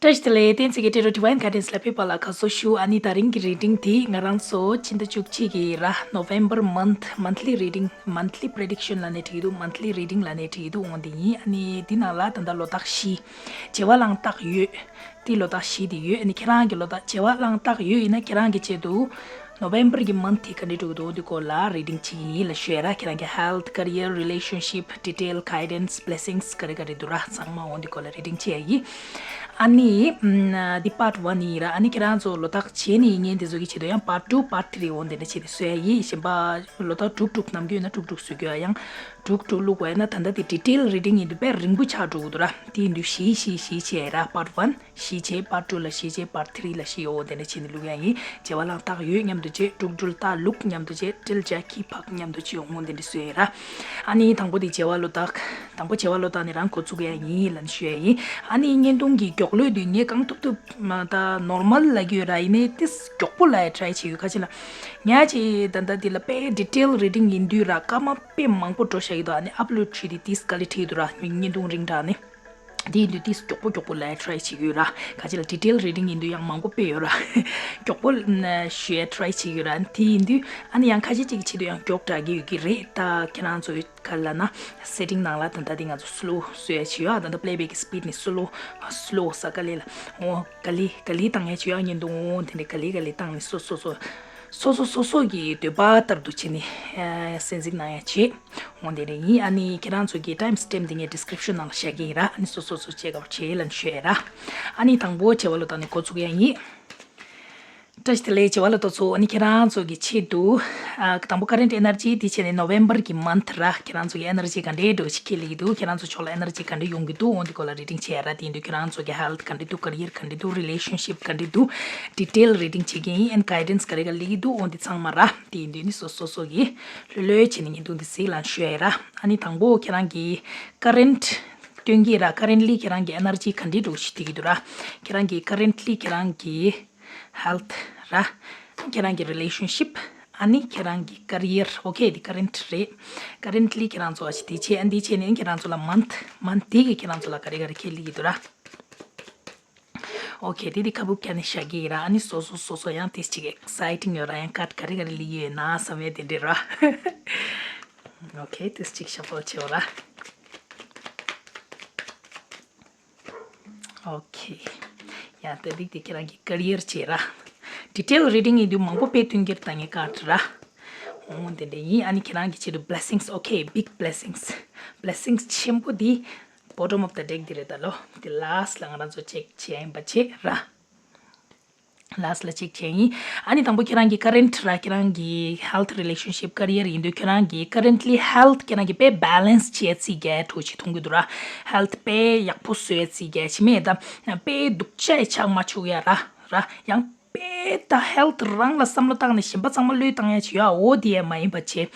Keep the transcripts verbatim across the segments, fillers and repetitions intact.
བཀྲ་ཤིས་བདེ་ལེགས། བསྟན་འཛིན་གྱི་ཊེ་རོ་ཌི་ཝའིན་གྷའི་ཌེན་སི་ལ་ཕེབས་པ་ལ་དགའ་བསུ་ཞུ། ཨ་ནི་དེ་རིང་གི་རི་ཌིང་དེ་ང་རང་ཚོ་ཕྱི་ཟླ་བཅུ་གཅིག་གི་ར་November month monthly reading, monthly prediction ལབ་ནས་བྲིས་ཀྱི་འདུག monthly reading ལབ་ནས་བྲིས་ཀྱི་འདུག་འོ་འདི་ཡིན། ཨ་ནི་འདི་ནང་ལ་ད་ལྟ་ལོ་རྟགས་བཞི། བྱེ་བ་གླང་སྟག་ཡོས། དེ་ལོ་རྟགས་བཞི་དེ་ཡོད། ཨ་ནི་ཁྱེད་རང་གི་ལོ་རྟགས་བྱེ་བ་གླང་སྟག་ཡོས་ཡིན་ན་ཁྱེད་རང་གི་ཆེད་དུ་November གི་month དེ་ག་འདྲས་འགྲོ་གི་འདུག་འོ་འདི་སྐོར་ལ་རི་ཌིང་བྱེད་ཀྱི་ཡིན་ལབ་ཞུ་ཡ་ར། ཁྱེད་རང་གི་health, career, relationship, detail, guidance, blessings ག་རེ་ག་རེ་འདུག་ར། ཚང་མ་འོ་འདི་སྐོར་ལ་རི་ཌིང་བྱེད་ཡ་ཡིན། ཨ་ནི་ཨམ་འདི་part one ཡིན་ར། ཨ་ནི་ཁྱེད་རང་ཚོ་ལོ་རྟགས་བྱེད་ནས་ཡིན་ངེས་འདི་ཚོ་གི་ཆེད་དུ་ཡང་part two, part three འོ་འདི་འདྲ་བྱས་ཏེ་བཟོ་ཡ་ཡིན། གཞན་པ་ལོ་རྟགས་དྲུག་དྲུག་ནམ་རྒྱུན་ཡིན་ན་དྲུག་དྲུག་བཟོ་རྒྱུ་ཡ། ཡང་དྲུག་དྲུག་བླུགས་པ་ཡིན་ན་ད་ལྟ་དེ་detail reading ཡིན་དུས་དཔེ་རིང་པོ་ཆགས་འགྲོ་གི་འདུག་ར། དེ་ཡིན་དུས་བཞི་བཞི་བཞི་བྱས་ར། part one བཞི་བྱས། part two ལ་བཞི་བྱས། part three ལ་བཞི། འོ་དེ་འདྲ་བྱས་ནས་བླུགས་ཡ་ཡིན། བྱེ་བ་གླང་སྟག་ཡོས་མཉམ་དུ་བྱས། དྲུག་སྦྲུལ་སྟག་ལུག་མཉམ་དུ་བྱས། སྤྲེལ་བྱ་ཁྱི་ཕག་མཉམ་དུ་བྱས། འོ་དེ་འདྲ་བཟོས་ཡ་ར། ཨ་ནི་དང་པོ་དེ་བྱེ་བ་ལོ་རྟགས། དང་པོ་བྱེ་བ་ལོ་རྟགས་ནས་རང་འགོ་བཙུགས་ཡ་ཡིན་ལབ་ནས་ཞུ་ཡ་ཡིན། ཨ་ནི་བརྙན་ཐུང་གི་མགྱོགས་ལོས་དུས་ངས་གང་ཐུབ་ཐུབ་མ་ད་normal ལབ་ཀྱི་ཡོད་ར། ཡིན་ནའི་ཏིས་མགྱོགས་པོ་ལབ་ཡ་try བྱེད་ཡོད། ག་ཅི་ལ་ཉག་ཅིག་ད་ལྟ་འདི་ལ་དཔེ་detail reading ཡིན་དུས་ར་སྐར་མ་དཔེ་མང་པོ་འགྲོ་བཞག་གི་འདུག་ཨ་ནི་upload བྱེད་དུས་ཏིས་དཀའ་ལས་འཕྲད་ཀྱི་འདུག་ར། བརྙན་ཐུང་རིང་དྲགས་ནས། དེ་ཡིན་དུས་ཏིས་མགྱོགས་པོ་མགྱོགས་པོ་ལབ་ཡ་try བྱེད་ཀྱི་ཡོད་ར། ག་ཅི་ལ་detail reading ཡིན་དུས་ཡང་མང་པོ་དཔེ་ཡོད་ར། མགྱོགས་པོ་ཞུ་ཡ་try བྱེད་ཀྱི་ཡོད་ར། དེ་ཡིན་དུས་ཨ་ནི་ཡང་ཁ་ཤས་ཅིག་གི་ཆེད་དུ་ཡང་མགྱོགས་དྲགས་ཀྱི་ཡོད་ཀྱི་རེད། ད་ཁྱེད་རང་ཚོ་ག་ལ་ན་setting ནང་ལ་ད་ལྟ་དེ་ང་ཚོ་slow བཟོ་ཡ་བྱེད་ཡོད། ད་ལྟ་playback གི་speed ནི་slow slow ས་ག་ལེ་ལ་འོ་ག་ལེ་ག་ལེ་བཏང་ཡ་བྱེད་ཡོད། བརྙན་ཐུང་འོ་དེ་འདྲ་ག་ལེ་ག་ལེ་བཏང་ནས་སོ་སོ་སོ་སོ་སོ་སོ་སོ་གི་འདོད་པ་ལྟར་དུ་བྱས་ནས་གསན་གཟིགས་གནང་ཡ་བྱེད། འོ་དེ་འདྲ་ཡིན། ཨ་ནི་ཁྱེད་རང་ཚོ་གི་time stamp དེ་ངས་description ནང་ལ་བཞག་གི་ཡིན་ར། ཨ་ནི་སོ་སོ་སོ་བྱེད་དགོས་བྱེད་ལབ་ནས་ཞུ་ཡ་ར། ཨ་ནི་དང་པོ་བྱེ་བ་ལོ་རྟགས་ནས་འགོ་བཙུགས་ཡ་ཡིན། བཀྲ་ཤིས་བདེ་ལེགས་བྱེ་བ་ལོ་རྟགས་ཚོ། ཨ་ནི་ཁྱེད་རང་ཚོ་གི་ཆེད་དུ་ཨ་དང་པོ་current energy དེ་བྱས་ནས་November གི་month ར། ཁྱེད་རང་ཚོ་གི་energy ག་འདྲའི་འགྲོ་ཞིག་ཁེལ་ལེ་གི་འདུག་ཁྱེད་རང་ཚོ་ཕྱོགས་ལ་energy ག་འདྲ་ཡོང་གི་འདུག་འོ་འདི་སྐོར་ལ་རི་ཌིང་བྱས་ཡ་ར། དེ་ཡིན་དུས་ཁྱེད་རང་ཚོ་གི་health ག་འདྲ་འདུག career ག་འདྲ་འདུག relationship ག་འདྲ་འདུག detail reading བྱེད་ཀྱི་ཡིན། and guidance ག་རེ་ག་ལེ་གི་འདུག་འོ་འདི་ཚང་མ་ར། དེ་ཡིན་དུས་ནི་སོ་སོ་སོ་གི་ལྷོད་ལྷོད་བྱས་ནས་བརྙན་ཐུང་འདི་གཟིགས་ལབ་ཞུ་ཡ་ར། ཨ་ནི་དང་པོ་ཁྱེད་རང་གི་current སྟོན་གྱི་ར། currently ཁྱེད་རང་གི་energy ག་འདྲའི་འགྲོ་ཞིག་དེ་གི་འདུག་ར། ཁྱེད་རང་གི་currently ཁྱེད་རང་གི་health ར། ཁྱེད་རང་གི་relationship ཨ་ནི་ཁྱེད་རང་གི་career okay དེ་current རེད། currently ཁྱེད་རང་ཚོ་ཨ་ཅི་དེ་བྱས། ཨ་འདི་བྱས་ནས་ཁྱེད་རང་ཚོ་ལ་month month དེ་གི་ཁྱེད་རང་ཚོ་ལ་ག་རེ་ག་རེ་ཁེལ་ལེ་གི་འདུག་ར། okay དེ་དེ་ཁ་བུབ་ཀྱ་ནས་བཞག་གི་ཡིན་ར། ཨ་ནི་སོ་སོ་སོ་སོ་ཡང་ཏིས་ཅིག་exciting ཡོད་ར། ཡང་card ག་རེ་ག་རེ་ལི་ཡོད་ན་བསམ་ཡས་དེ་འདྲ་ར། okay ཏིས་ཅིག་ཤ་ཕོལ་ཆེ་བ་ར། okay ཡང་དེ་རིགས་དེ་ཁྱེད་རང་གི་career བྱེད་ར། detail reading ཡིན་དུས་མང་པོ་དཔེ་སྟོན་གྱི་ར། ད་ངས་card ར། འོ་དེ་འདྲ་ཡིན། ཨ་ནི་ཁྱེད་རང་གི་ཆེད་དུ་blessings okay big blessings blessings ཆེན་པོ་འདི་bottom of the deck འདི་རེད། ད་ལོ་འདི་last ལ་ང་རང་ཚོ་check བྱེད་ཡིན་པ་བྱེད་ར། last ལ་check བྱེད་ཡིན། ཨ་ནི་དང་པོ་ཁྱེད་རང་གི་current ར། ཁྱེད་རང་གི་health relationship career ཡིན་དུས་ཁྱེད་རང་གི་currently health ཁྱེད་རང་གི་དཔེ་balance བྱེད་རྩིས་རྒྱ་ཐུག་ཅིག་མཐོང་གི་འདུག་ར། health དཔེ་ཡག་པོ་བཟོ་ཡ་རྩིས་རྒྱ་ཆེ་མེད་ད། དཔེ་སྡུག་ཅག་ཆགས་མ་བཅུག་ཡ་ར་ར། ཡང་དཔེ་ད་health རང་ལ་བསམ་བློ་བཏང་ནས་གཞན་པ་ཚང་མ་བློས་བཏང་ཡ་ཅིག་ཡོད་ཨ། འོ་དེ་ཡ་མ་ཡིན་པ་བྱེད།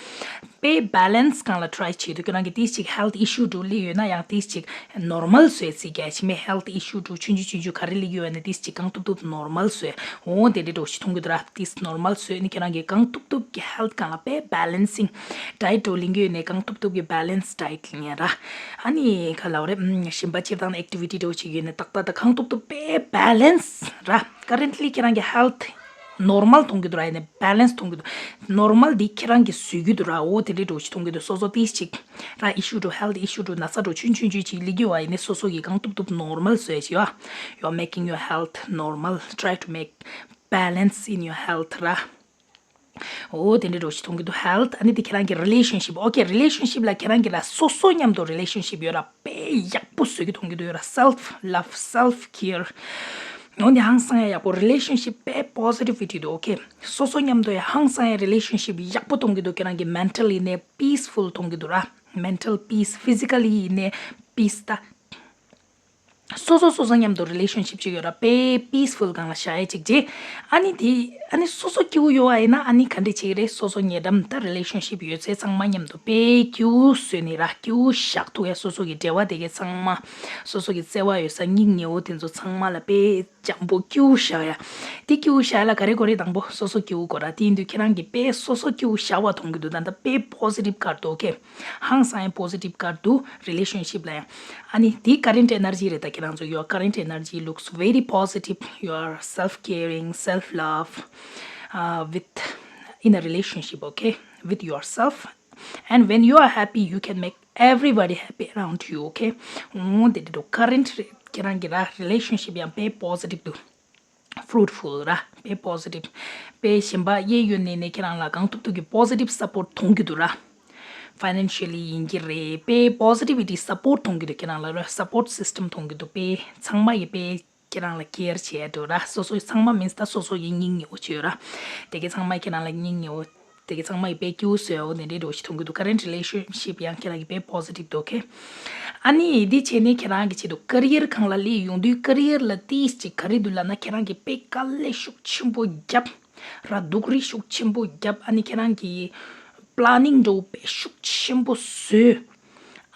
དཔེ་balance སྒང་ལ་try བྱེད་དུས་ཁྱོད་རང་གི་ཏིས་ཅིག་health issue འགྲོ་ལེ་ཡོད་ན་ཡང་ཏིས་ཅིག་normal བཟོས་ཚིག་རྒྱ་ཆེ་མེད་health issue འགྲོ་ཆུང་ཆུང་ཆུང་ཆུང་ག་རེ་ལེགས་ཡོད་ནས་ཏིས་ཅིག་གང་ཐུབ་ཐུབ་normal བཟོས། འོ་དེ་འདྲ་འགྲོ་ཞིག་མཐོང་གི་འདུག་ར། ཏིས་normal བཟོས་ནས་ཁྱོད་རང་གི་གང་ཐུབ་ཐུབ་ཀྱི་health སྒང་ལ་དཔེ་balancing diet འགྲོ་ལེགས་ཡོད་ནས་གང་ཐུབ་ཐུབ་ཀྱི་balance diet ལེན་ར། ཨ་ནི་ག་ལབ་རེད། གཞན་པ་སྤྱིར་བཏང་activity འགྲོ་ཞིག་ཡོད་ནས་ཏག་ཏག་ཏག་གང་ཐུབ་ཐུབ་དཔེ་balance ར། currently ཁྱེད་རང་གི་health normal མཐོང་གི་འདུག་ར། ཡིན་ནའི་balance མཐོང་གི་འདུག normal འདི་ཁྱེད་རང་གིས་བཟོས་ཀྱི་འདུག་ར། འོ་དེ་འདྲའི་འགྲོ་ཞིག་མཐོང་གི་འདུག་སོ་སོ་ཏིས་ཅིག་ར་issue འགྲོ་health issue འགྲོ་ན་ཚ་འགྲོ་ཆུང་ཆུང་ཆུང་ཅིག་ལི་གི་བ་ཡིན་ནའི་སོ་སོ་གིས་གང་ཐུབ་ཐུབ་normal བཟོས་ཡ་ཅིག་ཡོད། You're making your health normal, try to make balance in your health ར། འོ་དེ་འདྲའི་འགྲོ་ཞིག་མཐོང་གི་འདུག health ཨ་ནི་དེ་ཁྱེད་རང་གི་relationship okay relationship ལ་ཁྱེད་རང་གི་ལ་སོ་སོ་མཉམ་དུ་relationship ཡོད་ར། དཔེ་ཡག་པོ་བཟོས་ཀྱི་མཐོང་གི་འདུག་ཡོད་ར། self love self care འོ་འདི་ཧང་སང་ཡ་ཡག་པོ་relationship དཔེ་positivity འདུག okay སོ་སོ་མཉམ་དུ་ཡ་ཧང་སང་ཡ་relationship ཡག་པོ་མཐོང་གི་འདུག་ཁྱེད་རང་གི་mentally ཡིན་ནའི་peaceful མཐོང་གི་འདུག་ར། mental peace physically ཡིན་ནའི་peace ད། སོ་སོ་སོ་སོ་མཉམ་དུ་relationship ཅིག་ཡོད་ར། དཔེ་peaceful སྒང་ལ་བཞག་ཡ་ཅིག་བྱེད། ཨ་ནི་དེ་ཨ་ནི་སོ་སོ་སྐྱིད་པོ་ཡོད་པ་ཡིན་ན་ཨ་ནི་ག་འདྲ་བྱེད་ཀྱི་རེད། སོ་སོ་ཉེ་འགྲམ་ད་relationship ཡོད་ཚད་ཚང་མ་མཉམ་དུ་དཔེ་སྐྱིད་པོ་བཟོས་ནས་ར། སྐྱིད་པོ་བཞག་ཐུབ་ཡ། སོ་སོ་གི་འབྲེལ་བ་དེ་གའི་ཚང་མ་སོ་སོ་གི་བརྩེ་བ་ཡོད་ས་སྙིང་ཉེ་བོ་དེ་ཚོ་ཚང་མ་ལ་དཔེ་འཇམ་པོ་སྐྱིད་པོ་བཞག་ཡ། དེ་སྐྱིད་པོ་བཞག་ཡ་ལ་ག་རེ་དགོས་རེད། དང་པོ་སོ་སོ་སྐྱིད་པོ་དགོས་ར། དེ་ཡིན་དུས་ཁྱེད་རང་གི་དཔེ་སོ་སོ་སྐྱིད་པོ་བཞག་པ་མཐོང་གི་འདུག་ད་ལྟ་དཔེ་positive card འདུག okay ཧང་སང་ཡ་positive card འདུག relationship ལ་ཡང་། ཨ་ནི་དེ་current energy རེད་ད། རང་ཚོ། Your current energy looks very positive. You are self caring, self love, uh, with, in a relationship, okay, with yourself. And when you are happy, you can make everybody happy around you, okay? འོ་དེ་འདྲ་འདུག current ཁྱེད་རང་གི་ར་relationship ཡང་དཔེ་positive འདུག fruitful ར། དཔེ་positive. དཔེ་གཞན་པ་གཡས་གཡོན་ནས་ནས་ཁྱེད་རང་ལ་གང་ཐུབ་ཐུབ་ཀྱི་positive support གཏོང་གི་འདུག་ར། Financially ཡིན་གྱི་རེད། དཔེ་positivity support གཏོང་གི་འདུག་ཁྱེད་རང་ལ་ར། Support system གཏོང་གི་འདུག་དཔེ་ཚང་མ་ཡི་དཔེ་ཁྱེད་རང་ལ་care བྱས་འདུག་ར། སོ་སོ་ཚང་མ་མིན་ད་སོ་སོ་ཡི་སྙིང་ཉེ་བོ་བྱོས་ར། དེ་གས་ཚང་མ་ཁྱེད་རང་ལ་སྙིང་ཉེ་བོ། དེ་གས་ཚང་མ་ཡི་དཔེ་སྐྱིད་པོ་བཟོས་འོ་དེ་འདྲའི་འགྲོ་ཞིག་མཐོང་གི་འདུག current relationship ཡང་ཁྱེད་རང་གི་དཔེ་positive འདུག okay? ཨ་ནི་འདི་བྱས་ནས་ཁྱེད་རང་གི་ཆེད་དུ་career སྒང་ལ་སླེབས་ཡོང་དུས་career ལ་ཏིས་ཅིག་ག་རེ་འདུག་ལབ་ན། ཁྱེད་རང་གི་དཔེ་དཀའ་ལས་ཤུགས་ཆེན་པོ་བརྒྱབ་ར། སྡུག་རུས་ཤུགས་ཆེན་པོ་བརྒྱབ། ཨ་ནི་ཁྱེད་རང་གི་planning འགྲོ་དཔེ་ཤུགས་ཆེན་པོ་བཟོས།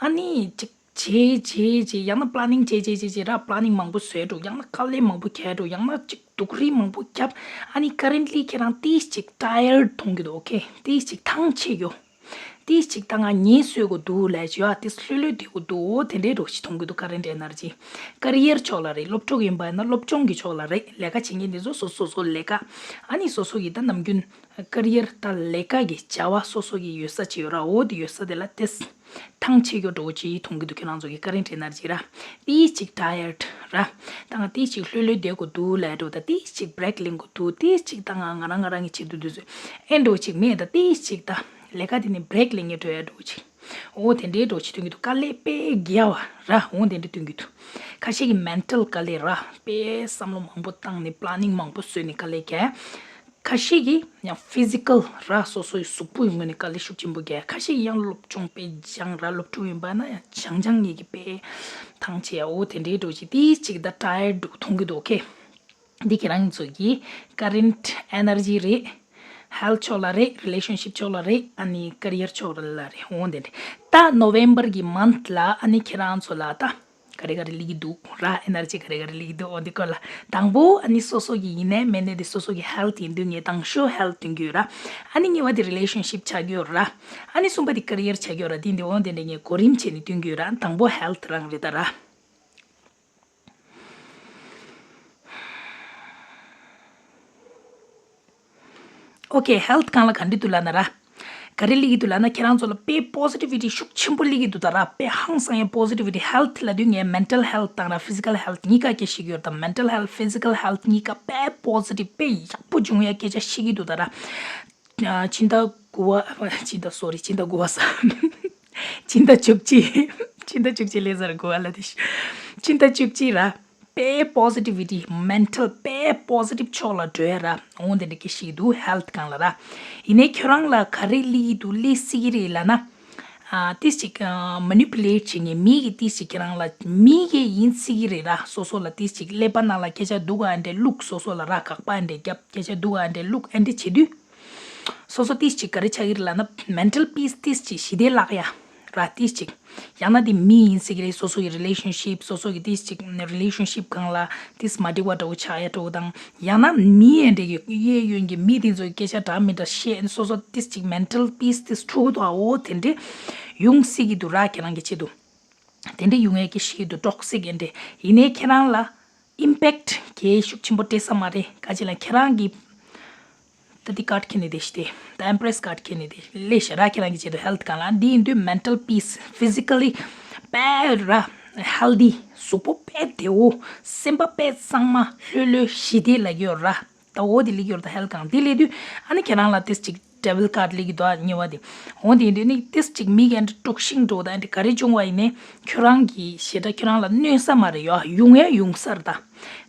ཨ་ནི་ཅིག་བྱས་བྱས་བྱས་ཡང་ན་planning བྱས་བྱས་བྱས་བྱས་ར། planning མང་པོ་བཟོས་འགྲོ། ཡང་ན་དཀའ་ལས་མང་པོ་བརྒྱབ་འགྲོ། ཡང་ན་ཅིག་སྡུག་རུས་མང་པོ་བརྒྱབ། ཨ་ནི་currently ཁྱེད་རང་ཏིས་ཅིག་tired མཐོང་གི་འདུག okay? ཏིས་ཅིག་ཐང་ཆད་ཡོད། ཏིས་ཅིག་ད་ང་ངལ་གསོ་དགོས་འདུག་ལབ་བྱས་ཡོད། ཏིས་ལྷོད་ལྷོད་བསྡད་དགོས་འདུག་འོ་དེ་འདྲའི་འགྲོ་ཞིག་མཐོང་གི་འདུག current energy། career ཕྱོགས་ལ་རེད། སློབ་གྲོགས་ཡིན་པ་ཡིན་ན་སློབ་སྦྱོང་གི་ཕྱོགས་ལ་རེད། ལས་ཀ་བྱེད་མཁན་དེ་ཚོ་སོ་སོ་སོ་ལས་ཀ། ཨ་ནི་སོ་སོ་ཡི་ད་ནམ་རྒྱུན་career ད་ལས་ཀ་གི་བྱ་བ་སོ་སོ་གི་ཡོད་ས་ཅིག་ཡོད་ར། འོ་དེ་ཡོད་ས་དེ་ལ་ཏིས་ཐང་ཆད་ཡོད་འགྲོ་ཅིག་མཐོང་གི་འདུག་ཁྱེད་རང་ཚོ་གི་current energy ར། ཏིས་ཅིག་tired ར། ད་ང་ཏིས་ཅིག་ལྷོད་ལྷོད་བསྡད་དགོས་འདུག་ལབ་འགྲོ། ད་ཏིས་ཅིག་break ལེན་དགོས་འདུག་ཏིས་ཅིག་ད་ང་ང་རང་ང་རང་གི་ཆེད་དུ་འདུག་ཟེར་ཨེ་འགྲོ་ཅིག་མེད། ད་ཏིས་ཅིག་ད་ལས་ཀ་དེ་ནི་break ལེན་གྱི་འགྲོ་ཡ་འགྲོ་ཅིག་འོ་དེ་འདྲའི་འགྲོ་ཅིག་མཐོང་གི་འདུག་དཀའ་ལས་དཔེ་རྒྱག་པ་ར། འོ་དེ་འདྲ་མཐོང་གི་འདུག་ཁ་ཤས་ཀྱི་mental དཀའ་ལས་ར། དཔེ་བསམ་བློ་མང་པོ་བཏང་ནས་planning མང་པོ་བཟོས་ནས་དཀའ་ལས་རྒྱག་ཁ་ཤས་ཀྱིས་ཡང་physical ར། སོ་སོའི་གཟུགས་པོའི་ངོས་ནས་དཀའ་ལས་ཤུགས་ཆེན་པོ་རྒྱག་ཁ་ཤས་ཀྱིས་ཡང་སློབ་སྦྱོང་དཔེ་སྦྱང་ར། སློབ་ཕྲུག་ཡིན་པ་ན་ཡང་སྦྱང་སྦྱང་ངེས་ཀྱི་དཔེ་ཐང་ཆད་ཡ། འོ་དེ་འདྲའི་འགྲོ་ཅིག་ཏིས་ཅིག་ད་tired འདུག་མཐོང་གི་འདུག okay? འདི་ཁྱེད་རང་ཚོ་གི་current energy རེད། health ཕྱོགས་ལ་རེད། relationship ཕྱོགས་ལ་རེད། ཨ་ནི་career ཕྱོགས་ལ་རེད། འོ་དེ་འདྲ། ད་November གི་month ལ་ཨ་ནི་ཁྱེད་རང་ཚོ་ལ་ད་ག་རེ་ག་རེ་སླེབས་ཀྱི་འདུག་ར། energy ག་རེ་ག་རེ་སླེབས་ཀྱི་འདུག་འོ་འདི་སྐོར་ལ། དང་པོ་ཨ་ནི་སོ་སོ་གི་ཡིན་ནའི་མིན་ནའི་དེ་སོ་སོ་གི་health ཡིན་དུས་ངས་དང་ཤོས་health སྟོན་གྱི་ཡོད་ར། ཨ་ནི་གཉིས་པ་དེ་relationship ཆགས་ཀྱི་ཡོད་ར། ཨ་ནི་གསུམ་པ་དེ་career ཆགས་ཀྱི་ཡོད་ར། དེ་འདི་འོ་དེ་འདྲ་ངས་གོ་རིམ་བྱས་ནས་སྟོན་གྱི་ཡོད་ར། དང་པོ་health རང་རེད་ད་ར། Okay, health སྒང་ལ་ག་འདྲ་འདུག་ལབ་ན་ར། ག་རེ་སླེབས་ཀྱི་འདུག་ལབ་ན་ཁྱེད་རང་ཚོ་ལ་དཔེ་positivity ཤུགས་ཆེན་པོ་སླེབས་ཀྱི་འདུག་ད་ར། དཔེ་ཧང་སང་ཡ་positivity health ལབ་དུས་ངས་mental health དང་ར་physical health གཉིས་ཀ་སྐད་ཆ་བཤད་ཀྱི་ཡོད་ར། ད་mental health physical health གཉིས་ཀ་དཔེ་positive དཔེ་ཡག་པོ་བྱུང་ཡ་སྐད་ཆ་བཤད་ཀྱི་འདུག་ད་ར། ཨ། ཕྱི་ཟླ་དགུ་པ། ཕྱི་ཟླ་sorry ཕྱི་ཟླ་དགུ་པ་ས། ཕྱི་ཟླ་བཅུ་གཅིག་ཕྱི་ཟླ་བཅུ་གཅིག་ལས་ཟེར་དགུ་པ་ལ་དེ་ཤི། ཕྱི་ཟླ་བཅུ་གཅིག་ར། དཔེ་positivity mental དཔེ་positive ཕྱོགས་ལ་འགྲོ་ཡ་ར། འོང་དེ་འདྲ་སྐད་ཆ་བཤད་ཀྱི་འདུག health སྒང་ལ་ར། ཡིན་ནའི་ཁྱོད་རང་ལ་ག་རེ་སླེབས་ཀྱི་འདུག་སླེབས་སྲིད་ཀྱི་རེད་ལབ་ན། ཨ། ཏིས་ཅིག་ཨ། manipulate བྱེད་མཁན་མི་གིས་ཏིས་ཅིག་ཁྱེད་རང་ལ་མི་གིས་ཡིན་སྲིད་ཀྱི་རེད་ར། སོ་སོ་ལ་ཏིས་ཅིག་ཀླད་པ་ནང་ལ་སྐད་ཆ་སྡུག་ག་འདྲ་བླུག་སོ་སོ་ལ་ར། དགག་པ་འདྲ་རྒྱབ། སྐད་ཆ་སྡུག་ག་འདྲ་བླུག་ཨ་འདྲ་བྱེད་དུས། སོ་སོ་ཏིས་ཅིག་ག་རེ་ཆགས་ཀྱི་རེད་ལབ་ན། mental peace ཏིས་ཅིག་ཞི་བདེ་བརླག་ཡ་ར། ཏིས་ཅིག་ཡང་ན་དེ་མི་ཡིན་སྲིད་ཀྱི་རེད། སོ་སོ་ཡི་relationship སོ་སོ་གི་ཏིས་ཅིག་relationship སྒང་ལ་ཏིས་མ་འགྲིག་པ་འདྲ་བོ་ཆགས་ཡ་འདྲ་བོ་དང་། ཡང་ན་མི་ཡ་འདྲ་གི་གཡས་གཡོན་གྱི་མི་དེ་ཚོ་གི་སྐད་ཆ་འདྲ་མི་འདྲ་བཤད་སོ་སོ་ཏིས་ཅིག mental peace ཏིས་འཁྲུག་འདུག་འོ་དེ་འདྲ་ཡོང་སྲིད་ཀྱི་འདུག་ར། ཁྱེད་རང་གི་ཆེད་དུ། དེ་འདྲ་ཡོང་ཡས་ཀྱི་ཤེས་འདུག toxic ཨེ་འདྲ། ཡིན་ནའི་ཁྱེད་རང་ལ་impact གལ་ཤུགས་ཆེན་པོ་སྤྲད་ས་མ་རེད། ག་ཅི་ལ་ཁྱེད་རང་གི་ད་འདི་card ཁྱེར་ནས་བསྡད་ཤི་དེ། ད་empress card ཁྱེར་ནས་བསྡད་ལས་ཤི་ར། ཁྱེད་རང་གི་ཆེད་དུ་health སྒང་ལ་འདི་ཡིན་དུས་mental peace physically དཔེ་ར་healthy གཟུགས་པོ་དཔེ་བདེ་བོ། སེམས་པ་དཔེ་གཙང་མ་ལྷོད་ལྷོད་ཞི་བདེ་ལ་ཡོད་ར། ད་འོ་དེ་ལི་ཡོར་ད་health སྒང་དེ་ལས་དུས་ཨ་ནི་ཁྱེད་རང་ལ་ཏིས་ཅིག devil card ལི་གི་དོ་ཉེ་བ་དེ། འོ་དེ་དུས་ནི་ཏིས་ཅིག་མི་གི་ཨ་འདྲ་དཀྲུག་ཤིང་འགྲོ་ད་ཨ་འདྲ་ག་རེ་བྱུང་བ་ཡིན་ནའི་ཁྱོད་རང་གི་ཞེ་དྲག་ཁྱོད་རང་ལ་གནོད་ས་མ་རེད། ཡོ་ཡོང་ཡ་ཡོང་ས་རེད་ད།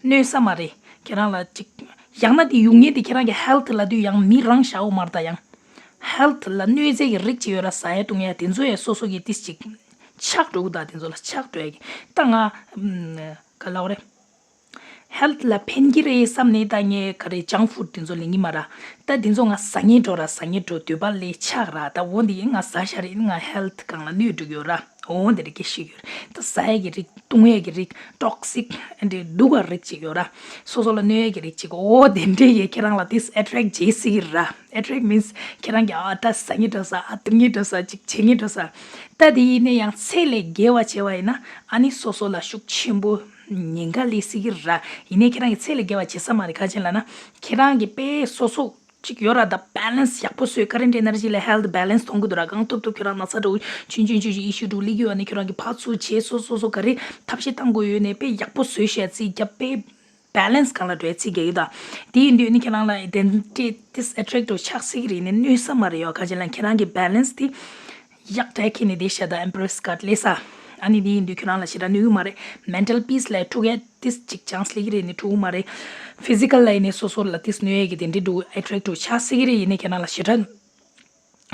གནོད་ས་མ་རེད་ཁྱེད་རང་ལ་ཅིག་ཡང་ན་དེ་ཡོང་ངེས་དེ་ཁྱེད་རང་གི་health ལ་དུས་ཡང་མི་རང་བཞག་འོ་མ་རེད་ད། ཡང་health ལ་གནོད་འཚེ་གི་རིགས་ཅིག་ཡོད་ར། ཟ་ཡ་བཏུང་ཡ་དེ་ཚོ་ཡ་སོ་སོ་གི་ཏིས་ཅིག་ཆག་འགྲོ་གི་ད། དེ་ཚོ་ལ་ཆག་འགྲོ་ཡ་གི་ད་ང་ག་ལབ་རེད། health ལ་ཕན་གྱི་རེད་བསམ་ནས་ད་ངས་ག་རེ་junk food དེ་ཚོ་ལེན་གྱི་མ་ར། ད་དེ་ཚོ་ང་ཟ་ངེས་འགྲོ་ར། ཟ་ངེས་འགྲོ་འདོད་པ་ལས་ཆག་ར། ད་འོ་འདི་ང་ཟ་ཤ་རེད། ང་health སྒང་ལ་གནོད་འགྲོ་གི་ཡོད་ར། འོ་འདི་རེད་སྐད་ཤེས་ཡོད་ར། ད་ཟ་ཡ་གི་རིགས་བཏུང་ཡ་གི་རིགས་toxic ཨ་འདྲ་སྡུག་ག་རིགས་ཅིག་ཡོད་ར། སོ་སོ་ལ་གནོད་ཡ་གི་རིགས་ཅིག་འོ་དེ་འདྲས་ཡས་ཁྱེད་རང་ལ་ཏིས་attract བྱེད་སྲིད་ཀྱི་ར། attract means ཁྱེད་རང་གི་ཨ་ད་ཟ་ངེས་འགྲོ་ས། ཨ་བཏུང་ངེས་འགྲོ་ས། ཅིག་བྱེད་ངེས་འགྲོ་ས། ད་དེ་ཡིན་ནས་ཡང་ཚད་ལས་བརྒལ་བ་བྱས་པ་ཡིན་ན་ཨ་ནི་སོ་སོ་ལ་ཤུགས་ཆེན་པོ་ ཉེན་ཁ་སླེབས་སྲིད་ཀྱི་རེད། ཡིན་ནའི་ཁྱེད་རང་གི་ཚེ་ལ་དགེ་བ་བྱེད་ས་མ་རེད། ག་ཅི་ལབ་ན་ཁྱེད་རང་གི་དཔེ་སོ་སོ་གཅིག་ཡོད་ར། ད་balance ཡག་པོ་བཟོས། current energy ལ་health balance གཏོང་གི་འདུག་ར། གང་ཐུབ་ཐུབ་ཁྱོད་རང་ན་ཚ་འདྲ་བོ་ཆུང་ཆུང་ཆུང་ཆུང་issue འདྲ་བོ་སླེབས་ཀྱི་ཡོད་ནའི་ཁྱོད་རང་གི་ཕར་ཚུར་བྱས་སོ་སོ་སོ་ག་རེ་ཐབས་ཤེས་བཏང་དགོས་ཡོད་ནའི་དཔེ་ཡག་པོ་བཟོས་བྱས་རྩིས་རྒྱབ། དཔེ་balance གང་ལ་འགྲོ་ཡ་རྩིས་རྒྱག་གི་འདུག་དེ་ཡིན་དུས་ནི་ཁྱེད་རང་ལ་identity disattach འདྲ་བོ་ཆགས་སྲིད་ཀྱི་རེད། ནི་གནོད་ས་མ་རེད་ཡོད། ག་ཅི་ལབ་ན་ཁྱེད་རང་གི་balance དེ་ཡག་དྲག་ཁྱེར་ནས་བསྡད་ཤག་ད་Empress card སླེབས་ས། ཨ་ནི་དེ་ཡིན་དུས་ཁྱོད་རང་ལ་ཞེ་དྲག་གནོད་ཀྱི་མ་རེད། mental peace ལ་འཁྲུག་ཡ་ཏིས་ཅིག་chance སླེབས་ཀྱི་རེད། ནི་འཁྲུག་གི་མ་རེད། physical ལ་ཡིན་ནའི་སོ་སོ་ལ་ཏིས་གནོད་ཡ་གི་དེ་འདྲའི་འདྲ་བོ་attract འདྲ་བོ་ཆགས་སྲིད་ཀྱི་རེད། ཡིན་ནའི་ཁྱེད་རང་ལ་ཞེ་དྲག་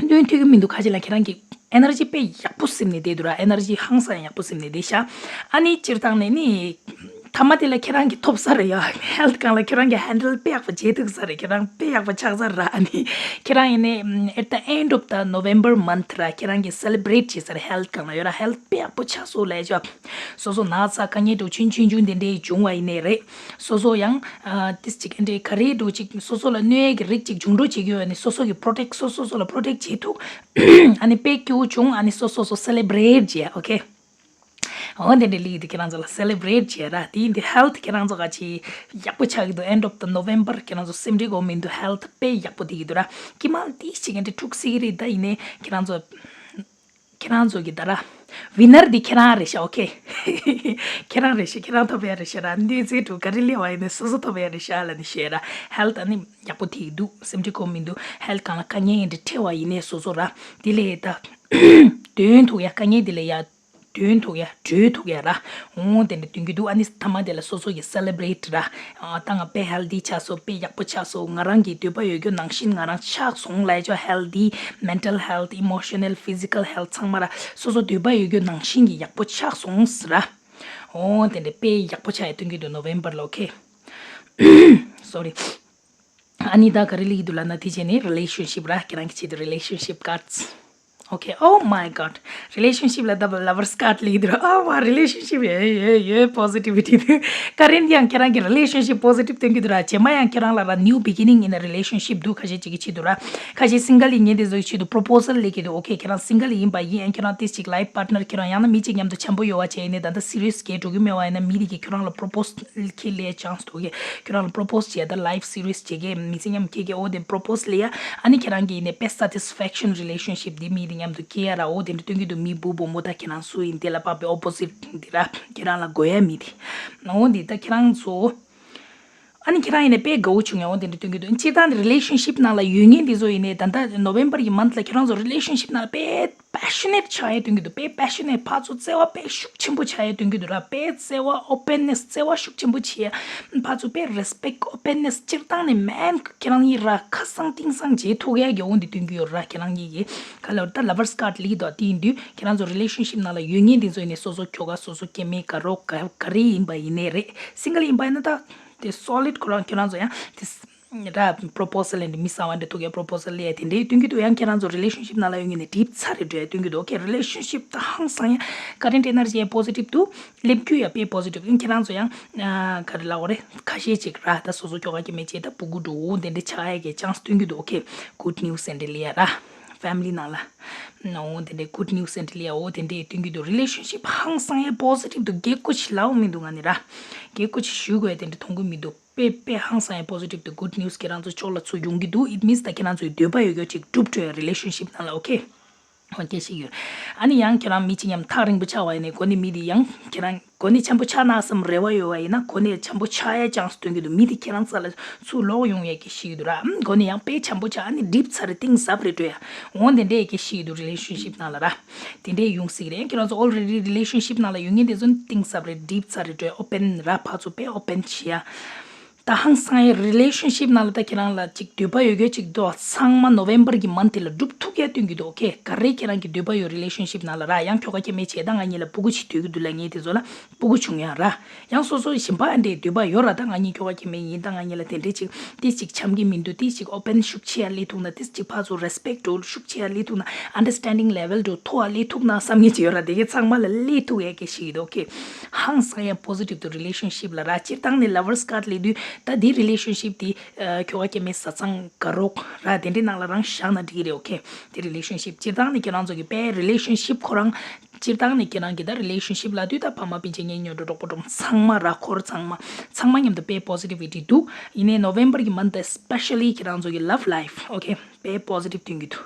གནོད་ཐུབ་ཀྱི་མི་འདུག་ག་ཅི་ལབ་ན་ཁྱེད་རང་གི་energy དཔེ་ཡག་པོ་ཟིན་ནས་བསྡད་འདུག་ར། energy ཧང་སང་ཡག་པོ་ཟིན་ནས་བསྡད་ཤག་ཨ་ནི་སྤྱིར་བཏང་ནས་ནི་མཐའ་མ་དེ་ལ་ཁྱེད་རང་གིས་ཐོབ་ས་རེད་ཡ། health སྒང་ལ་ཁྱེད་རང་གིས་handle དཔེ་ཡག་པོ་བྱེད་ཐུབ་ས་རེད། ཁྱེད་རང་དཔེ་ཡག་པོ་ཆགས་ས་རེད། ཨ་ནི་ཁྱེད་རང་ཡིན་ནའི་at the end of the November month ར་ཁྱེད་རང་གིས་celebrate བྱེད་ས་རེད། health སྒང་ལ་ཡོད་ར། health དཔེ་ཡག་པོ་ཆགས་སོང་ལབ་ཡ་ཅོ། སོ་སོ་ན་ཚ་དཀའ་ངལ་འདྲ་བོ་ཆུང་ཆུང་ཆུང་དེ་འདྲའི་བྱུང་བ་ཡིན་ནའི་རེད། སོ་སོ་ཡང་ཨ་ཏིས་ཅིག་འདྲའི་ག་རེ་འདྲ་བོ་ཅིག་སོ་སོ་ལ་གནོད་ཡས་ཀྱི་རིགས་ཅིག་བྱུང་འགྲོ་བྱེད་ཀྱི་ཡོད་ནི་སོ་སོ་གི་protect སོ་སོ་སོ་ལ་protect བྱེད་ཐུབ། ཨ་ནི་དཔེ་སྐྱིད་པོ་བྱུང་། ཨ་ནི་སོ་སོ་སོ་celebrate བྱེད། okay འོ་དེ་འདྲའི་ལིག་དེ་ཁྱེད་རང་ཚོ་ལ་celebrate བྱེད་ར། དེ་ཡིན་དུས་health ཁྱེད་རང་ཚོ་ག་ཅི་ཡག་པོ་ཆགས་ཀྱི་འདུག end of the November ཁྱེད་རང་ཚོ་སེམས་ཁྲལ་དགོས་མི་འདུག health དཔེ་ཡག་པོ་བསྡད་ཀྱི་འདུག་ར། ཀྱི་མ་ཏིས་ཅིག་འདྲ་འཁྲུག་སྲིད་ཀྱི་རེད། ད་ཡིན་ནའི་ཁྱེད་རང་ཚོ་ཁྱེད་རང་ཚོ་གི་ད་ར། winner འདི་ཁྱེད་རང་རེད་ཤག okay ཁྱེད་རང་རེད་ཤག་ཁྱེད་རང་ཐོབ་ཡ་རེད་ཤག་ར། འདི་ཚེ་དྲུག་ག་རེ་སླེབས་པ་ཡིན་ནའི་སོ་སོ་ཐོབ་ཡ་རེད་ཤག་ལབ་ནས་བཤད་ར། health ཨ་ནི་ཡག་པོ་ཐིག་འདུག་སེམས་ཁྲལ་དགོས་མི་འདུག health སྒང་ལ་དཀའ་ངལ་འདི་འཕྲད་པ་ཡིན་ནའི་སོ་སོ་ར། དེ་ལས་ད་འདོན་ཐུབ་ཡ། དཀའ་ངལ་འདི་ལས་ཡ་འདོན་ཐུབ་ཡ་གྲོལ་ཐུབ་ཡ་ར། འོ་དེ་འདྲ་སྟོན་གྱི་འདུག་ཨ་ནི་མཐའ་མ་དེ་ལ་སོ་སོ་གི་celebrate ར། ཨ་ད་ང་དཔེ་healthy ཆགས་སོང་། དཔེ་ཡག་པོ་ཆགས་སོང་། ང་རང་གི་འདོད་པ་ཡོད་རྒྱུ་ནང་བཞིན་ང་རང་ཆགས་སོང་ལབ་ཡ་ཅོ། healthy mental health emotional physical health ཚང་མ་ར་སོ་སོ་འདོད་པ་ཡོད་རྒྱུ་ནང་བཞིན་གྱི་ཡག་པོ་ཆགས་སོང་ཟེར་ར། འོ་དེ་འདྲ་དཔེ་ཡག་པོ་ཆགས་ཡ་སྟོན་གྱི་འདུག November ལ། okay sorry ཨ་ནི་ད་ག་རེ་ལིག་འདུག་ལབ་ན་དེ་བྱས་ནས་relationship ར། ཁྱེད་རང་གི་ཆེད་དུ་relationship cards okay oh my god relationship ལ་ད་lovers card ལིག་འདུག་ཨ་མ་relationship ཡོད་ཡོད་ཡོད་positivity འདུག current ཡང་ཁྱེད་རང་གི་relationship positive སྟོན་གྱི་འདུག་ར། རྗེས་མ་ཡང་ཁྱེད་རང་ལ་ར་new beginning in a relationship འདུག་ཁ་ཤས་ཅིག་གི་ཆེད་དུ་ར། ཁ་ཤས་single ཡིན་མཁན་དེ་ཚོའི་ཆེད་དུ་proposal ལིག་གི་འདུག okay ཁྱེད་རང་single ཡིན་པ་ཡིན་ཡང་ཁྱེད་རང་ཏིས་ཅིག་life partner ཁྱེད་རང་ཡང་ན་མི་གཅིག་མཉམ་དུ་འཆམ་པོ་ཡོད་པ་བྱས་ནས་ད་ལྟ་serious གས་འགྲོ་གི་མེད་པ་ཡིན་ན་མི་དེ་གིས་ཁྱོད་རང་ལ་propose ཁྱེད་ལས་chance འདུག་གས། ཁྱོད་རང་ལ་propose བྱས་ད་life serious བྱེད་གས་མི་ཚེ་མཉམ་སྐྱེལ་གས། འོ་དེ་propose ལས་ཡ་ཨ་ནི་ཁྱེད་རང་གི་ནས་དཔེ་satisfaction relationship འདི་མི་དེ་མཉམ་དུ་སྐྱེལ་ཡ་ར། འོ་དེ་འདྲ་སྟོན་གྱི་འདུག་མི་བུ་བུ་མོ་ད་ཁྱེད་རང་སུ་ཡིན་དེ་ལ་དཔག་པའི་opposite འདི་ར་ཁྱེད་རང་ལ་དགོས་ཡ་མི་དེ། འོ་འདི་ད་ཁྱེད་རང་ཚོ་ཨ་ནི་ཁྱེད་རང་ཡིན་ནས་དཔེ་དགའ་བོ་བྱུང་ཡ། འོ་དེ་འདྲ་སྟོན་གྱི་འདུག་སྤྱིར་བཏང་relationship ནང་ལ་ཡོད་མཁན་འདི་ཚོ་ཡིན་ནས་ད་ལྟ་November གི་month ལ་ཁྱེད་རང་ཚོ་relationship ནང་ལ་དཔེ་passionate ཆགས་ཡས་སྟོན་གྱི་འདུག་དཔེ་passionate ཕར་ཚུར་བརྩེ་བ་དཔེ་ཤུགས་ཆེན་པོ་ཆགས་ཡས་སྟོན་གྱི་འདུག་ར། དཔེ་བརྩེ་བ་openness བརྩེ་བ་ཤུགས་ཆེན་པོ་བྱས། ཕར་ཚུར་དཔེ་respect openness སྤྱིར་བཏང་ནས་man ཁྱེད་རང་གཉིས་ར་ཁ་སང་གཏིང་སང་བྱེད་ཐུབ་ཡས་ཀྱི་འོ་འདི་སྟོན་གྱི་ཡོད་ར། ཁྱེད་རང་གཉིས་ཀྱི་ག་ལ་ད་lovers card ལིག་དོ་དེ་ཡིན་དུས་ཁྱེད་རང་ཚོ་relationship ནང་ལ་ཡོད་མཁན་དེ་ཚོ་ཡིན་ནས་སོ་སོ་ཁྱོ་ག་སོ་སོ་སྐྱེ་དམན་ག་རོགས་ག་ག་རེ་ཡིན་པ་ཡིན་ནའི་རེད། single ཡིན་པ་ཡིན་ན་ད་དེ་solid ཁོ་རང་ཁྱེད་རང་ཚོ་ཡང་དེ། ར་proposal and མི་གསང་བ་འདྲ་ཐུག་ཡ་proposal ལས་དེ་འདྲའི་སྟོན་གྱི་འདུག་ཡང་ཁྱེད་རང་ཚོ་relationship ནང་ལ་ཡོད་ངེས་ནས་འགྲིབ་ཚར་རེད་འདྲ་སྟོན་གྱི་འདུག okay relationship ད་ཧང་སང་ཡ་current energy ཡ་positive འདུག་སླེབས་རྒྱུ་ཡ་དཔེ་positive ཡིན། ཁྱེད་རང་ཚོ་ཡང་ག་རེ་ལབ་དགོས་རེད། ཁ་ཤས་ཅིག་ར་ད་སོ་སོ་ཁྱོ་ག་སྐྱེ་དམན་ཅིག་ད་སྤུ་གུ་འདྲ་འོ་དེ་འདྲ་ཆགས་ཡ་གི་chance སྟོན་གྱི་འདུག okay good news and ལས་ཡ་ར་family ནང་ལ་འོ་དེ་འདྲའི་good news and ལས་ཡ་འོ་དེ་འདྲའི་སྟོན་གྱི་འདུག relationship ཧང་སང་ཡ་positive འདུག་སྐད་ཆ་ཅིག་ལབ་མི་འདུག་ང་ནི་ར་སྐད་ཆ་ཅིག་ཞུ་དགོས་ཡ་དེ་འདྲ་མཐོང་གི་མི་འདུག་དཔེ་དཔེ་ཧང་སང་ཡ་positive དུ་good news ཁྱེད་རང་ཚོ་ཕྱོགས་ལ་ཚུར་ཡོང་གི་འདུག it means ད་ཁྱེད་རང་ཚོའི་འདོད་པ་ཡོད་རྒྱུ་ཅིག་འགྲུབ་འགྲོ་ཡ་relationship ནང་ལ okay འོ་སྐད་ཆ་ཅིག་ཡོད། ཨ་ནི་ཡང་ཁྱེད་རང་མི་གཅིག་མཉམ་ཐག་རིང་པོ་ཆགས་པ་ཡིན་ནའི་གོ་ནས་མི་དེ་ཡང་ཁྱེད་རང་གོ་ནས་འཆམ་པོ་ཆགས་ན་བསམ་རེ་བ་ཡོད་པ་ཡིན་ན་གོ་ནས་འཆམ་པོ་ཆགས་ཡ་chance སྟོན་གྱི་འདུག་མི་དེ་ཁྱེད་རང་རྩ་ལ་ཚུར་ལོག་ཡོང་ཡ་གི་ཤི་གི་འདུག་ར། ཨམ་གོ་ནས་ཡང་དཔེ་འཆམ་པོ་ཆགས་ཨ་ནི་འགྲིབ་ཚར་རེད་གཏིང་ཟབ་རེད་འགྲོ་ཡ། འོ་དེ་འདྲས་གི་ཤི་གི་འདུག relationship ནང་ལ་ར། དེ་འདྲས་ཡོང་སྲིད་རེད། ཁྱེད་རང་ཚོ་already relationship ནང་ལ་ཡོད་མཁན་དེ་ཚོ་གཏིང་ཟབ་རེད། འགྲིབ་ཚར་རེད་འགྲོ་ཡ། open ར་ཕར་ཚུར་དཔེ་open བྱེད་ཡ། ད་ཧང་སང་ཡ་relationship ནང་ལ་ད་ཁྱེད་རང་ལ་ཅིག་འདོད་པ་ཡོད་མཁན་ཅིག་འདུག་ཚང་མ་November གི་month དེ་ལ་འགྲུབ་ཐུབ་ཡ་སྟོན་གྱི་འདུག okay ག་རེ་ཁྱེད་རང་གི་འདོད་པ་ཡོད་relationship ནང་ལ་ར། ཡང་ཁྱོ་ག་ཁྱེད་མེད་བྱས་ད་ང་གཉིས་ལ་སྤུ་གུ་ཅིག་འདོད་ཀྱི་འདུག་ལབ་མཁན་དེ་ཚོ་ལ་སྤུ་གུ་བྱུང་ཡ་ར། ཡང་སོ་སོ་གཞན་པ་འདྲའི་འདོད་པ་ཡོད་ར། ད་ང་གཉིས་ཁྱོ་ག་ཁྱེད་མེད་ཡིན། ད་ང་གཉིས་ལ་དེ་འདྲའི་ཅིག་དེ་ཅིག་འཆམ་གྱི་མི་འདུག་དེ་ཅིག་open ཤུགས་ཆེ་ཡ་སླེབས་ཐུབ་ན། དེ་ཅིག་ཕར་ཚུར་respect འགྲོ་ཤུགས་ཆེ་ཡ་སླེབས་ཐུབ་ན། understanding level འགྲོ་མཐོ་བ་སླེབས་ཐུབ་ན་བསམ་མཁན་ཅིག་ཡོད་ར། དེ་གའི་ཚང་མ་ལ་སླེབས་ཐུབ་ཡ་གི་ཤི་གི་འདུག okay ཧང་སང་ཡ་positive དུ་relationship ལ་ར། སྤྱིར་བཏང་ནས་lovers card སླེབས་དུས་ ད་འདི་relationship་འདི་ཁྱོ་ག་སྐྱེ་དམན་བཟའ་ཚང་དགའ་རོགས་ར་དེ་འདྲའི་ནང་ལ་རང་བཞག་ན་འགྲིག་གི་རེད། ཨོ་ཁེ། འདི་relationship་སྤྱིར་བཏང་ནས་ཁྱེད་རང་ཚོ་གི་དཔེ་relationship་ཁོ་རང་སྤྱིར་བཏང་ནས་ཁྱེད་རང་གི་ད་relationship་ལབ་དུས་ད་ཕ་མ་སྤུན་མཆེད་གཉེན་ཉེ་འགྲོ་གྲོགས་པོ་གྲོགས་ཚང་མ་ར་འཁོར་ཚང་མ་ཚང་མ་མཉམ་དུ་དཔེ་positivity་འདུག་ཡིན་ནའི་November་གི་month་ད་especially་ཁྱེད་རང་ཚོ་གི་love life་ཨོ་ཁེ་དཔེ་positive་སྟོན་གྱི་འདུག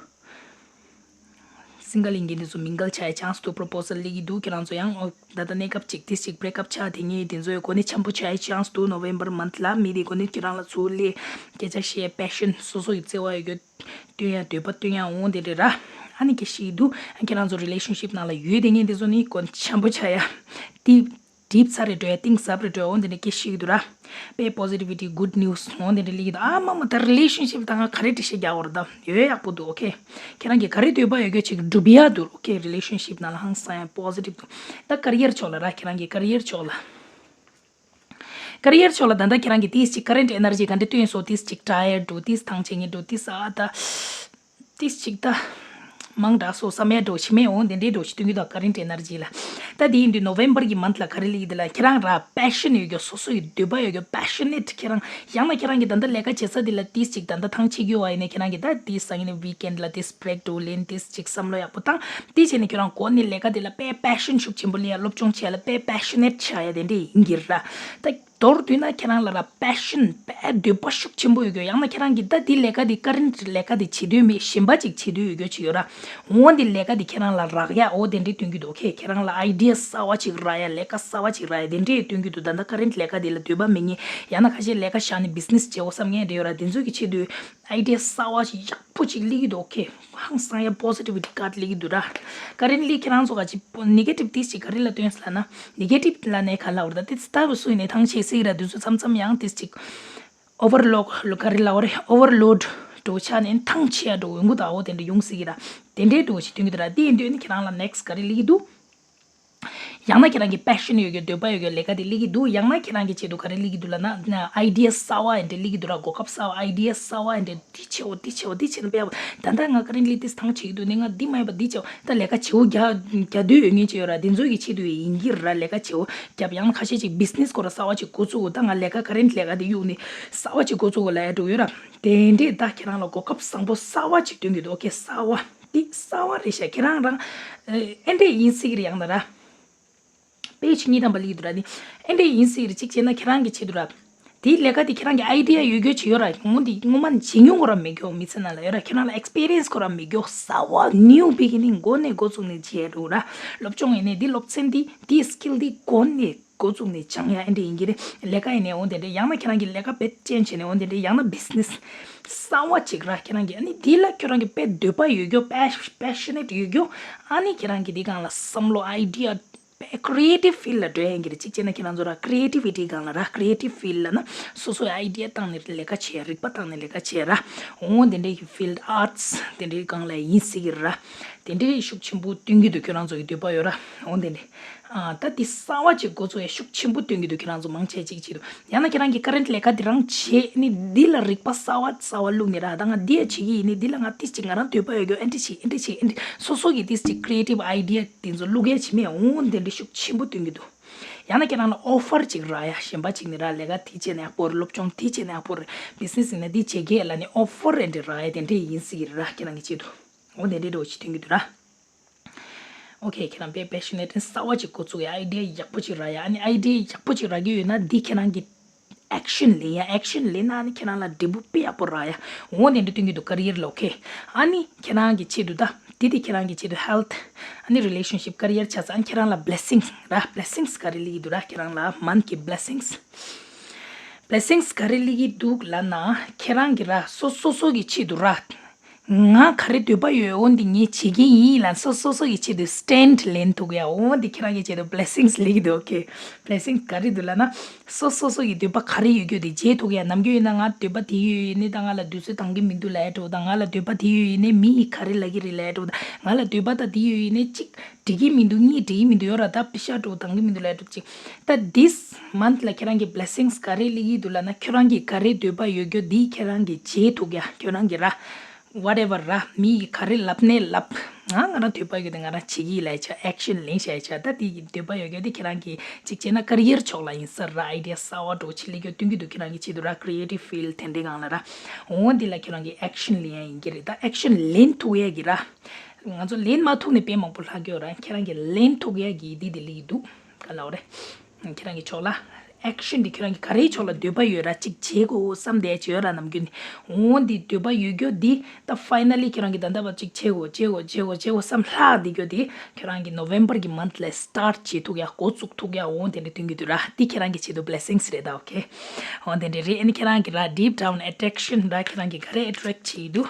single་ཡིན་མཁན་དེ་ཚོ་mingle་བྱ་ཡ་chance་འདུག proposal་སླེབས་ཀྱི་འདུག་ཁྱེད་རང་ཚོ་ཡང་ཨོ་ད་ལྟ་གནས་སྐབས་གཅིག་དེ་གཅིག་break up་ཆགས་དེ་ངས་དེ་ཚོའི་སྒོ་ནས་འཆམ་པོ་བྱ་ཡ་chance་འདུག November month་ལ་མི་དེ་སྒོ་ནས་ཁྱེད་རང་ལ་ཚུར་སླེབས་སྐད་ཆ་བཤད་passion་སོ་སོ་ཡི་བརྩེ་བ་ཡོད་རྒྱུ་སྟོན་ཡ་འདོད་པ་སྟོན་ཡ་འོང་དེ་འདྲ་ར། ཨ་ནི་སྐད་ཤིག་འདུག་ཁྱེད་རང་ཚོ་relationship་ནང་ལ་ཡོད་དེ་ངས་དེ་ཚོ་ནི་སྒོ་ནས་འཆམ་པོ་བྱ་ཡ་དེ། འགྲིབ་ཚར་རེད་འགྲོ་ཡ་གཏིང་ཟབ་རེད་འགྲོ་ཡ་འོ་འདི་འདྲ་སྐད་ཤིག་འདུག་ར། དཔེ་positivity good news་འོ་འདི་འདྲ་ལིག་འདུག་ཨ་མ་མ་ད་relationship་དང་ང་ག་རེ་འགྲེལ་བཤད་རྒྱག་བར་ད་ཡོད་ཡག་པོ་འདུག་ཨོ་ཁེ། ཁྱེད་རང་གི་ག་རེ་འདོད་པ་ཡོད་རྒྱུ་ཅིག་འགྲུབ་ཡ་འདུག་ཨོ་ཁེ། relationship་ནང་ལ་ཧང་སང་ཡ་positive་འདུག་ད་career་ཕྱོགས་ལ་ར་ཁྱེད་རང་གི་career་ཕྱོགས་ལ། career་ཕྱོགས་ལ་ད་ལྟ་ཁྱེད་རང་གི་ཏིས་ཅིག་current energy་ག་འདྲ་སྟོན་སོ་ཏིས་ཅིག་tired་འདུག་ཏིས་ཐང་ཆད་ངེས་འདུག་ཏིས་ཨ་ད། ཏིས་ཅིག་ད། མང་དྲགས་སོ་བསམ་ཡ་འགྲོ་ཕྱི་མའི་འོང་དེ་འདྲའི་འགྲོ་ཞིག་སྟོན་གྱི་འདུག current energy་ལ། ད་དེ་ཡིན་དུས་November་གི་month་ལ་ག་རེ་ལིག་དེ་ལ་ཁྱེད་རང་ར་passion་ཡོད་རྒྱུ་སོ་སོ་ཡི་འདོད་པ་ཡོད་རྒྱུ་passionate་ཁྱེད་རང་ཡང་ན་ཁྱེད་རང་གི་ད་ལྟ་ལས་ཀ་བྱེད་ས་དེ་ལ་ཏིས་ཅིག་ད་ལྟ་ཐང་ཆད་རྒྱུ་བ་ཡིན་ནས་ཁྱེད་རང་གི་ད་ཏིས་སང་ཡིན་weekend་ལ་ཏིས་break་འགྲོ་ལེན་ཏིས་ཅིག་བསམ་བློ་ཡག་པོ་བཏང་ཏིས་བྱས་ནས་ཁྱེད་རང་གོ་ནས་ལས་ཀ་དེ་ལ་དཔེ་passion་ཤུགས་ཆེན་པོ་ལས་ཡ་སློབ་སྦྱོང་བྱས་ལ་དཔེ་passionate་ཆགས་ཡ་དེ་འདྲའི་ཡིན་གྱི་ར། ད། མདོར་བསྡུས་ན་ཁྱེད་རང་ལ་ར་passion་དཔེ་འདོད་པ་ཤུགས་ཆེན་པོ་ཡོད་རྒྱུ་ཡང་ན་ཁྱེད་རང་གིས་ད་འདི་ལས་ཀ་འདི་current་ལས་ཀ་འདི་བྱེད་འདོད་མེད་གཞན་པ་ཅིག་བྱེད་འདོད་ཡོད་རྒྱུ་ཅིག་ཡོད་ར། འོ་འདི་ལས་ཀ་འདི་ཁྱེད་རང་ལ་རག་ཡ་འོ་དེ་འདྲའི་སྟོན་གྱི་འདུག་ཁེ་ཁྱེད་རང་ལ་idea་གསར་བ་ཅིག་རག་ཡ་ལས་ཀ་གསར་བ་ཅིག་རག་ཡ་དེ་འདྲའི་སྟོན་གྱི་འདུག་ད་ལྟ་current་ལས་ཀ་འདི་ལ་འདོད་པ་མེད་མཁན་ཡང་ན་ཁ་ཤས་ལས་ཀ་བཞག་ནས་business་བྱེད་འོ་བསམ་མཁན་རེ་ཡོད་ར་དེ་ཚོ་གི་ཆེད་དུ་idea་གསར་བ་ཞིག་ཡག་པོ་ཅིག་སླེབས་ཀྱི་འདུག་ཁེ། ཧང་སང་ཡ་positivity་card་སླེབས་ཀྱི་འདུག་ར། currently་ཁྱེད་རང་ཚོ་ག་ཅི་negative་ཏིས་ཅིག་ག་རེ་ལ་སྟོན་ལ་ན་negative་ལ་ནས་ག་ལ་བར་ད་ཏིས་ལྟ་བུ་སུ་ཡིན་ནས་ཐང་ཆད་སྲིད་ར་དུས་ཚོད་མཚམས་མཚམས་ཡང་ཏིས་ཅིག་overload་ལོ་ག་རེ་ལ་བར་overload་འགྲོ་ཆ་ནས་ཐང་ཆད་ཡ་འགྲོ་འོང་གི་ད་འོ་དེ་འདྲ་ཡོང་སྲིད་ཀྱི་ར་དེ་འདྲའི་འགྲོ་ཞིག་སྟོན་གྱི་འདུག་ར་དེ་ཡིན་དུས་ནི་ཁྱེད་རང་ལ་next་ག་རེ་སླེབས་ཀྱི་འདུག་ཡང་ན་ཁྱེད་རང་གི་passion་ཡོད་རྒྱུ་འདོད་པ་ཡོད་རྒྱུ་ལས་ཀ་དེ་སླེབས་ཀྱི་འདུག་ཡང་ན་ཁྱེད་རང་གི་ཆེད་དུ་ག་རེ་སླེབས་ཀྱི་འདུག་ལབ་ན་idea་གསར་བ་ཡིན་དེ་སླེབས་ཀྱི་འདུག་ར་གོ་སྐབས་གསར་བ་idea་གསར་བ་ཡིན་དེ་འདི་བྱེད་འོ་འདི་བྱེད་འོ་འདི་བྱེད་ན་དཔེ་ད་ལྟ་ང་currently་ཏིས་ཐང་ཆད་ཀྱི་འདུག་ནི་ང་འདི་མ་ཡིན་པ་འདི་བྱེད་འོ་ད་ལས་ཀ་བྱེད་འོ་རྒྱ་རྒྱ་འདོད་ཡོད་ངེས་ཅིག་ཡོད་ར་འདི་ཚོ་གི་ཆེད་དུ་ཡིན་གྱི་ར་ལས་ཀ་བྱེད་འོ་རྒྱབ་ཡང་ན་ཁ་ཤས་ཅིག་business་སྐོར་གསར་བ་ཅིག་འགོ་བཙུགས་འོ་ད་ང་ལས་ཀ་current་ལས་ཀ་འདི་གཡུག་ནི་གསར་བ་ཅིག་འགོ་བཙུགས་འོ་ལ་ཡ་འགྲོ་ཡོད་ར་དེ་འདྲས་ད་ཁྱེད་རང་ལ་གོ་སྐབས་བཟང་པོ་གསར་བ་ཅིག་སྟོན་གྱི་འདུག་ཨོ་ཁེ་གསར་བ། འདི་གསར་བ་རེད་ཤག་ཁྱེད་རང་རང་ཨེ་འདྲས་ཡིན་སྲིད་ཀྱི་རེད་ཡང་ན་ར། དཔེ་ཆ་གཉིས་དམ་པ་ལི་འདུག་ར་ནི་ཨེ་འདྲས་ཡིན་སྲིད་ཀྱི་རེད་གཅིག་བྱས་ན་ཁྱེད་རང་གི་ཆེད་དུ་ར། དེའི་ལས་ཀ་དེ་ཁྱེད་རང་གི་ཨའི་ཌི་ཡ་ཡོད་རྒྱུ་ཅིག་ཡོད་ར་ངོ་འདི་ངོ་མ་ནི་བྱེད་མྱོང་ཁོ་ར་མེད་རྒྱུ་མི་ཚེ་ནང་ལ་ཡོད་ར་ཁྱེད་རང་ལ་experience་ཁོ་ར་མེད་རྒྱུ་གསར་བ་new beginning་འགོ་ནས་འགོ་བཙུགས་ནས་བྱས་འགྲོ་ར་སློབ་སྦྱོང་ཡིན་ནས་འདི་སློབ་ཚན་འདི་འདི་skill་འདི་འགོ་ནས་འགོ་བཙུགས་ནས་སྦྱང་ཡ་ཨེ་འདྲས་ཡིན་གྱི་རེད་ལས་ཀ་ཡིན་ནས་འོ་དེ་འདྲས་ཡང་ན་ཁྱེད་རང་གི་ལས་ཀ་དཔེ་ཅན་བྱས་ནས་འོ་དེ་འདྲས་ཡང་ན་business་གསར་བ་ཅིག་ར་ཁྱེད་རང་གི་ཨ་ནི་འདི་ལ་ཁྱོད་རང་གི་དཔེ་འདོད་པ་ཡོད་རྒྱུ་passionate་ཡོད་རྒྱུ་ཨ་ནི་ཁྱེད་རང་གི་འདི་སྒང་ལ་བསམ་བློ་idea པའི་creative field་ལ་འགྲོ་ཡ་ཡིན་གྱི་རེད། གཅིག་བྱས་ན་ཁྱེད་རང་ཚོ་ར་creativity་སྒང་ལ་ར་creative field་ལབ་ན་སོ་སོའི་idea་བཏང་ནས་ལས་ཀ་བྱེད་ཡ་རིག་པ་བཏང་ནས་ལས་ཀ་བྱེད་ཡ་ར་འོ་དེ་འདྲའི་field arts་དེ་འདྲའི་སྒང་ལ་ཡིན་སྲིད་ཀྱི་ར་དེ་འདྲའི་ཤུགས་ཆེན་པོ་སྟོན་གྱི་འདུག་ཁྱོད་རང་ཚོ་གི་འདོད་པ་ཡོད་ར་འོ་དེ་འདྲའི་ཨ་ད་དེ་གསར་བ་ཅིག་འགོ་ཚུགས་ཡ་ཤུགས་ཆེན་པོ་སྟོན་གྱི་འདུག་ཁྱོད་རང་ཚོ་མང་ཆེ་གཅིག་བྱེད་འདུག་ཡང་ན་ཁྱེད་རང་གི་current་ལས་ཀ་འདི་རང་བྱེད་ནི་འདི་ལ་རིག་པ་གསར་བ་གསར་བ་བླུགས་ནི་ར་ད་ང་འདི་ཡ་བྱེད་ཀྱི་ཡིན་ནི་འདི་ལ་ང་ཏིས་ཅིག་ང་རང་འདོད་པ་ཡོད་རྒྱུ་ཨེ་འདྲ་བྱེད་ཨེ་འདྲ་བྱེད་ཨེ་འདྲ་སོ་སོ་གི་ཏིས་ཅིག་creative idea་དེ་ཚོ་བླུག་ཡ་བྱེད་མེད་འོང་དེ་འདྲ་ཤུགས་ཆེན་པོ་སྟོན་གྱི་འདུག་ཡང་ན་ཁྱེད་རང་ལ་offer་ཅིག་རག་ཡ་གཞན་པ་ཅིག་ནི་ར་ལས་ཀ་དེ་བྱས་ན་ཡག་པོ་རེད་སློབ་སྦྱོང་དེ་བྱས་ན་ཡག་པོ་རེད་business་ཡིན་ན་འདི་བྱེད་གས་ལ་ནི་offer་ཨེ་འདྲ་རག་ཡ་དེ་འདྲ་ཡིན་སྲིད་ཀྱི་རེད་ར་ཁྱེད་རང་གི་ཆེད་དུ་འོ་དེ་འདྲ་འདྲ་བོ་ཞིག་སྟོན་གྱི་འདུག་ར། ཨོ་ཁེ་ཁྱེད་རང་དཔེ་passionate་གསར་བ་ཅིག་འགོ་བཙུགས་ཡ་idea་ཡག་པོ་ཅིག་རག་ཡ་ཨ་ནི་idea་ཡག་པོ་ཅིག་རག་གི་ཡོད་ན་འདི་ཁྱེད་རང་གི་action་ལེན་ཡ་action་ལེན་ན་ཨ་ནི་ཁྱེད་རང་ལ་འབྲས་བུ་དཔེ་ཡག་པོ་རག་ཡ་འོ་དེ་འདྲ་སྟོན་གྱི་འདུག career་ལ་ཨོ་ཁེ་ཨ་ནི་ཁྱེད་རང་གི་ཆེད་དུ་ད་འདི་དེ་ཁྱེད་རང་གི་ཆེད་དུ་health་ཨ་ནི་relationship career་ཆགས་ཚེ་ཨ་ནི་ཁྱེད་རང་ལ་blessings་ར་blessings་ག་རེ་སླེབས་ཀྱི་འདུག་ར་ཁྱེད་རང་ལ་month་གི་blessings blessings་ག་རེ་སླེབས་ཀྱི་འདུག་ལབ་ན་ཁྱེད་རང་གི་ར་སོ་སོ་སོ་གི་ཆེད་དུ་ར། ང་ག་རེ་འདོད་པ་ཡོད་འོ་འདི་ངས་བྱེད་ཀྱི་ཡིན་ལབ་སོ་སོ་སོ་ཡི་ཆེད་དུ་stand་ལེན་ཐུབ་ཡ་འོ་འདི་ཁྱེད་རང་གི་ཆེད་དུ་blessings་ལེགས་འདུག་ཨོ་ཁེ། blessings་ག་རེ་འདུག་ལབ་ན་སོ་སོ་སོ་ཡི་འདོད་པ་ག་རེ་ཡོད་རྒྱུ་དེ་བྱེད་ཐུབ་ཡ་ནམ་རྒྱུན་ཡིན་ན་ང་འདོད་པ་དེ་ཡོད་ཡིན་ནི་ད་ང་ལ་དུས་ཚོད་འདང་གི་མི་འདུག་ལབ་ཡ་འགྲོ་དང་ང་ལ་འདོད་པ་དེ་ཡོད་ཡིན་ནི་མི་ཡི་ག་རེ་ལབ་ཀྱི་རེད་ལབ་ཡ་འགྲོ་དང་ང་ལ་འདོད་པ་ད་དེ་ཡོད་ཡིན་ནི་གཅིག་འགྲིག་གི་མི་འདུག་གཉིས་འགྲིག་གི་མི་འདུག་ཡོད་ར་ད་པི་ཤ་འགྲོ་འདང་གི་མི་འདུག་ལབ་ཡ་འགྲོ་གཅིག་ད་this month་ལ་ཁྱེད་རང་གི་blessings་ག་རེ་སླེབས་ཀྱི་འདུག་ལབ་ན་ཁྱོད་རང་གི་ག་རེ་འདོད་པ་ཡོད་རྒྱུ་དེ་ཁྱེད་རང་གི་བྱེད་ཐུབ་ཡ་ཁྱོད་རང་གི་ར། whatever ར། མི་ཡིས་ག་རེ་ལབ་ནའི་ལབ། ང་ང་རང་འདོད་པ་ཡོད་དེ་ང་རང་བྱེད་ཀྱི་ལབ་བྱས། ཨེག་ཤན་ལེན་བྱས་བྱས། ད་དེ་འདོད་པ་ཡོད་ཀྱི་དེ་ཁྱེད་རང་གིས་གཅིག་བྱས་ན་ཀ་རི་ཡར་ཕྱོགས་ལ་ཡིན་ས་ར། ཨའི་ཌི་ཡ་གསར་པ་འདྲ་བོ་ཅིག་སླེབས་རྒྱུ་སྟོན་གྱི་འདུག་ཁྱེད་རང་གི་ཆེད་དུ་ར། ཀི་རི་ཨེ་ཊིབ་ཕིལཌ་དེ་འདྲའི་སྒང་ལ་ར། འོ་འདི་ལ་ཁྱེད་རང་གིས་ཨེག་ཤན་ལེན་ཡ་ཡིན་གྱི་རེད། ད་ཨེག་ཤན་ལེན་ཐུབ་ཡ་གི་ར། ང་ཚོ་ལེན་མ་ཐུབ་ནའི་དཔེ་མང་པོ་ལྷག་གི་ཡོད་ར། ཁྱེད་རང་གིས་ལེན་ཐུབ་ཡ་གི་འདི་དེ་སླེབས་ཀྱི་འདུག་ག་ལབ་རེད། ཁྱེད་རང་གི་ཕྱོགས་ལ་ཨེག་ཤན་འདི་ཁྱེད་རང་གིས་ག་རེའི་ཕྱོགས་ལ་འདོད་པ་ཡོད་ར། གཅིག་བྱེད་དགོས་བསམ་བསྡད་ཀྱི་ཡོད་ར། ནམ་རྒྱུན་ནས་འོ་འདི་འདོད་པ་ཡོད་རྒྱུ་འདི་ད་ཕའི་ནལ་ལི་ཁྱེད་རང་གིས་ད་ལྟ་བར་གཅིག་བྱེད་དགོས་བྱེད་དགོས་བྱེད་དགོས་བྱེད་དགོས་བསམ་ལྷག་འདི་རྒྱུ་འདི་ཁྱེད་རང་གིས་ནོ་ཝེམ་བར་གི་མནཐ་ལས་སི་ཊར་ཊི་བྱེད་ཐུབ་ཡ། འགོ་བཙུགས་ཐུབ་ཡ། འོ་དེ་འདྲ་སྟོན་གྱི་འདུག་ར། འདི་ཁྱེད་རང་གི་ཆེད་དུ་བི་ལེ་སིངས་རེད་ད། ཨོ་ཁེ། འོ་དེ་འདྲ་རེད། ཨ་ནི་ཁྱེད་རང་གི་ར་ཌིབ་ཌའུན་ཨེ་ཊེག་ཤན་ར། ཁྱེད་རང་གིས་ག་རེ་ཨེ་ཊེག་བྱེད་ཀྱི་འདུག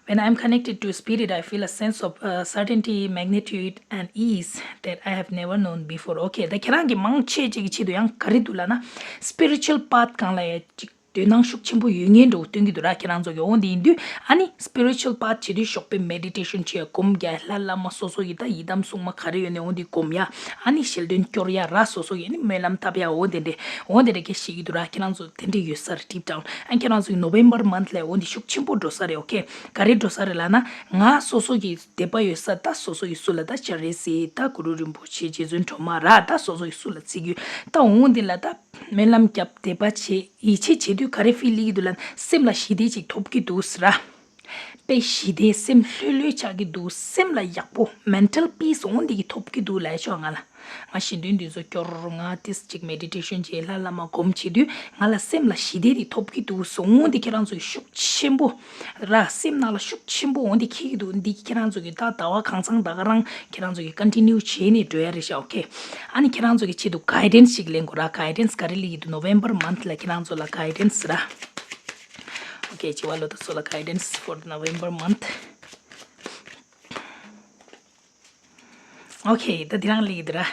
When I am connected to spirit, I feel a sense of uh, certainty, magnitude, and ease that I have never known before. Okay, ད་ཁྱེད་རང་གིས་མང་ཆེ་ཅིག་གི་ཆེད་དུ་ཡང་ག་རེ་འདུག་ལབ་ན། སི་པི་རི་ཅུ་ཨལ་པཱཐ་སྒང་ལ་ཡ་ཅིག་དོ་སྣང་ཤུགས་ཆེན་པོ་ཡོད་མཁན་འདྲ་བོ་སྟོན་གྱི་འདུག་ར། ཁྱེད་རང་ཚོ་གི་འོ་འདི་ཡིན་དུས་ཨ་ནི་སི་པི་རི་ཅུ་ཨལ་པཱཐ་བྱེད་དུས་ཞོགས་པའི་མེ་ཌི་ཊེ་ཤན་བྱེད་ཡ། སྒོམ་རྒྱག་ཡ། ལྷ་བླ་མ་སོ་སོ་ཡི་ད་ཡི་དམ་སྲུང་མ་ག་རེ་ཡོད་ནའི་འོ་འདི་སྒོམ་ཡ། ཨ་ནི་ཞལ་འདོན་སྐྱོར་ཡ་ར། སོ་སོ་ཡི་ཨ་ནི་སྨོན་ལམ་བཏབ་ཡ། འོ་དེ་འདྲ་འོ་དེ་འདྲ་སྐད་བཤད་ཀྱི་འདུག་ར། ཁྱེད་རང་ཚོ་དེ་འདྲ་ཡོད་ས་རེད། ཌིབ་ཌའུན། ཨ་ཁྱེད་རང་ཚོ་གི་ནོ་ཝེམ་བར་མནཐ་ལ་འོ་འདི་ཤུགས་ཆེན་པོ་འགྲོ་ས་རེད། ཨོ་ཁེ། ག་རེ་འགྲོ་ས་རེད་ལབ་ན། ང་སོ་སོ་གི་འདོད་པ་ཡོད་ས་ད་སོ་སོ་ཡི་སུ་ལ་ད་སྤྱན་རས་གཟིགས་ད་གུ་རུ་རིན་པོ་ཆེ་རྗེ་བཙུན་སྒྲོལ་མ་ར། ད་སོ་སོ་ཡི་སུ་ལ་བརྩི་རྒྱུ་ད་འོ་འདི་ལ་ད་སྨོན་ལམ་བརྒྱབ་དད་པ་བྱེད་ཡིད་ཆེས་བྱེད་དུས་ག་རེ་ཕིལ་སླེབས་ཀྱི་འདུག་ལབ་ན། སེམས་ལ་ཞི་བདེ་ཅིག་ཐོབ་ཀྱི་འདུག་ཟེར་ར། དཔེ་ཞི་བདེ། སེམས་ལྷོད་ལྷོད་ཆགས་ཀྱི་འདུག་སེམས་ལ་ཡག་པོ། མེན་ཊལ་པིས་འོ་འདི་གི་ཐོབ་ཀྱི་འདུག་ལབ་ཤོག་ང་ལ། ང་ཞལ་འདོན་འདི་ཚོ་སྐྱོར། ང་ཏིས་ཅིག་མེ་ཌི་ཊེ་ཤན་བྱེད། ལྷ་བླ་མ་སྒོམ་བྱེད་དུས་ང་ལ་སེམས་ལ་ཞི་བདེ་འདི་ཐོབ་ཀྱི་འདུག་སོང་འོ་འདི་ཁྱེད་རང་ཚོ་གི་ཤུགས་ཆེན་པོ་ར། སེམས་ནང་ལ་ཤུགས་ཆེན་པོ་འོ་འདི་འཁྱེར་གྱི་འདུག་འདི་ཁྱེད་རང་ཚོ་གི་ད་ཟླ་བ་གང་ཚང་ད་ག་རང་ཁྱེད་རང་ཚོ་གི་ཀོན་ཊི་ནིའུ་བྱས་ནས་འགྲོ་ཡ་རེད་ཤག་ཨོ་ཁེ། ཨ་ནི་ཁྱེད་རང་ཚོ་གི་ཆེད་དུ་གའི་ཌེན་སི་ཞིག་ལེན་དགོས་ར། གའི་ཌེན་སི་ག་རེ་སླེབས་ཀྱི་འདུག་ནོ་ཝེམ་བར་མནཐ་ལ་ཁྱེད་རང་ཚོ་ལ་གའི་ཌེན་སི་ར། ཨོ་ཁེ། བྱེ་བ་ལོ་ད་སོ་ལ་གའི་ཌེན་སི་for the November month. Okay, ད་དེ་རང་ལེགས་འདུག་ར།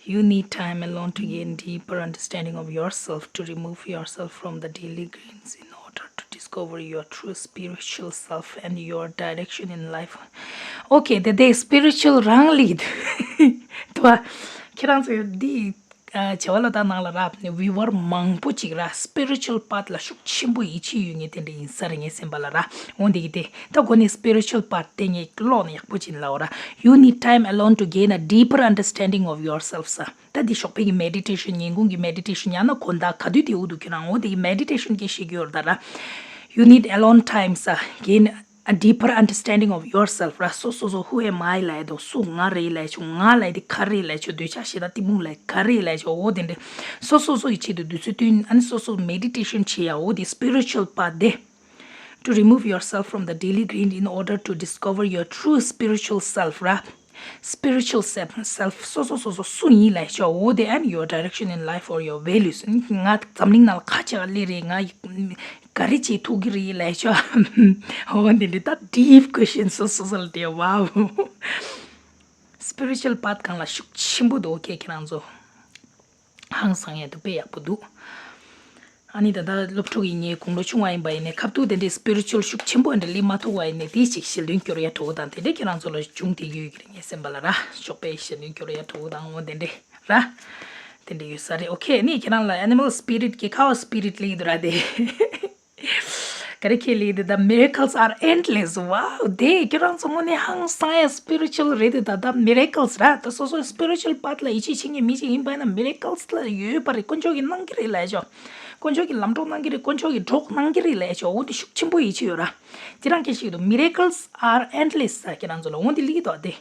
You need time alone to gain deeper understanding of yourself, to remove yourself from the daily grinds in order to discover your true spiritual self and your direction in life. Okay, ད་དེ་སི་པི་རི་ཅུ་ཨལ་རང་ལེགས་འདུག་ད། ཁྱེད་རང་ཚོ་འདི་ཨ། བྱེ་བ་ལོ་ད་ནང་ལ་ར། བིའུ་ཝར་མང་པོ་ཅིག་ར། སི་པི་རི་ཅུ་ཨལ་པཱཐ་ལ་ཤུགས་ཆེན་པོ་ཡིད་ཆེས་ཡོད་མཁན་དེ་འདྲ་ཡིན་ས་རེད་ངའི་སེམས་པ་ལ་ར། འོ་འདི་གི་དེ་ད་གོ་ནས་སི་པི་རི་ཅུ་ཨལ་པཱཐ་དེ་ངས་ཀློག་ནས་ཡག་པོ་ཅིག་ལབ་ར། You need time alone to gain a deeper understanding of yourself ཟེར། ད་འདི་ཞོགས་པའི་གི་མེ་ཌི་ཊེ་ཤན། ཉིན་གུང་གི་མེ་ཌི་ཊེ་ཤན། ཡང་ན་དགོང་དག་ག་དུས་དེ་འུ་འདུག་ཁྱེད་རང་འོ་འདི་གི་མེ་ཌི་ཊེ་ཤན་སྐད་བཤད་ཀྱི་ཡོད་རེད་ད་ར། You need alone time ཟེར། Gain a deeper understanding of yourself ར། སོ་སོ་སོ་who am I ལབ་ཡ་དང་སུ་ང་རེད་ལབ་ཡ་ཆོ། ང་ལབ་ཡ་དེ་ག་རེ་ལབ་ཡ་ཆོ། འདོད་ཆགས་ཞེ་སྡང་གཏི་མུག་ལབ་ཡ་ག་རེ་ལབ་ཡ་ཆོ། འོ་དེ་འདྲ་སོ་སོ་སོ་ཡི་ཆེད་དུ་དུས་ཚོད་བཏོན། ཨ་ནི་སོ་སོ་མེ་ཌི་ཊེ་ཤན་བྱེད་ཡ། འོ་དེ་སི་པི་རི་ཅུ་ཨལ་པཱཐ་དེ། To remove yourself from the daily grind in order to discover your true spiritual self ར། Spiritual self, self སོ་སོ་སོ་སོ་སུ་ཡིན་ལབ་ཡ་ཆོ། འོ་དེ་and your direction in life or your values ང་འཛམ་གླིང་ནང་ལ་ག་བྱས་སླེབས་རེད། ང་ག་རེ་བྱེད་ཐུབ་ཀྱི་རེད་ལབ་ཡ་ཆོ། འོ་འདི་འདྲ་ད་ཌིབ་ཀོ་ཤན་སོ་སོ་སོ་ལ་དེ། ཝའོ། སི་པི་རི་ཅུ་ཨལ་པཱཐ་སྒང་ལ་ཤུགས་ཆེན་པོ་འདུག་ཨོ་ཁེ། ཁྱེད་རང་ཚོ་ཧང་སང་ཡ་འདུག་དཔེ་ཡག་པོ་འདུག་ཨ་ནི་ད་ལྟ་སློབ་ཕྲུག་ཡིན་ངེས། དགུང་ལོ་ཆུང་བ་ཡིན་པ་ཡིན་ནའི་ཁ་ཐུག་དེ་འདྲའི་སི་པི་རི་ཅུ་ཨལ་ཤུགས་ཆེན་པོ་འདྲ་སླེབས་མ་ཐུབ་པ་ཡིན་ནའི་དེ་ཅིག་ཞལ་འདོན་སྐྱོར་ཡ་འགྲོ་དང་དེ་འདྲའི་ཁྱེད་རང་ཚོ་ལ་བྱུང་དེ་ཡོད་ཀྱི་རེད་ངའི་སེམས་པ་ལ་ར། ཞོགས་པའི་ཞལ་འདོན་སྐྱོར་ཡ་འགྲོ་དང་འོ་དེ་འདྲའི་ར། དེ་འདྲའི་ཡོད་ས་རེད། ཨོ་ཁེ། ནི་ཁྱེད་རང་ལ་ཨེ་ནི་མལ་སི་པི་རི་ཊི་གི་ཁ་བ་སི་པི་རི་ཊི་ལེགས་འདུག་ར་དེ། ག་རེ་ཁེ་ལེགས་འདུག་ད་miracles are endless. Wow དེ་ཁྱེད་རང་ཚོ་དངོས་གནས་ཧང་སང་ཡ་སི་པི་རི་ཅུ་ཨལ་རེད་དེ། ད་ད་མི་རེ་ཀལ་སི་ར། ད་སོ་སོ་སི་པི་རི་ཅུ་ཨལ་པཱཐ་ལ་ཡིད་ཆེས་བྱེད་མཁན་མི་ཅིག་ཡིན་པ་ཡིན་ན་མི་རེ་ཀལ་སི་ལ་ཡོད་པ་རེད། དཀོན་མཆོག་གིས་གནང་གི་རེད་ལབ་ཡ་ཆོ། དཀོན་མཆོག་གིས་ལམ་གྲོགས་གནང་གི་རེད། དཀོན་མཆོག་གིས་གྲོགས་གནང་གི་རེད་ལབ་ཡ་ཆོ། འོ་དེ་ཤུགས་ཆེན་པོ་ཡིད་ཆེས་ཡོད་ར། དེ་རང་སྐད་ཤིག་འདུག miracles are endless ཟེར་ཁྱེད་རང་ཚོ་ལ་འོ་དེ་ལེགས་འདུག་དེ།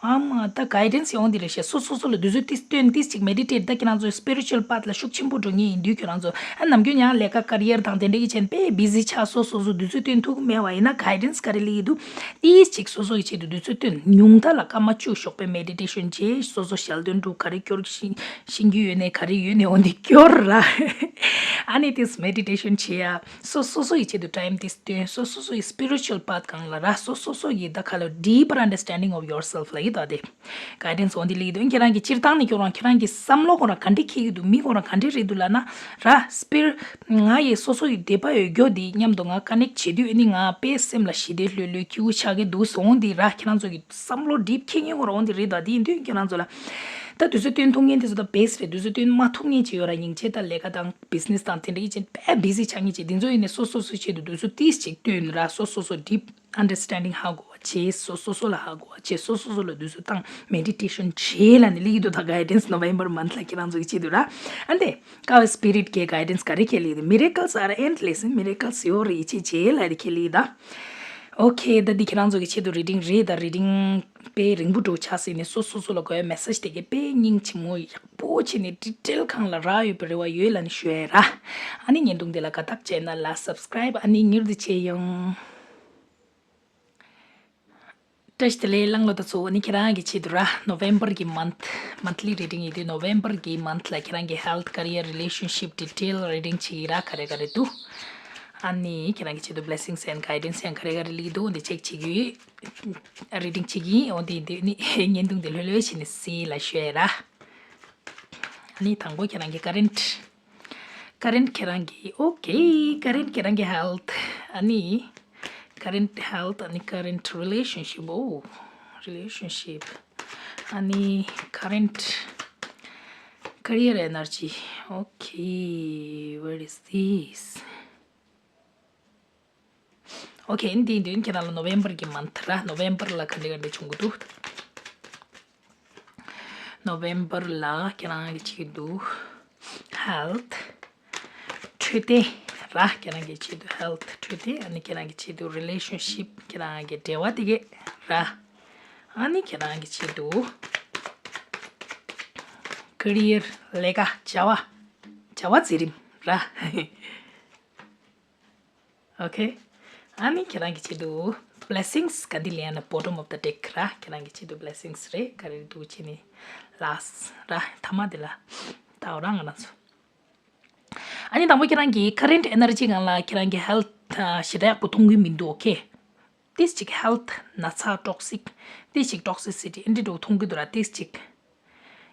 ཨ་མ་ད་གའི་ཌེན་སི་ཡོང་འདི་རེད་ཤག་སོ་སོ་སོ་ལ་དུས་ཚོད་ཏིས་སྟོན་ཏིས་ཅིག་མེ་ཌི་ཊེཊ། ད་ཁྱེད་རང་ཚོ་སི་པི་རི་ཅུ་ཨལ་པཱཐ་ལ་ཤུགས་ཆེན་པོ་འགྲོ་མཁན་ཡིན་དུས་ཁྱེད་རང་ཚོ་ཨ་ནམ་རྒྱུན་ཡང་ལས་ཀ་ཀ་རི་ཡར་དང་དེ་འདྲ་གི་ཆེད་དཔེ་བི་ཟི་ཆགས་སོ་སོ་སོ་དུས་ཚོད་སྟོན་ཐུབ་ཀྱི་མེད་པ་ཡིན་ན་གའི་ཌེན་སི་ག་རེ་ལེགས་འདུག་ཏིས་ཅིག་སོ་སོ་ཡི་ཆེད་དུ་དུས་ཚོད་སྟོན། ཉུང་མཐའ་ལ་སྐར་མ་བཅུ་ཞོགས་པའི་མེ་ཌི་ཊེ་ཤན་བྱེད། སོ་སོ་ཞལ་འདོན་འདྲ་བོ་ག་རེ་སྐྱོར་ཤེས་ཤེས་ཀྱི་ཡོད་ནའི་ག་རེ་ཡོད་ནའི་འོ་འདི་སྐྱོར་ར། ཨ་ནི་ཏིས་མེ་ཌི་ཊེ་ཤན་བྱེད་ཡ། སོ་སོ་སོ་ཡི་ཆེད་དུ་ཊའིམ་ཏིས་སྟོན། སོ་སོ་སོ་ཡི་སི་པི་རི་ཅུ་ཨལ་པཱཐ་སྒང་ལ་ར། སོ་སོ་སོ་ཡི་ད་ག་ལ་deeper understanding of yourself ལ་ཡིན། ད་དེ་guidance འོ་འདི་ལེགས་འདུག་ཁྱེད་རང་གི་སྤྱིར་བཏང་ནས་ཁྱོད་རང་ཁྱེད་རང་གི་བསམ་བློ་ཁོ་རང་ག་འདྲ་འཁྱེར་གྱི་འདུག་མི་ཁོ་རང་ག་འདྲ་རེད་འདུག་ལབ་ན་ར་སྤེར་ང་ཡི་སོ་སོ་ཡི་དད་པ་ཡོད་རྒྱུ་འདི་མཉམ་དུ་ང་connect བྱེད་དུས་ཨ་ནི་ང་དཔེ་སེམས་ལ་ཞི་བདེ་ལྷོད་ལྷོད་སྐྱིད་པོ་ཆགས་ཀྱི་འདུག་ཟེར་འོ་འདི་ར་ཁྱེད་རང་ཚོ་གི་བསམ་བློ་སྒྲིབ་འཁྱེར་མཁན་ཁོ་རང་འོ་འདི་རེད་ད། དེ་ཡིན་དུས་ཁྱེད་རང་ཚོ་ལ་ད་དུས་ཚོད་བཏོན་ཐུབ་མཁན་དེ་ཚོ་ད་best རེད། དུས་ཚོད་བཏོན་མ་ཐུབ་མཁན་ཅིག་ཡོད་ར། སྙིང་རྗེ་དང་ལས་ཀ་དང་business དང་དེ་འདྲ་ཡི་ཅིག་དཔེ་busy ཆགས་མཁན་ཅིག་དེ་ཚོ་ཡིན་ནས་སོ་སོ་སོ་ཆེད་དུ་དུས་ཚོད་ཏིས་ཅིག་བཏོན་ར་སོ་སོ་སོ་སྒྲིབ understanding ཧ་གོ་བ་བྱས། སོ་སོ་སོ་ལ་ཧ་གོ་བ་བྱས། སོ་སོ་སོ་ལ་དུས་ཚོད་བཏང་meditation བྱས་ལ་ནི་ལེགས་འདུག་ད་guidance November month ལ་ཁྱེད་རང་ཚོ་གི་ཆེད་དུ་ར། ཨ་འདི་ཀ་བའི་spirit གི་guidance ག་རེ་ཁྱེད་ལེགས་འདུག miracles are endless miracles ཡོད་རེད་ཅེས་བྱས་ལ་རེ་ཁྱེད་ལེགས་ད། Okay ད་འདི་ཁྱེད་རང་ཚོ་གི་ཆེད་དུ་reading རེད་ད། reading དཔེ་རིང་པོ་འགྲོ་ཆགས་སྲིད་ནས་སོ་སོ་སོ་ལ་དགོས་ཡ་message དེ་གི་དཔེ་སྙིང་རྗེ་མོ་ཡག་པོ་བྱས་ནས་detail གང་ལ་རག་ཡོད་པའི་རེ་བ་ཡོད་ལ་ནི་ཞུ་ཡ་ར། ཨ་ནི་བརྙན་ཐུང་འདི་ལ་དགའ་རྟགས་བྱས་ན་like subscribe ཨ་ནི་མྱུར་དུ་བྱེད་ཡོང་། བཀྲ་ཤིས་བདེ་ལེགས་གླང་ལོ་ད་ཚོ། ཨ་ནི་ཁྱེད་རང་གི་ཆེད་དུ་ར་November གི་month monthly reading ཡིན་དུས་November གི་month ལ་ཁྱེད་རང་གི་health career relationship detail reading བྱེད་ཀྱི་ར། ག་རེ་ག་རེ་འདུག་ཨ་ནི་ཁྱེད་རང་གི་ཆེད་དུ་blessings and guidance ཡང་ག་རེ་ག་རེ་ལེགས་འདུག་འདི་check བྱེད་ཀྱི་ཡོད། reading བྱེད་ཀྱི་ཡིན། འོ་འདི་འདི་ནི་བརྙན་ཐུང་འདི་ལྷོད་ལྷོད་བྱས་ནས་གཟིགས་ལ་ཞུ་ཡ་ར། ཨ་ནི་དང་པོ་ཁྱེད་རང་གི་current current ཁྱེད་རང་གི okay current ཁྱེད་རང་གི་health ཨ་ནི་current health ཨ་ནི་current relationship ཨོ་relationship ཨ་ནི་current career energy okay where is this okay འདི་འདི་ཁྱེད་རང་ལ་November གི་month ར། November ལ་ག་འདྲ་ག་འདྲ་བྱུང་གི་འདུག November ལ་ཁྱེད་རང་གི་ཆེད་དུ་health འཕྲོད་བསྟེན་ར། ཁྱེད་རང་གི་ཆེད་དུ་health འཕྲོད་བསྟེན། ཨ་ནི་ཁྱེད་རང་གི་ཆེད་དུ་relationship ཁྱེད་རང་གི་འབྲེལ་བ་དེ་གས་ར། ཨ་ནི་ཁྱེད་རང་གི་ཆེད་དུ་career ལས་ཀ་བྱ་བ་བྱ་བ་འཛིན་རིམ་ར། Okay ཨ་ནི་ཁྱེད་རང་གི་ཆེད་དུ་blessings ག་འདི་ལེན་ན་bottom of the deck ར། ཁྱེད་རང་གི་ཆེད་དུ་blessings རེད། ག་རེ་འདུག་ཅེས་ནི་last ར་ཐ་མ་འདི་ལ་ད་འོ་རང་ང་རང་ཚོ། ཨ་ནི་དང་པོ་ཁྱེད་རང་གི་current energy སྒང་ལ་ཁྱེད་རང་གི་health ཞེ་དྲག་ཡག་པོ་མཐོང་གི་མི་འདུག okay ཏིས་ཅིག་health ན་ཚ་toxic ཏིས་ཅིག་toxicity འདི་འདྲ་མཐོང་གི་འདུག་ར། ཏིས་ཅིག་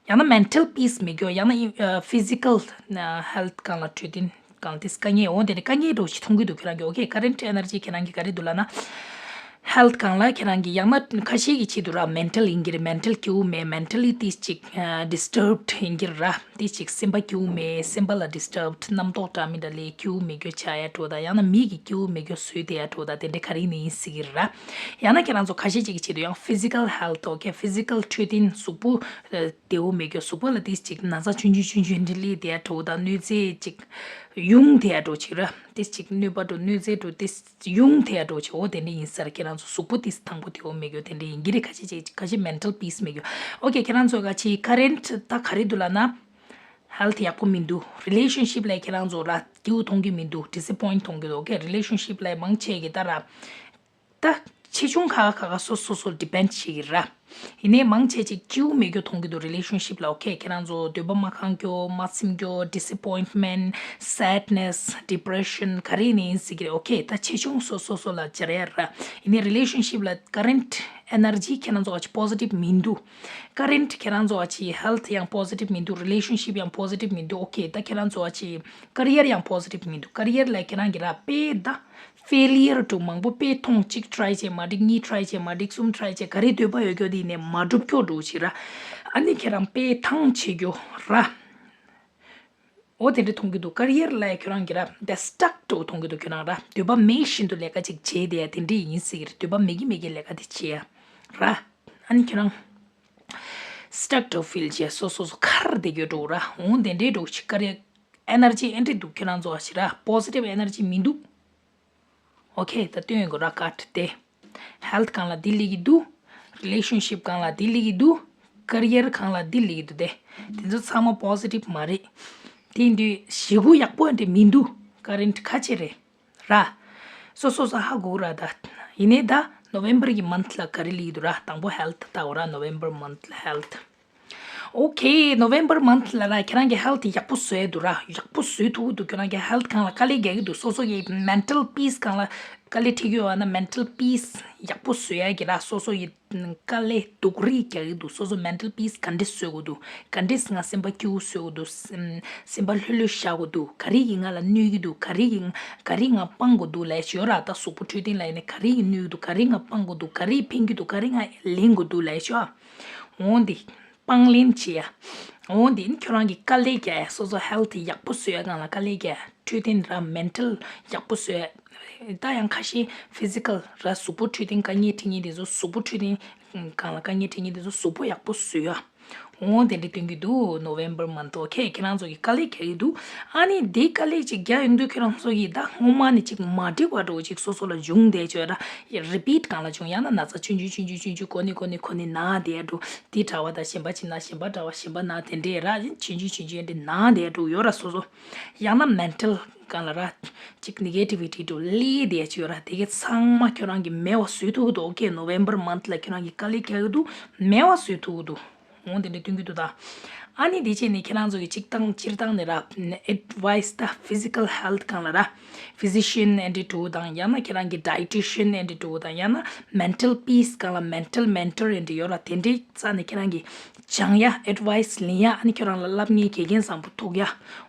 ཡང་ན་mental peace མེད་རྒྱུ། ཡང་ན་physical health སྒང་ལ་འཕྲོད་བསྟེན་སྒང་ལ་དེ་དཀའ་ངལ་འོ་དེ་ནི་དཀའ་ངལ་འདྲ་ཞིག་མཐོང་གི་འདུག་ཁྱོད་རང་གི okay current energy ཁྱེད་རང་གི་ག་རེ་འདུག་ལབ་ན། health སྒང་ལ་ཁྱེད་རང་གི་ཡང་ན་ཁ་ཤས་ཀྱི་ཆེད་དུ་ར་mental ཡིན་གྱི་རེད། mental སྐྱིད་པོ་མེད། mentally དེ་ཅིག་disturbed ཡིན་གྱི་ར། དེ་ཅིག་སེམས་པ་སྐྱིད་པོ་མེད། སེམས་པ་ལ་disturbed རྣམ་རྟོག་འདྲ་མི་འདྲ་ལས་སྐྱིད་པོ་མེད་རྒྱུ་ཆགས་ཡ་འདྲ་དང་ཡང་ན་མི་གི་སྐྱིད་པོ་མེད་རྒྱུ་བཟོས་བསྡད་ཡ་འདྲ་དང་དེ་འདྲ་ག་རེ་ཡིན་ནའི་ཡིན་སྲིད་ཀྱི་རེད་ར། ཡང་ན་ཁྱེད་རང་ཚོ་ཁ་ཤས་ཅིག་གི་ཆེད་དུ་ཡང་physical health okay physical འཕྲོད་བསྟེན་གཟུགས་པོ་བདེ་པོ་མེད་རྒྱུ། གཟུགས་པོ་ལ་ཏིས་ཅིག་ན་ཚ་ཆུང་ཆུང་ཆུང་ཆུང་འདྲ་སླེབས་བསྡད་ཡ་འདྲ་དང་གནོད་འཚེ་ཅིག་ཡོང་བསྡད་ཡ་འདྲ་ཅིག་ར། ཏིས་ཅིག་གནོད་པ་འདྲ་གནོད་འཚེ་འདྲ་ཏིས་ཡོང་བསྡད་ཡ་འདྲ་ཅིག་འོ་དེ་འདྲ་ཡིན་ས་ར། ཁྱེད་རང་ཚོ་གཟུགས་པོ་ཏིས་དང་པོ་བདེ་པོ་མེད་རྒྱུ་དེ་འདྲ་ཡིན་གྱི་རེད། ཁ་ཤས་ཅིག་ཁ་ཤས་mental peace མེད་རྒྱུ། okay ཁྱེད་རང་ཚོ་ག་ཅིག་current ད་ག་རེ་འདུག་ལབ་ན་health ཡག་པོ་མི་འདུག relationship ལ་ཁྱེད་རང་ཚོ་ར་སྐྱིད་པོ་མཐོང་གི་མི་འདུག disappoint མཐོང་གི་འདུག okay relationship ལ་མང་ཆེ་གི་ད་ར། ད་ཆེ་ཆུང་ཁག་ཁག་ཁག་སོ་སོ་སོ་depend བྱེད་ཀྱི་ར། ཡིན་ནའི་མང་ཆེ་ཅིག་སྐྱིད་པོ་མེད་རྒྱུ་མཐོང་གི་འདུག relationship ལ། okay ཁྱེད་རང་ཚོ་འདོད་པ་མ་ཁེངས་རྒྱུ། མ་ཚིམ་རྒྱུ། disappointment, sadness, depression ག་རེ་ཡིན་ནའི་ཡིན་སྲིད་ཀྱི་རེད། okay ད་ཆེ་ཆུང་སོ་སོ་སོ་ལ་སྦྱར་ཡ་ར། ཡིན་ནའི་relationship ལ་current energy ཁྱེད་རང་ཚོ་ཨ་ཅི་positive མི་འདུག current ཁྱེད་རང་ཚོ་ཨ་ཅི་health ཡང་positive མི་འདུག relationship ཡང་positive མི་འདུག okay ད་ཁྱེད་རང་ཚོ་ཨ་ཅི་career ཡང་positive མི་འདུག career ལ་ཁྱེད་རང་གི་ར་དཔེ་ད། failure འདྲ་མང་པོ་དཔེ་མཐོང་། གཅིག་try བྱས་མ་འགྲིག་གཉིས་try བྱས་མ་འགྲིག་གསུམ་try བྱས་ག་རེ་འདོད་པ་ཡོད་རྒྱུ་དེ་ནས་མ་འགྲུབ་རྒྱུ་འདྲ་ཅིག་ར། ཨ་ནི་ཁྱེད་རང་དཔེ་ཐང་ཆད་རྒྱུ་ར། འོ་དེ་འདྲ་མཐོང་གི་འདུག career ལ་ཁྱོད་རང་གི་ར་དེ་stuck འདྲ་མཐོང་གི་འདུག་ཁྱོད་རང་ར་འདོད་པ་མེད་བཞིན་དུ་ལས་ཀ་ཅིག་བྱས་བསྡད་ཡ་དེ་འདྲ་ཡིན་སྲིད་ཀྱི་རེད། འདོད་པ་མེད་ཀྱི་མེད་ཀྱི་ལས་ཀ་དེ་བྱས་ཡ་ར། ཨ་ནི་ཁྱོད་རང་stuck འདྲ་feel བྱས་སོ་སོ་སོ་ཁར་བསྡད་རྒྱུ་འདྲ་ར། འོ་དེ་འདྲ་འདྲ་ཅིག career energy ཨེ་འདྲ་འདུག་ཁྱོད་རང་ཚོ་ཨ་ཅི་ར་positive energy མི་འདུག okay ད་སྟོན་དགོས་ར་ཀ་ཊི་དེ། health སྒང་ལ་འདི་ལེགས་ཀྱི་འདུག relationship སྒང་ལ་འདི་ལེགས་ཀྱི་འདུག career སྒང་ལ་འདི་ལེགས་ཀྱི་འདུག་དེ་དེ་ཚོ་ཚང་མ་positive མ་རེད། དེ་ཡིན་དུས་ཞེ་པོ་ཡག་པོ་འདྲ་མི་འདུག current ཁ་ཆེ་རེད་ར། སོ་སོ་སོ་ཧ་གོ་ར་ད། ཡིན་ནའི་ད་November གི་month ལ་ག་རེ་ལེགས་ཀྱི་འདུག་ར། དང་པོ་health ལྟ་བ་ར། November month ལ་health Okay, November month ལ་ར་ཁྱེད་རང་གི་health ཡག་པོ་བཟོས་འདུག་ར། ཡག་པོ་བཟོས་ཐུབ་ཀྱི་འདུག་ཁྱེད་རང་གི་health སྒང་ལ་དཀའ་ལས་རྒྱག་གི་འདུག་སོ་སོ་གི་mental peace སྒང་ལ་དཀའ་ལས་འཕྲད་ཀྱི་ཡོད་པ་ན། mental peace ཡག་པོ་བཟོ་ཡ་གི་ར། སོ་སོ་ཡི་དཀའ་ལས་སྡུག་རུས་རྒྱག་གི་འདུག་སོ་སོ་mental peace ག་འདྲས་བཟོ་དགོས་འདུག་ག་འདྲས་ང་སེམས་པ་སྐྱིད་པོ་བཟོ་དགོས་འདུག་སེམས་པ་ལྷོད་ལྷོད་བཞག་དགོས་འདུག་ག་རེ་གིས་ང་ལ་གནོད་ཀྱི་འདུག་ག་རེ་གིས་ག་རེ་ང་སྤང་དགོས་འདུག་ལབ་ཡ་ཅིག་ཡོད་ར། ད་གཟུགས་པོ་འཕྲོད་བསྟེན་ལབ་ཡ་ནི་ག་རེ་གིས་གནོད་ཀྱི་འདུག་ག་རེ་ང་སྤང་དགོས་འདུག་ག་རེ་ཕན་གྱི་འདུག་ག་རེ་ང་ལེན་དགོས་འདུག་ལབ་ཡ་ཅིག་འོ་འདི། སྤང་ལེན་བྱེད་ཡ། འོ་འདི་ནི་ཁྱོད་རང་གི་དཀའ་ལས་རྒྱག་ཡ། སོ་སོ་health ཡག་པོ་བཟོ་ཡ་སྒང་ལ་དཀའ་ལས་རྒྱག་ཡ། འཕྲོད་བསྟེན་ར་mental ཡག་པོ་བཟོ་ཡ། ད་ཡང་ཁ་ཤས་physical ར་གཟུགས་པོ་འཕྲོད་བསྟེན་དཀའ་ངལ་འཕྲད་མཁན་དེ་ཚོ། གཟུགས་པོ་འཕྲོད་བསྟེན་སྒང་ལ་དཀའ་ངལ་འཕྲད་མཁན་དེ་ཚོ་གཟུགས་པོ་ཡག་པོ་བཟོ་ཡ། འོ་དེ་འདྲ་སྟོན་གྱི་འདུག November month okay ཁྱེད་རང་ཚོ་གི་དཀའ་ལས་རྒྱག་གི་འདུག་ཨ་ནི་དེ་དཀའ་ལས་ཅིག་རྒྱག་ཡོང་དུས་ཁྱེད་རང་ཚོ་གི་ད་སྔོན་མ་ནས་ཅིག་མ་འགྲིག་པ་འདྲ་བོ་ཅིག་སོ་སོ་ལ་བྱུང་བསྡད་ཡོད་ར། repeat སྒང་ལ་བྱུང་། ཡང་ན་ན་ཚ་ཆུང་ཆུང་ཆུང་ཆུང་ཆུང་ཆུང་གོ་ནས་གོ་ནས་གོ་ནས་ན་བསྡད་འགྲོ། དེ་དྲག་པ་དང་གཞན་པ་ཅིག་ན་གཞན་པ་དྲག་པ་གཞན་པ་ན་དེ་འདྲས་ར། ཆུང་ཆུང་ཆུང་ཆུང་དེ་ན་བསྡད་འགྲོ་ཡོད་ར་སོ་སོ། ཡང་ན་mental སྒང་ལ་ར་ཅིག་negativity འདྲ་བོ་སླེབས་བསྡད་ཡོད་ར། དེ་གའི་ཚང་མ་ཁྱོད་རང་གིས་མེད་པ་བཟོ་ཐུབ་ཀྱི་འདུག okay November month ལ་ཁྱོད་རང་གི་དཀའ་ལས་རྒྱག་གི་འདུག་མེད་པ་བཟོ་ཐུབ་ཀྱི་འདུག་འོ་དེ་འདྲ་སྟོན་གྱི་འདུག་ད། ཨ་ནི་དེ་བྱས་ནས་ཁྱེད་རང་ཚོ་གི་སྤྱིར་བཏང་སྤྱིར་བཏང་ནས་ར་advice ད་physical health སྒང་ལ་ར། physician ཨེ་འདྲ་འདྲ་བོ་དང་། ཡང་ན་ཁྱེད་རང་གི་dietitian ཨེ་འདྲ་འདྲ་བོ་དང་། ཡང་ན་mental peace སྒང་ལ་mental mentor ཨེ་འདྲ་ཡོད་ར། དེ་འདྲའི་རྩ་ནས་ཁྱེད་རང་གི་སྦྱང་ཡ་advice ལེན་ཡ། ཨ་ནི་ཁྱོད་རང་ལ་བསླབ་མཁན་དགེ་རྒན་བཟང་པོ་ཐུག་ཡ།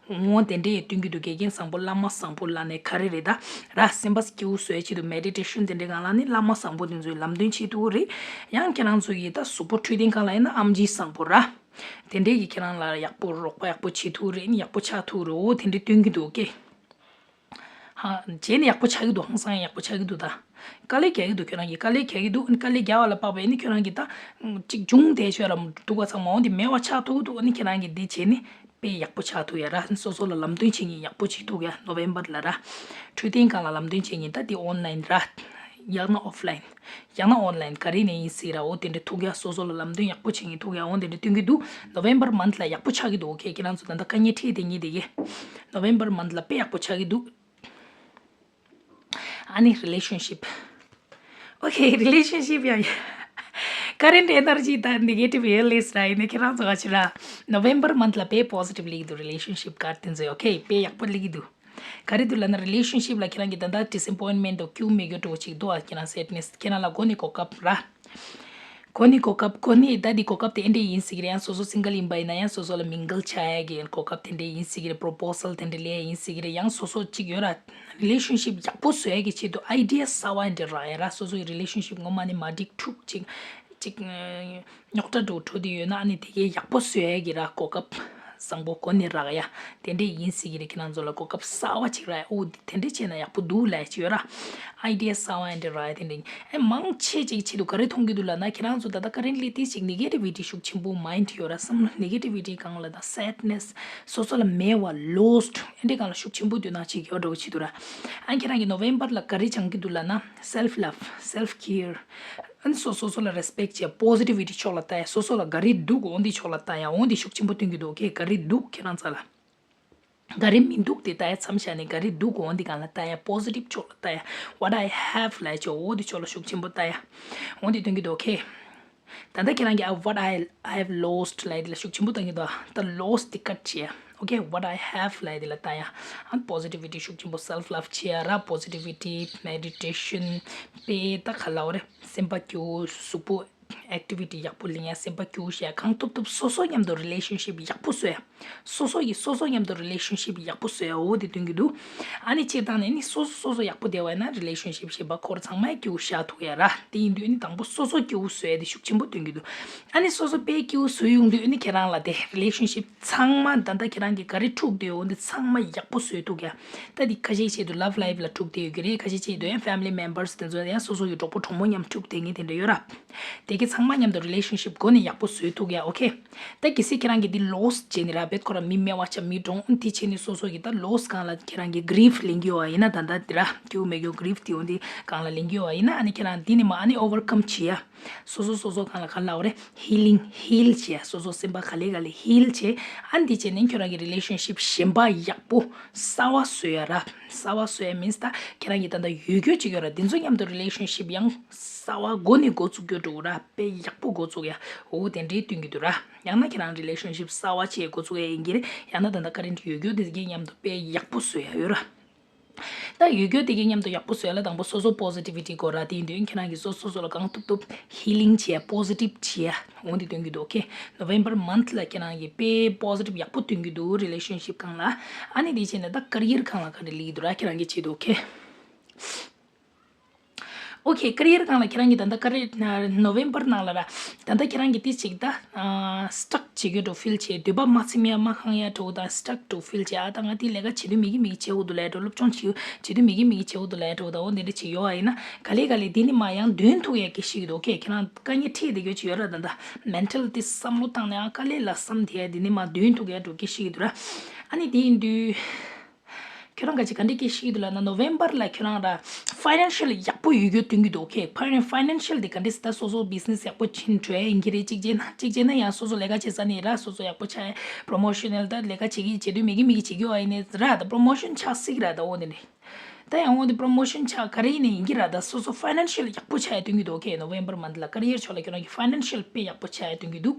འོ་དེ་འདྲའི་སྟོན་གྱི་འདུག་དགེ་རྒན་བཟང་པོ་བླ་མ་བཟང་པོ་ལབ་ནས་ག་རེ་རེད་ད་ར། སེམས་པ་སྐྱིད་པོ་བཟོ་ཡ་ཆེད་དུ་meditation དེ་འདྲའི་སྒང་ལ་ནི་བླ་མ་བཟང་པོ་དེ་ཚོའི་ལམ་སྟོན་བྱེད་ཐུབ་ཀྱི་རེད། ཡང་ཁྱེད་རང་ཚོ་གི་ད་གཟུགས་པོ་འཕྲོད་བསྟེན་སྒང་ལ་ཡིན་ན་ཨེམ་ཆི་བཟང་པོ་ར། དེ་འདྲས་ཀྱིས་ཁྱེད་རང་ལ་ཡག་པོ་རོགས་པ་ཡག་པོ་བྱེད་ཐུབ་རེད། ནི་ཡག་པོ་ཆགས་ཐུབ་རེད། འོ་དེ་འདྲས་སྟོན་གྱི་འདུག་ཀེ། ཧ། བྱས་ནས་ཡག་པོ་ཆགས་ཀྱི་འདུག་ཧང་སང་ཡག་པོ་ཆགས་ཀྱི་འདུག་ད། དཀའ་ལས་རྒྱག་གི་འདུག་ཁྱོད་རང་གིས་དཀའ་ལས་རྒྱག་གི་འདུག་ཨ་ནི་དཀའ་ལས་རྒྱག་པ་ལ་དཔག་པའི་ནི་ཁྱོད་རང་གིས་ད། ཅིག་བྱུང་བསྡད་ཤོད་ར་འདུག་པ་ཚང་མ། འོ་འདི་མེད་པ་ཆགས་ཐུབ་ཀྱི་འདུག་ཨ་ནི་ཁྱེད་རང་གིས་འདི་བྱས་ནི། དཔེ་ཡག་པོ་ཆགས་ཐུབ་ཡ་ར། སོ་སོ་ལ་ལམ་སྟོན་བྱེད་མཁན་ཡག་པོ་བྱེད་ཐུབ་ཡ། November ལ་ར། འཕྲོད་བསྟེན་སྒང་ལ་ལམ་སྟོན་བྱེད་མཁན་ད་དེ་online ར། ཡང་ན་offline། ཡང་ན་online ག་རེ་ནས་ཡིན་སྲིད་ར། འོ་དེ་འདྲ་ཐུག་ཡ། སོ་སོ་ལ་ལམ་སྟོན་ཡག་པོ་བྱེད་མཁན་ཐུག་ཡ། འོ་དེ་འདྲ་སྟོན་གྱི་འདུག November month ལ་ཡག་པོ་ཆགས་ཀྱི་འདུག okay ཁྱེད་རང་ཚོ་ད་ལྟ་དཀའ་ངལ་འཕྲད་བསྡད་མཁན་དེ་གས། November month ལ་དཔེ་ཡག་པོ་ཆགས་ཀྱི་འདུག་ཨ་ནི་relationship okay relationship ཡང་current energy དང་negative air list ར། ཡིན་ནའི་ཁྱེད་རང་ཚོ་ག་ཅི་ར། November month ལ་དཔེ་positive སླེབས་ཀྱི་འདུག relationship card དེ་ཚོ་okay དཔེ་ཡག་པོ་སླེབས་ཀྱི་འདུག་ག་རེ་འདུག་ལབ་ན་relationship ལ་ཁྱེད་རང་གི་ད་ལྟ་disappointment འདུག་སྐྱིད་པོ་མེད་རྒྱུ་འདྲ་བོ་ཅིག་འདུག་ཨ། ཁྱེད་རང་sadness ཁྱེད་རང་ལ་གོ་ནི་གོ་སྐབས་ར། གོ་ནི་གོ་སྐབས་གོ་ནི་ད་འདི་གོ་སྐབས་དེ་ཨེ་འདྲ་ཡིན་སྲིད་ཀྱི་རེད། ཡང་སོ་སོ་single ཡིན་པ་ཡིན་ན་ཡང་སོ་སོ་ལ་mingle བྱ་ཡ་གི་གོ་སྐབས་དེ་འདྲ་ཡིན་སྲིད་ཀྱི་རེད། proposal དེ་འདྲ་སླེབས་ཡ་ཡིན་སྲིད་ཀྱི་རེད། ཡང་སོ་སོ་ཅིག་ཡོད་ར། relationship ཡག་པོ་བཟོ་ཡ་གི་ཆེད་དུ་idea གསར་པ་འདྲ་རག་ཡ་ར། སོ་སོའི་relationship ངོ་མ་ནི་མ་འགྲིག་འཁྲུག་ཅིག་ཅིག་རྙོག་དྲ་འདྲ་བོ་འཕྲོད་དེ་ཡོད་ན་ཨ་ནི་དེ་གའི་ཡག་པོ་བཟོ་ཡ་གི་ར་གོ་སྐབས་བཟང་པོ་གོ་ནས་རག་ཡ་དེ་འདྲས་ཡིན་སྲིད་ཀྱི་རེད། ཁྱེད་རང་ཚོ་ལ་གོ་སྐབས་གསར་པ་ཅིག་རག་ཡ། ཨོ་དེ་འདྲས་བྱས་ན་ཡག་པོ་འདུག་ལབ་ཡ་ཅིག་ཡོད་ར། idea གསར་པ་འདྲ་རག་ཡ་དེ་འདྲས་ཨེ་མང་ཆེ་ཅིག་ཆེད་དུ་ག་རེ་མཐོང་གི་འདུག་ལབ་ན། ཁྱེད་རང་ཚོ་ད་ལྟ་currently དེ་ཅིག་negativity ཤུགས་ཆེན་པོ་mind ཡོད་ར། བསམ་བློ་negativity སྒང་ལ་དང་sadness སོ་སོ་ལ་མེད་པ་lost ཨེ་འདྲས་སྒང་ལ་ཤུགས་ཆེན་པོ་དེ་ནང་ཅིག་ཡོད་འགྲོ་གི་ཆེད་དུ་ར། ཨ་ཁྱེད་རང་གི་November ལ་ག་རེ་སྦྱང་གི་འདུག་ལབ་ན་self love self care ཨ་ནི་སོ་སོ་སོ་ལ་respect བྱས་positivity ཕྱོགས་ལ་ལྟ་ཡ། སོ་སོ་ལ་ག་རེ་འདུག་འོ་འདི་ཕྱོགས་ལ་ལྟ་ཡ། འོ་འདི་ཤུགས་ཆེན་པོ་སྟོན་གྱི་འདུག okay ག་རེ་འདུག་ཁྱེད་རང་ཚོ་ལ། ག་རེ་མི་འདུག་དེ་ལྟ་ཡ་མཚམས་བཞག་ནས་ག་རེ་འདུག་འོ་འདི་སྒང་ལ་ལྟ་ཡ། positive ཕྱོགས་ལ་ལྟ་ཡ། what I have ལབ་ཡ་ཆོག་འོ་འདི་ཕྱོགས་ལ་ཤུགས་ཆེན་པོ་ལྟ་ཡ། འོ་འདི་སྟོན་གྱི་འདུག okay ད་ལྟ་ཁྱེད་རང་གིས་what I I have lost ལབ་ཡ་འདི་ལ་ཤུགས་ཆེན་པོ་བཏང་གི་འདུག་ད་lost དེ་ཀཊ་བྱེད་ཡ། okay what I have ལབ་ཡ་འདི་ལ་ལྟ་ཡ། ཨ་positivity ཤུགས་ཆེན་པོ། self love བྱེད་ཡ་ར། positivity meditation དཔེ་ད་ག་ལབ་དགོས་རེད། སེམས་པ་སྐྱིད་པོ་གཟུགས་པོ་activity ཡག་པོ་ལེན་ཡ། སེམས་པ་སྐྱིད་པོ་བྱེད་ཡ། གང་ཐུབ་ཐུབ་སོ་སོ་མཉམ་དུ་relationship ཡག་པོ་བཟོ་ཡ། སོ་སོ་ཡིས་སོ་སོ་མཉམ་དུ་relationship ཡག་པོ་བཟོ་ཡ། འོ་དེ་སྟོན་གྱི་འདུག་ཨ་ནི་སྤྱིར་བཏང་ནས་ནི་སོ་སོ་སོ་སོ་ཡག་པོ་བསྡད་པ་ཡིན་ན་relationship ཞེས་པ་ཁོ་རང་ཚང་མ་སྐྱིད་པོ་བཞག་ཐུབ་ཡ་ར། དེ་ཡིན་དུས་ནི་དང་པོ་སོ་སོ་སྐྱིད་པོ་བཟོ་ཡ་དེ་ཤུགས་ཆེན་པོ་སྟོན་གྱི་འདུག་ཨ་ནི་སོ་སོ་དཔེ་སྐྱིད་པོ་བཟོས་ཡོང་དུས་ནི་ཁྱེད་རང་ལ་དེ་relationship ཚང་མ་ད་ལྟ་ཁྱེད་རང་གིས་ག་རེ་འཁྲུག་བསྡད་ཡོད་འདི་ཚང་མ་ཡག་པོ་བཟོས་ཐུབ་ཡ། ད་འདི་ཁ་ཤས་ཆེད་དུ་love life ལ་འཁྲུག་བསྡད་ཡོད་ཀྱི་རེད། ཁ་ཤས་ཆེད་དུ་ཡང་family members དེ་ཚོ་ཡང་སོ་སོ་ཡི་གྲོགས་པོ་གྲོགས་མོ་མཉམ་འཁྲུག་བསྡད་མཁན་དེ་འདྲ་ཡོད་ར། དེ་གི་ཚང་མ་མཉམ་དུ་relationship སྒོ་ནས་ཡག་པོ་བཟོས་ཐུབ་ཡ། okay ད་གལ་སྲིད་ཁྱེད་རང་གིས་འདི་loss བྱས་ནས་ར་བེད་ཁོ་ར་མི་སྨྲ་བ་ཆ་མི་གྲོངས་འདི་བྱས་ནས་སོ་སོ་གི་ད་loss སྒང་ལ་ཁྱེད་རང་གིས་grief ལེན་གྱི་ཡོད་པ་ཡིན་ན། ད་ལྟ་འདི་ར་སྐྱིད་པོ་མེད་རྒྱུ་grief དེ་འོ་འདི་སྒང་ལ་ལེན་གྱི་ཡོད་པ་ཡིན་ན། ཨ་ནི་ཁྱེད་རང་འདི་ནས་མ་ཨ་ནི་overcome བྱེད་ཡ། སོ་སོ་སོ་སོ་སྒང་ལ་ག་ལབ་དགོས་རེད། ཧི་ལིང་། ཧིལ་བྱས། སོ་སོ་སེམས་པ་ག་ལེ་ག་ལེ་ཧིལ་བྱས། ཨ་ནི་དེ་བྱས་ནས་ཁྱོད་རང་གི་རི་ལེ་ཤན་ཤིབ་གཞན་པ་ཡག་པོ་གསར་བ་བཟོ་ཡ་ར། གསར་བ་བཟོ་ཡ་མིན་སི་ད་ཁྱེད་རང་གི་ད་ལྟ་ཡོད་རྒྱུ་ཅིག་ཡོད་ར། དེ་ཚོ་མཉམ་དུ་རི་ལེ་ཤན་ཤིབ་ཡང་གསར་བ་འགོ་ནས་འགོ་བཙུགས་རྒྱུ་འགྲོ་ར། དཔེ་ཡག་པོ་འགོ་བཙུགས་ཡ། འོ་དེ་འདྲའི་སྟོན་གྱི་འདུག་ར། ཡང་ན་ཁྱེད་རང་རི་ལེ་ཤན་ཤིབ་གསར་བ་བྱས་འགོ་བཙུགས་ཡ་ཡིན་གྱི་རེད། ཡང་ན་ད་ལྟ་ཀ་རེན་ཊི་ཡོད་རྒྱུ་དེ་གའི་མཉམ་དུ་དཔེ་ཡག་པོ་བཟོ་ཡ་ཡོད་ར། ད་ཡོད་རྒྱུ་དེ་གའི་མཉམ་དུ་ཡག་པོ་བཟོ་ཡ་ལ་དང་པོ་སོ་སོ་པོ་ཟི་ཊི་བི་ཊི་དགོས་ར། དེ་ཡིན་དུས་ཁྱེད་རང་གིས་སོ་སོ་སོ་ལ་གང་ཐུབ་ཐུབ་ཧི་ལིང་བྱེད་ཡ། པོ་ཟི་ཊིབ་བྱེད་ཡ། འོ་འདི་སྟོན་གྱི་འདུག་ཨོ་ཁེ། ནོ་ཝེམ་བར་མནཐ་ལ་ཁྱེད་རང་གིས་དཔེ་པོ་ཟི་ཊིབ་ཡག་པོ་སྟོན་གྱི་འདུག་རི་ལེ་ཤན་ཤིབ་སྒང་ལ། ཨ་ནི་དེ་བྱས་ནས་ད་ཀ་རི་ཡར་སྒང་ལ་ག་རེ་ལབ་ཀྱི་འདུག་ར། ཁྱེད་རང་གིས་བྱེད་འདུག་ཨོ་ཁེ། ཨོ་ཁེ། ཀ་རི་ཡར་སྒང་ལ་ཁྱེད་རང་གིས་ད་ལྟ་ཀ་རི་ནོ་ཝེམ་བར་ནང་ལ་ར། ད་ལྟ་ཁྱེད་རང་གིས་དེ་ཅིག་ད་སི་ཊག་བྱེད་རྒྱུ་འདྲ་ཕིལ་བྱེད། འདོད་པ་མ་ཚིམ་ཡ་མ་ཁེངས་ཡ་འདྲ་བོ་དང་སི་ཊག་འདྲ་ཕིལ་བྱེད། ཨ་ད་ང་དེ་ལས་ཀ་བྱེད་དུས་མི་དགེ་མི་དགེ་བྱེད་དགོས་འདུག་ལབ་འདྲ་བོ། སློབ་སྦྱོང་བྱེད་བྱེད་དུས་མི་དགེ་མི་དགེ་བྱེད་དགོས་འདུག་ལབ་འདྲ་བོ་དང་འོ་དེ་འདྲ་ཅིག་ཡོད་པ་ཡིན་ན། ག་ལེ་ག་ལེ་དེ་ནི་མ་ཡང་འདོན་ཐུབ་ཡ་གི་ཤེས་ཀྱི་འདུག་ཨོ་ཁེ། ཁྱེད་རང་དཀའ་ངལ་འཕྲད་བསྡད་རྒྱུ་ཅིག་ཡོད་ར། ད་ད་མེན་ཊལ་དེ་བསམ་བློ་བཏང་ནས་ཨ་དཀའ་ལས་ལ་བསམ་དེ་ཡ་དེ་ནི་མ་འདོན་ཐུབ་ཡ་འདྲ་བོ་གི་ཤེས་ཀྱི་འདུག་ར། ཨ་ནི་དེ་ཡིན་དུས། ཁྱོད་རང་ག་ཅིག་ག་འདྲ་གི་ཤེས་ཀྱི་འདུག་ལབ་ན། ནོ་ཝེམ་བར་ལ་ཁྱོད་རང་ར་ཕའི་ནན་ཤལ་ཡག་པོ་ཡོད་རྒྱུ་སྟོན་གྱི་འདུག་ཨོ་ཁེ། ཕའི་ནན་ཕའི་ནན་ཤལ་དེ་ག་འདྲ་སི་ད་སོ་སོ་བི་ཛི་ནེ་སི་ཡག་པོ་ཕྱིན་འགྲོ་ཡ་ཡིན་གྱི་རེད། གཅིག་བྱས་ན་གཅིག་བྱས་ན་ཡང་སོ་སོ་ལས་ཀ་བྱེད་ས་ནས་ར་སོ་སོ་ཡག་པོ་ཆགས་ཡ། པོ་རོ་མོ་ཤན་ནལ་ད་ལས་ཀ་བྱེད་ཀྱི་བྱེད་དུས་མི་དགེ་མི་དགེ་བྱེད་ཀྱི་ཡོད་པ་ཡིན་ནའི་ར། ད་པོ་རོ་མོ་ཤན་ཆགས་སྲིད་ཀྱི་ར། ད་འོ་དེ་ནས་ད་ཡང་འོ་དེ་པོ་རོ་མོ་ཤན་ཆགས་ག་རེ་ཡིན་ནའི་ཡིན་གྱི་ར། ད་སོ་སོ་ཕའི་ནན་ཤལ་ཡག་པོ་ཆགས་ཡ་སྟོན་གྱི་འདུག་ཨོ་ཁེ། ནོ་ཝེམ་བར་མནཐ་ལ་ཀ་རི་ཡར་ཕྱོགས་ལ་ཁྱོད་རང་གི་ཕའི་ནན་ཤལ་དཔེ་ཡག་པོ་ཆགས་ཡ་སྟོན་གྱི་འདུག་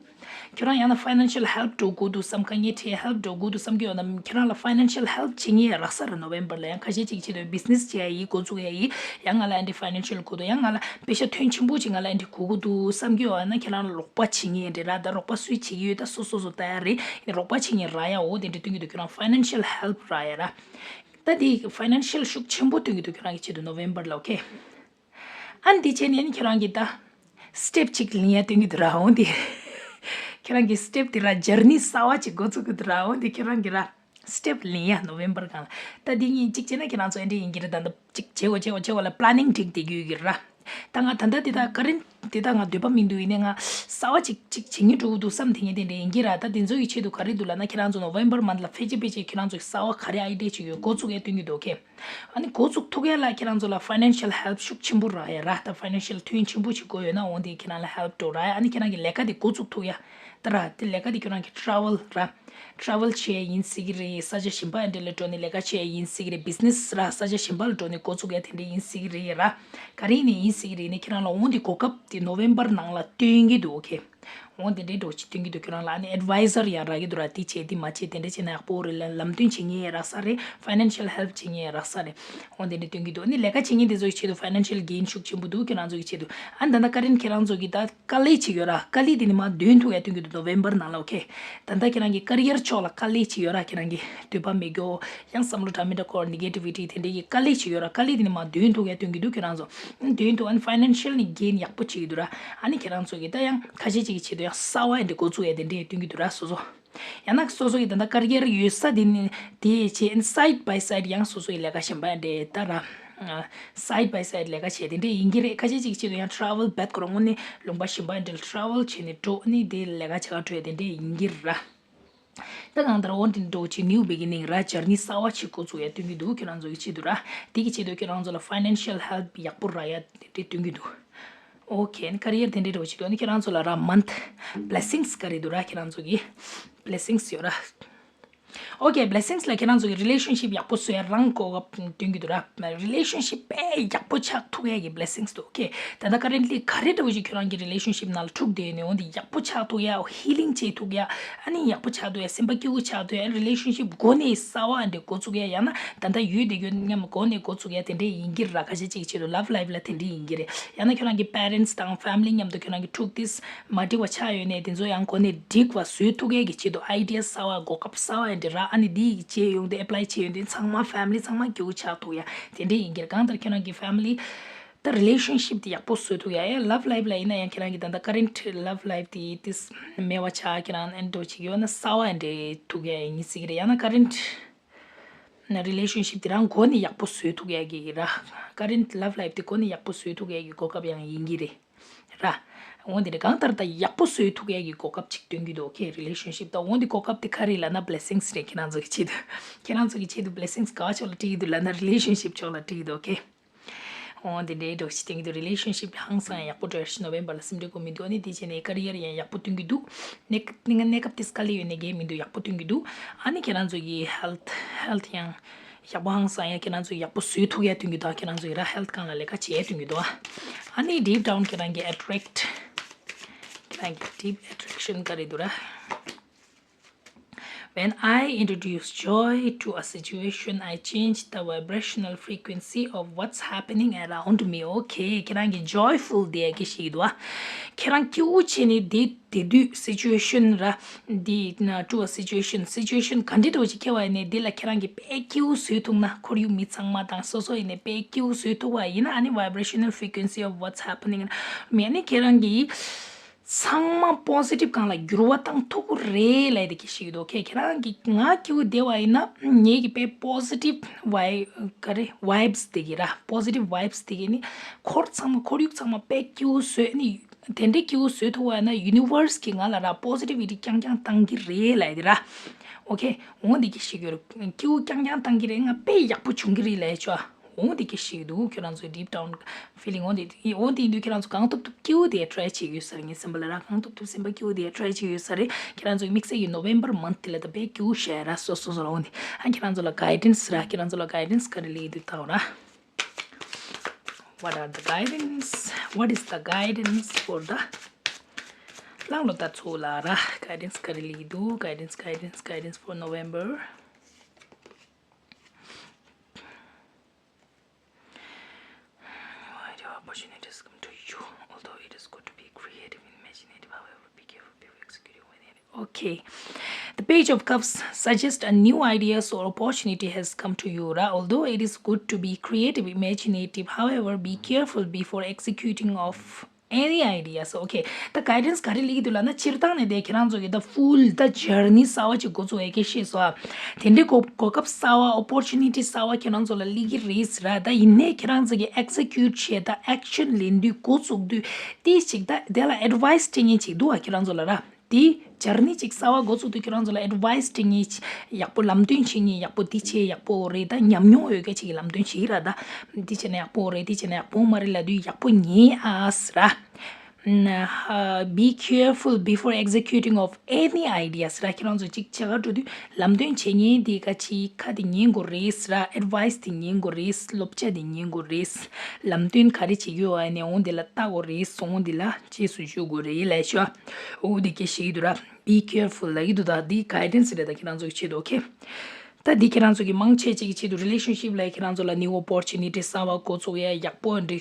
ཁྱོད་རང་ཡང་ན་ཕའི་ནན་ཤལ་ཧེལཔ་འདྲ་བོ་དགོས་འདུག་བསམ། དཀའ་ངལ་འཕྲད་ཧེལཔ་འདྲ་བོ་དགོས་འདུག་བསམ་གྱི་ཡོད་ན་ཁྱོད་རང་ལ་ཕའི་ནན་ཤལ་ཧེལཔ་བྱེད་མཁན་རག་ས་རེད། ནོ་ཝེམ་བར་ལ་ཡང་ཁ་ཤས་ཅིག་བྱེད་དུས་བི་ཛི་ནེ་སི་བྱེད་ཡ་ཡིན། འགོ་བཙུགས་ཡ་ཡིན། ཡང་ང་ལ་ཨ་འདྲ་ཕའི་ནན་ཤལ་དགོས་འདུག་ཡང་ང་ལ་པེ་ཤ་ཐོན་ཆེན་པོ་ཅིག་ང་ལ་ཨ་འདྲ་དགོས་ཀྱི་འདུག་བསམ་གྱི་ཡོད་ན་ཁྱེད་རང་ལ་རོགས་པ་བྱེད་མཁན་རེད་ར། ད་རོགས་པ་སུས་བྱེད་ཀྱི་ཡོད། ད་སོ་སོ་སོ་ད་ཡ་རེད། རོགས་པ་བྱེད་མཁན་རག་ཡ། འོ་དེ་འདྲ་སྟོན་གྱི་འདུག་ཁྱོད་རང་ཕའི་ནན་ཤལ་ཧེལཔ་རག་ཡ་ར། ད་དེ་ཕའི་ནན་ཤལ་ཤུགས་ཆེན་པོ་སྟོན་གྱི་འདུག་ཁྱོད་རང་གི་ཆེད་དུ་ནོ་ཝེམ་བར་ལ། ཨོ་ཁེ། ཨ་ནི་དེ་བྱས་ནས་ནི་ཁྱོད་རང་གིས་ད་སི་ཊེབ་གཅིག་ལེན་ཡ་སྟོན་གྱི་འདུག་ར། འོ་དེ་ཁྱོད་རང་གིས་སི་ཊེབ་དེ་ར་ཇར་ནི་གསར་བ་ཅིག་འགོ་བཙུགས་ཀྱི་འདུག་ར། འོ་དེ་ཁྱོད་རང་གིས་ར་སི་ཊེབ་ལེན་ཡ་ནོ་ཝེམ་བར་སྒང་ལ། ད་དེ་གཉིས་གཅིག་བྱས་ན་ཁྱེད་རང་ཚོ་ཨེ་འདྲ་ཡིན་གྱི་རེད། ད་ད་གཅིག་བྱེད་དགོས་བྱེད་དགོས་བྱེད་དགོས་ལ་པ་ལ་ནིང་སྒྲིག་བསྡད་ཀྱི་ཡོད་ཀྱི་ར། ད་ང་ད་ལྟ་དེ་དག་ཀ་རེན་ཊི་དེ་དག་ང་འདོད་པ་མི་འདུག་ཡིན་ནའི་ང་གསར་བ་ཅིག་ཅིག་བྱེད་སྙིང་འདོད་འདུག་བསམ་དེ་ངས་དེ་འདྲ་ཡིན་གྱི་ར། ད་དེ་ཚོ་ཡི་ཆེད་དུ་ག་རེ་འདུག་ལབ་ན། ཁྱེད་རང་ཚོ་ནོ་ཝེམ་བར་མནཐ་ལ་ཕལ་ཆེར་ཕལ་ཆེར་ཁྱེད་རང་ཚོ་གསར་བ་ག་རེ་ཨའི་ཌི་ཡ་ཅིག་ཡོད་འགོ་བཙུགས་ཡ་སྟོན་གྱི་འདུག་ཨོ་ཁེ། ཨ་ནི་འགོ་བཙུགས་ཐུབ་ཡ་ལ་ཁྱེད་རང་ཚོ་ལ་ཕའི་ནན་ཤལ་ཧེལཔ་ཤུགས་ཆེན་པོ་རག་ཡ་ར། ད་ཕའི་ནན་ཤལ་ཐོན་ཆེན་པོ་ཅིག་དགོས་ཡོད་ན་འོ་དེ་ཁྱེད་རང་ལ་ཧེལཔ་འགྲོ་ར། ཨ་ནི་ཁྱེད་རང་གི་ལས་ཀ་དེ་འགོ་བཙུགས་ཐུབ་ཡ། ད་ར་དེ་ལས་ཀ་དེ་ཁྱོད་རང་གི་ཊ་རེ་ཝལ་ར། ཊ་རེ་ཝལ་བྱེད་ཡ་ཡིན་སྲིད་ཀྱི་རེད། ས་ཆ་གཞན་པ་འདྲ་ལ་འགྲོ་ནས་ལས་ཀ་བྱེད་ཡ་ཡིན་སྲིད་ཀྱི་རེད། བི་ཛི་ནེ་སི་ར་ས་ཆ་གཞན་པ་ལ་འགྲོ་ནས་འགོ་བཙུགས་ཡ་དེ་འདྲ་ཡིན་སྲིད་ཀྱི་རེད་ར། ག་རེ་ཡིན་ནའི་ཡིན་སྲིད་ཀྱི་རེད། ནས་ཁྱེད་རང་ལ་འོ་དེ་གོ་སྐབས་དེ་ནོ་ཝེམ་བར་ནང་ལ་སྟོན་གྱི་འདུག་ཨོ་ཁེ། འོ་དེ་འདྲའི་འདྲ་བོ་ཅིག་སྟོན་གྱི་འདུག་ཁྱོད་རང་ལ་ཨ་ནི་ཨེཌ་ཝའི་ཛར་ཡང་རག་གི་འདུག་ར། དེ་བྱེད་དེ་མ་བྱེད་དེ་འདྲ་བྱེད་ན་ཡག་པོ་རེད་ལ། ལམ་སྟོན་བྱེད་མཁན་ཡང་རག་ས་རེད། ཕའི་ནན་ཤལ་ཧེལཔ་བྱེད་མཁན་ཡང་རག་ས་རེད། འོ་དེ་འདྲ་སྟོན་གྱི་འདུག་ཨ་ནི་ལས་ཀ་བྱེད་མཁན་དེ་ཚོ་ཡི་ཆེད་དུ་ཕའི་ནན་ཤལ་གེན་ཤུགས་ཆེན་པོ་འདུག་ཁྱོད་རང་ཚོ་ཡི་ཆེད་དུ། ཨ་ནི་ད་ལྟ་ཀ་རེན་ཊི་ཁྱེད་རང་ཚོ་གི་ད་དཀའ་ལས་ཅིག་ཡོད་ར། དཀའ་ལས་དེ་ནི་མར་འདོན་ཐུབ་ཡ་སྟོན་གྱི་འདུག་ནོ་ཝེམ་བར་ནང་ལ། ཨོ་ཁེ། ད་ལྟ་ཁྱེད་རང་གི་ཀ་རི་ཡར་ཕྱོགས་ལ་དཀའ་ལས་ཅིག་ཡོད་ར། ཁྱེད་རང་གི་འདོད་པ་མེད་རྒྱུ། ཡང་བསམ་བློ་འདྲ་མི་འདྲ་འཁོར། ནེ་གེ་ཊི་བི་ཊི་དེ་འདྲའི་གི་དཀའ་ལས་ཅིག་ཡོད་ར། དཀའ་ལས་དེ་ནི་མར་འདོན་ཐུབ་ཡ་སྟོན་གྱི་འདུག་ཁྱོད་རང་ཚོ། འདོན་ཐུབ། ཨ་ནི་ཕའི་ནན་ཤལ་ནི་གེན་ཡག་པོ་བྱེད་ཀྱི་འདུག་ར། ཨ་ནི་ཁྱེད་རང་ཚོ་གི་ད་ཡང་ཁ་ཤས་ཅིག་གི་ཆེད་དུ་ཡང་གསར་བ་ཡ་འདྲ་འགོ་བཙུགས་ཡ་དེ་འདྲའི་སྟོན་གྱི་འདུག་ར། སོ་སོ་ཡང་ན་སོ་སོ་གི་ད་ལྟ་ཀ་རི་ཡར་ཡོད་ས་དེ་ནི་དེ་བྱས། ཨ་ནི་སའིཌ་བའི་སའིཌ་ཡང་སོ་སོ་གི་ལས་ཀ་གཞན་པ་ཡ་འདྲ་ད་ར། སའིཌ་བའི་སའིཌ་ལས་ཀ་བྱས་དེ་འདྲའི་ཡིན་གྱི་རེད། ཁ་ཤས་ཅིག་གི་ཆེད་དུ་ཡང་ཊ་རེ་ཝལ་བེད་ཁོ་རང་དངོས་གནས་ལུང་པ་གཞན་པ་ཡ་འདྲ་ལ་ཊ་རེ་ཝལ་བྱས་ནས་འགྲོ། ཨ་ནི་དེ་ལས་ཀ་བྱེད་ག་འགྲོ་ཡ་དེ་འདྲའི་ཡིན་གྱི་ར། ད་གང་ལྟར་འོ་དེ་འདྲ་བོ་ཅིག་ནིའུ་བི་གི་ནིང་ར། ཇར་ནི་གསར་བ་ཅིག་འགོ་བཙུགས་ཡ་སྟོན་གྱི་འདུག་ཁྱོད་རང་ཚོ་གི་ཆེད་དུ་ར། དེ་གི་ཆེད་དུ་ཁྱོད་རང་ཚོ་ལ་ཕའི་ནན་ཤལ་ཧེལཔ་ཡག་པོ་རག་ཡ་དེ་འདྲ་སྟོན་གྱི་འདུག་ཨོ་ཁེ། ཨ་ནི་ཀ་རི་ཡར་དེ་འདྲ་འདྲ་བོ་ཅིག་འདུག་ཨ་ནི་ཁྱོད་རང་ཚོ་ལ་ར་མནཐ་བི་ལེ་སིང་སི་ག་རེ་འདུག་ར། ཁྱོད་རང་ཚོ་གི་བི་ལེ་སིང་སི་ཡོད་ར། ཨོ་ཁེ། བི་ལེ་སིང་སི་ལ་ཁྱེད་རང་ཚོ་གི་རི་ལེ་ཤན་ཤིབ་ཡག་པོ་བཟོ་ཡ་རང་གོ་སྐབས་སྟོན་གྱི་འདུག་ར། རི་ལེ་ཤན་ཤིབ་དཔེ་ཡག་པོ་ཆགས་ཐུབ་ཡ་གི་བི་ལེ་སིང་སི་འདུག་ཨོ་ཁེ། ད་ལྟ་ཀ་རེན་ཊི་ལི་ག་རེ་འདྲ་བོ་ཞིག་ཁྱོད་རང་གི་རི་ལེ་ཤན་ཤིབ་ནང་ལ་འཁྲུག་བསྡད་ནས། འོ་འདི་ཡག་པོ་ཆགས་ཐུབ་ཡ། ཧི་ལིང་བྱེད་ཐུབ་ཡ། ཨ་ནི་ཡག་པོ་ཆགས་ཐུབ་ཡ། སེམས་པ་སྐྱིད་པོ་ཆགས་ཐུབ་ཡ། རི་ལེ་ཤན་ཤིབ་འགོ་ནས་གསར་བ་འདྲ་འགོ་བཙུགས་ཡ། ཡང་ན་ད་ལྟ་ཡོད་བསྡད་རྒྱུ་མཉམ་འགོ་ནས་འགོ་བཙུགས་ཡ་དེ་འདྲས་ཡིན་གྱི་ར། ཁ་ཤས་ཅིག་གི་ཆེད་དུ་ལབ་ལའིཕ་ལ་དེ་འདྲས་ཡིན་གྱི་རེད། ཡང་ན་ཁྱོད་རང་གི་པེ་རེན་ཊི་དང་ཕེ་མི་ལི་མཉམ་དུ་ཁྱོད་རང་གི་འཁྲུག་ཏིས་མ་འགྲིག་པ་ཆགས་ཡོད་ནའི་དེ་ཚོ་ཡང་འགོ་ནས་འགྲིག་པ་བཟོ་ཐུབ་ཡས་ཀྱི་ཆེད་དུ་ཨའི་ཌི་ཡ་གསར་བ། གོ་སྐབས་གསར་བ་ཡང་འདྲ་ར། ཨ་ནི་འདི་ཡི་བྱས་ཡོང་དུས་ཨེ་པ་ལའི་བྱས་ཡོང་དུས་ཚང་མ་ཕེ་མི་ལི་ཚང་མ་སྐྱིད་པོ་ཆགས་ཐུབ་ཡ་དེ་འདྲས་ཡིན་གྱི་རེད། གང་ལྟར་ཁྱོད་རང་གི་ཕེ་མི་ལི་ད་རི་ལེ་ཤན་ཤིབ་དེ་ཡག་པོ་བཟོ་ཐུབ་ཡ། ཡ་ལབ་ལའིཕ་ལ་ཡིན་ན་ཡང་ཁྱེད་རང་གི་ད་ལྟ་ཀ་རེན་ཊི་ལབ་ལའིཕ་དེ་ཏིས་མེད་པ་ཆགས། ཁྱེད་རང་ཨེ་འདྲ་ཅིག་ཡོད་ན་གསར་བ་ཡང་འདྲ་ཐུབ་ཡ་ཡིན་སྲིད་ཀྱི་རེད། ཡང་ན་ཀ་རེན་ཊི་ན་རི་ལེ་ཤན་ཤིབ་དེ་རང་འགོ་ནས་ཡག་པོ་བཟོ་ཐུབ་ཡ་གི་ར། ཀ་རེན་ཊི་ལབ་ལའིཕ་དེ་འགོ་ནས་ཡག་པོ་བཟོ་ཐུབ་ཡ་གི་གོ་སྐབས་ཡང་ཡིན་གྱི་རེད་ར། འོ་འདི་རེད། གང་ལྟར་ད་ཡག་པོ་བཟོ་ཐུབ་ཡ་གི་གོ་སྐབས་ཅིག་སྟོན་གྱི་འདུག་ཨོ་ཁེ། རི་ལེ་ཤན་ཤིབ་ད་འོ་འདི་གོ་སྐབས་དེ་ག་རེ་ལབ་ན་བི་ལེ་སིང་སི་རེད། ཁྱེད་རང་ཚོ་གི་ཆེད་དུ། ཁྱེད་རང་ཚོ་གི་ཆེད་དུ་བི་ལེ་སིང་སི་ག་བ་ཕྱོགས་ལ་སྤྲད་ཀྱི་འདུག་ལབ་ན་རི་ལེ་ཤན་ཤིབ་ཕྱོགས་ལ་སྤྲད་ཀྱི་འདུག་ཨོ་ཁེ། འོ་དེ་འདྲའི་འགྲོ་ཞིག་སྟོན་གྱི་འདུག་རི་ལེ་ཤན་ཤིབ་ཧང་སང་ཡག་པོ་འགྲོ་ཡ་ཞིག་ནོ་བེམ་བར་ལ་སེམས་ཁྲལ་དགོས་མི་འདུག་ཨ་ནི་དེ་བྱས་ནས་ཀ་རི་ཡར་ཡང་ཡག་པོ་སྟོན་གྱི་འདུག་གནས་གནས་གནས་སྐབས་དེ་དཀའ་ལས་ཡོད་ནས་གལ་མི་འདུག་ཡག་པོ་སྟོན་གྱི་འདུག་ཨ་ནི་ཁྱེད་རང་ཚོ་གི་ཧེལ་ཐི་ཧེལ་ཐི་ཡང་ཡག་པོ་ཧང་སང་ཡ་ཁྱེད་རང་ཚོ་ཡག་པོ་བཟོས་ཐུབ་ཡ་སྟོན་གྱི་འདུག་ཁྱེད་རང་ཚོ་ཡི་ར་ཧེལ་ཐི་སྒང་ལ་ལས་ཀ་བྱེད་ཡ་སྟོན་གྱི་འདུག་ཨ་ནི་ཌིབ་ཌའུན་ཁྱེད་རང་གི་ཨེ་ཊེ་རེག་ཊི་ཁྱེད་རང་གི་ཌིབ་ཨེ་ཊེ་རེག་ཤན་ག་རེ་འདུག་ར། When I introduce joy to a situation, I change the vibrational frequency of what's happening around me. Okay, ཁྱེད་རང་གི་ཇོའི་ཕུལ་དེ་གི་ཞིག་འདུག་ཨ། ཁྱེད་རང་སྐྱིད་པོ་བྱས་ནས་དེ་དེ་དུས་སི་ཅུ་ཨེ་ཤན་ར་འདི་ན་to a situation, སི་ཅུ་ཨེ་ཤན་ག་འདྲ་འདྲ་ཅིག་ཁྱེར་བ་ཡིན་ནའི་དེ་ལ་ཁྱེད་རང་གི་དཔེ་སྐྱིད་པོ་བཟོས་ཐུབ་ན་ཁོར་ཡུག་མི་ཚང་མ་དང་སོ་སོ་ཡིན་ནའི་དཔེ་སྐྱིད་པོ་བཟོས་ཐུབ་པ་ཡིན་ན་ཨ་ནི་vibrational frequency of what's happening མེད་ནི་ཁྱེད་རང་གི་ཚང་མ་པོ་སི་ཊིབ་སྒང་ལ་འགྱུར་བ་བཏང་ཐུབ་ཀྱི་རེད་ལབ་དེ་གི་ཞིག་འདུག་ཁྱེད་ཁྱེད་རང་གི་ང་སྐྱིད་པོ་བསྡད་པ་ཡིན་ན་ངེད་ཀྱི་དཔེ་པོ་སི་ཊིབ་ཝའི་ག་རེ་ཝའིབ་སི་དེ་གི་ར་པོ་སི་ཊིབ་ཝའིབ་སི་དེ་གི་ནི་ཁོར་ཚང་མ་ཁོར་ཡུག་ཚང་མ་དཔེ་སྐྱིད་པོ་བཟོས་ནི་དེ་འདྲའི་སྐྱིད་པོ་བཟོས་ཐུབ་པ་ཡིན་ན་ཡུ་ནི་ཝར་སི་གི་ང་ལ་ར་པོ་སི་ཊིབ་ཝི་ཊི་རྐྱང་རྐྱང་བཏང་གི་རེད་ལབ་དེ་ར། ཨོ་ཁེ། འོ་འདི་གི་ཞིག་ཡོད་རེད། སྐྱིད་པོ་རྐྱང་རྐྱང་བཏང་གི་རེད། ང་དཔེ་ཡག་པོ་བྱུང་གི་རེད་ལབ་ཆོག་འོ་འདི་གི་ཞིག་འདུག་ཁྱོད་རང་ཚོའི་ཌིབ་ཌའུན་ཕི་ལིང་འོ་འདི་འོ་འདི་ཡིན་དུས་ཁྱོད་རང་ཚོ་གང་ཐུབ་ཐུབ་སྐྱིད་པོ་དེ་ཊ་རའི་བྱེད་ཀྱི་ཡོད་ས་རེད། ངའི་སེམས་པ་ལ་ར་གང་ཐུབ་ཐུབ་སེམས་པ་སྐྱིད་པོ་དེ་ཊ་རའི་བྱེད་ཀྱི་ཡོད་ས་རེད། ཁྱོད་རང་ཚོའི་དམིགས་བསལ་གྱི་ནོ་བེམ་བར་མནཐ་དེ་ལ་ད་དཔེ་སྐྱིད་པོ་ཞེ་དྲག་སོ་སོ་སོ་ལ་འོ་འདི་ཨ་ཁྱོད་རང་ཚོ་ལ་གའི་ཌེན་སི་ར་ཁྱོད་རང་ཚོ་ལ་གའི་ཌེན་སི་ག་རེ་སླེབས་ཀྱི་འདུག་ལྟ་འོ་ར། What are the guidance? What is the guidance for the གླང་ལོ་ཟླ་ཚོ་ལ་ར་གའི་ཌེན་སི་ག་རེ་སླེབས་ཀྱི་འདུག guidance, guidance, guidance for November. Why do opportunities come to you? Although it is good to be creative and imaginative, however, be careful before executing with any. Okay. The Page of Cups suggests a new ideas or opportunity has come to you, right? Although it is good to be creative, imaginative, however, be careful before executing of any ideas. Okay. ད་གའི་ཌེན་སི་ག་རེ་སླེབས་ཀྱི་འདུག་ལབ་ན་སྤྱིར་བཏང་ནས་དེ་ཁྱེད་རང་ཚོ་གི་ད་ཕུལ་ད་ཇར་ནི་གསར་པ་ཅིག་འགོ་ཚུགས་ཡས་ཀྱི་ཤེས་སོ། དེ་འདྲའི་གོ་གོ་སྐབས་གསར་པ་ཨོ་པོར་ཅུ་ནི་ཊི་གསར་པ་ཁྱེད་རང་ཚོ་ལ་སླེབས་ཀྱི་རེད་ཟེར་ར། ད་ཡིན་ནའི་ཁྱེད་རང་ཚོ་གི་ཨེག་ཛི་ཀིའུཊ་བྱས་ད་ཨེག་ཤན་ལེན་དུས་འགོ་བཙུགས་དུས་དེ་ཅིག་ད་དེ་ལ་ཨེཌ་ཝའི་སི་སྤྲད་མཁན་ཅིག་འདུག་བ་ཁྱེད་རང་ཚོ་ལ་ར། དེ་ཇར་ནི་ཅིག་གསར་པ་འགོ་བཙུགས་དུས་ཁྱེད་རང་ཚོ་ལ་ཨེཌ་ཝའི་སི་སྤྲད་མཁན་ཅིག་ཡག་པོ་ལམ་སྟོན་བྱེད་མཁན་ཡག་པོ་འདི་བྱས་ཡག་པོ་རེད། ད་ཉམས་མྱོང་ཡོད་མཁན་ཅིག་གིས་ལམ་སྟོན་བྱེད་ཀྱི་ར། ད་འདི་བྱས་ན་ཡག་པོ་རེད། འདི་བྱས་ན་ཡག་པོ་མ་རེད་ལབ་དུས་ཡག་པོ་ཉན་ཨ་ཟེར་ར། Be careful before executing of any ideas ར། ཁྱེད་རང་ཚོ་ཅིག་བྱེད་ག་འགྲོ་དུས་ལམ་སྟོན་བྱེད་མཁན་དེ་ག་ཅིག་ཁ་དེ་ཉན་དགོས་རེད་ཟེར་ར། ཨེཌ་ཝའི་སི་དེ་ཉན་དགོས་རེད། སློབ་བྱ་དེ་ཉན་དགོས་རེད། ལམ་སྟོན་ག་རེ་བྱེད་ཀྱི་ཡོད་ཨ་ནི་འོང་དེ་ལ་ལྟ་དགོས་རེད། སོང་དེ་ལ་རྗེས་སུ་འཇུག་དགོས་རེད་ལབ་ཤོག་འོ་དེ་སྐད་བཤད་ཀྱི་འདུག་ར། Be careful ལབ་ཀྱི་འདུག་ད་འདི་གའི་ཌེན་སི་རེད། ད་ཁྱེད་རང་ཚོ་གི་ཆེད་དུ། ཨོ་ཁེ། ད་འདི་ཁྱེད་རང་ཚོ་གི་མང་ཆེ་ཅིག་གི་ཆེད་དུ་རི་ལེ་ཤན་ཤིབ་ལ་ཁྱེད་རང་ཚོ་ལ་ནིའུ་ཨོ་པོར་ཅུ་ནི་ཊི་གསར་པ་འགོ་བཙུགས་ཡ་ཡག་པོ་འདྲི་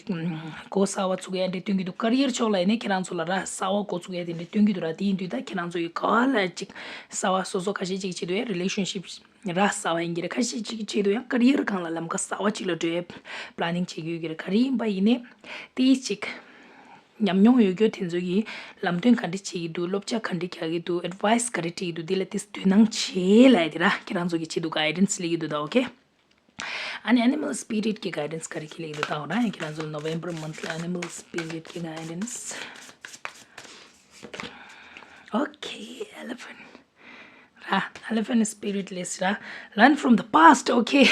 འགོ་གསར་པ་ཚུགས་ཡ་འདྲི་སྟོན་གྱི་འདུག་ཀ་རི་ཡར་ཕྱོགས་ལ་ཡིན་ནའི་ཁྱེད་རང་ཚོ་ལ་ར་གསར་པ་འགོ་བཙུགས་ཡ་དེ་འདྲི་སྟོན་གྱི་འདུག་ར། དེ་ཡིན་དུས་ད་ཁྱེད་རང་ཚོ་གི་ག་བ་ལ་ཅིག་གསར་པ་སོ་སོ་ཁ་ཤས་ཅིག་གི་ཆེད་དུ་ཡ་རི་ལེ་ཤན་ཤིབ་ར་གསར་པ་ཡིན་གྱི་རེད། ཁ་ཤས་ཅིག་གི་ཆེད་དུ་ཡང་ཀ་རི་ཡར་སྒང་ལ་ལམ་ཁ་གསར་པ་ཅིག་ལ་འགྲོ་ཡ་པ་ལེ་ནིང་བྱེད་ཀྱི་ཡོད་ཀྱི་རེད། ག་རེ་ཡིན་པ་ཡིན་ནའི་དེ་ཅིག་ཉམས་མྱོང་ཡོད་རྒྱུ་དེ་ཚོ་གིས་ལམ་སྟོན་ག་འདྲ་བྱེད་ཀྱི་འདུག་སློབ་བྱ་ག་འདྲ་རྒྱག་གི་འདུག་ཨེཌ་ཝའི་སི་ག་རེ་སྤྲད་ཀྱི་འདུག་འདི་ལ་ཏིས་དོ་སྣང་བྱེད་ལབ་ཡ་དེ་ར། ཁྱེད་རང་ཚོ་གི་ཆེད་དུ་གའི་ཌེན་སི་སླེབས་ཀྱི་འདུག་ད་ཨོ་ཁེ། ཨ་ནི་ཨེ་ནི་མལ་སི་པི་རིཊ་གི་གའི་ཌེན་སི་ག་རེ་ཁྱེད་སླེབས་ཀྱི་འདུག་ད་ཨོ་ར། ཁྱེད་རང་ཚོ་ནོ་བེམ་བར་མནཐ་ལ་ཨེ་ནི་མལ་སི་པི་རིཊ་གི་གའི་ཌེན་སི། ཨོ་ཁེ། ཨེ་ལི་ཕེན་ཊི། ར། ཨེ་ལི་ཕེན་ཊི་སི་པི་རིཊ་ལས་ར། Learn from the past. Okay.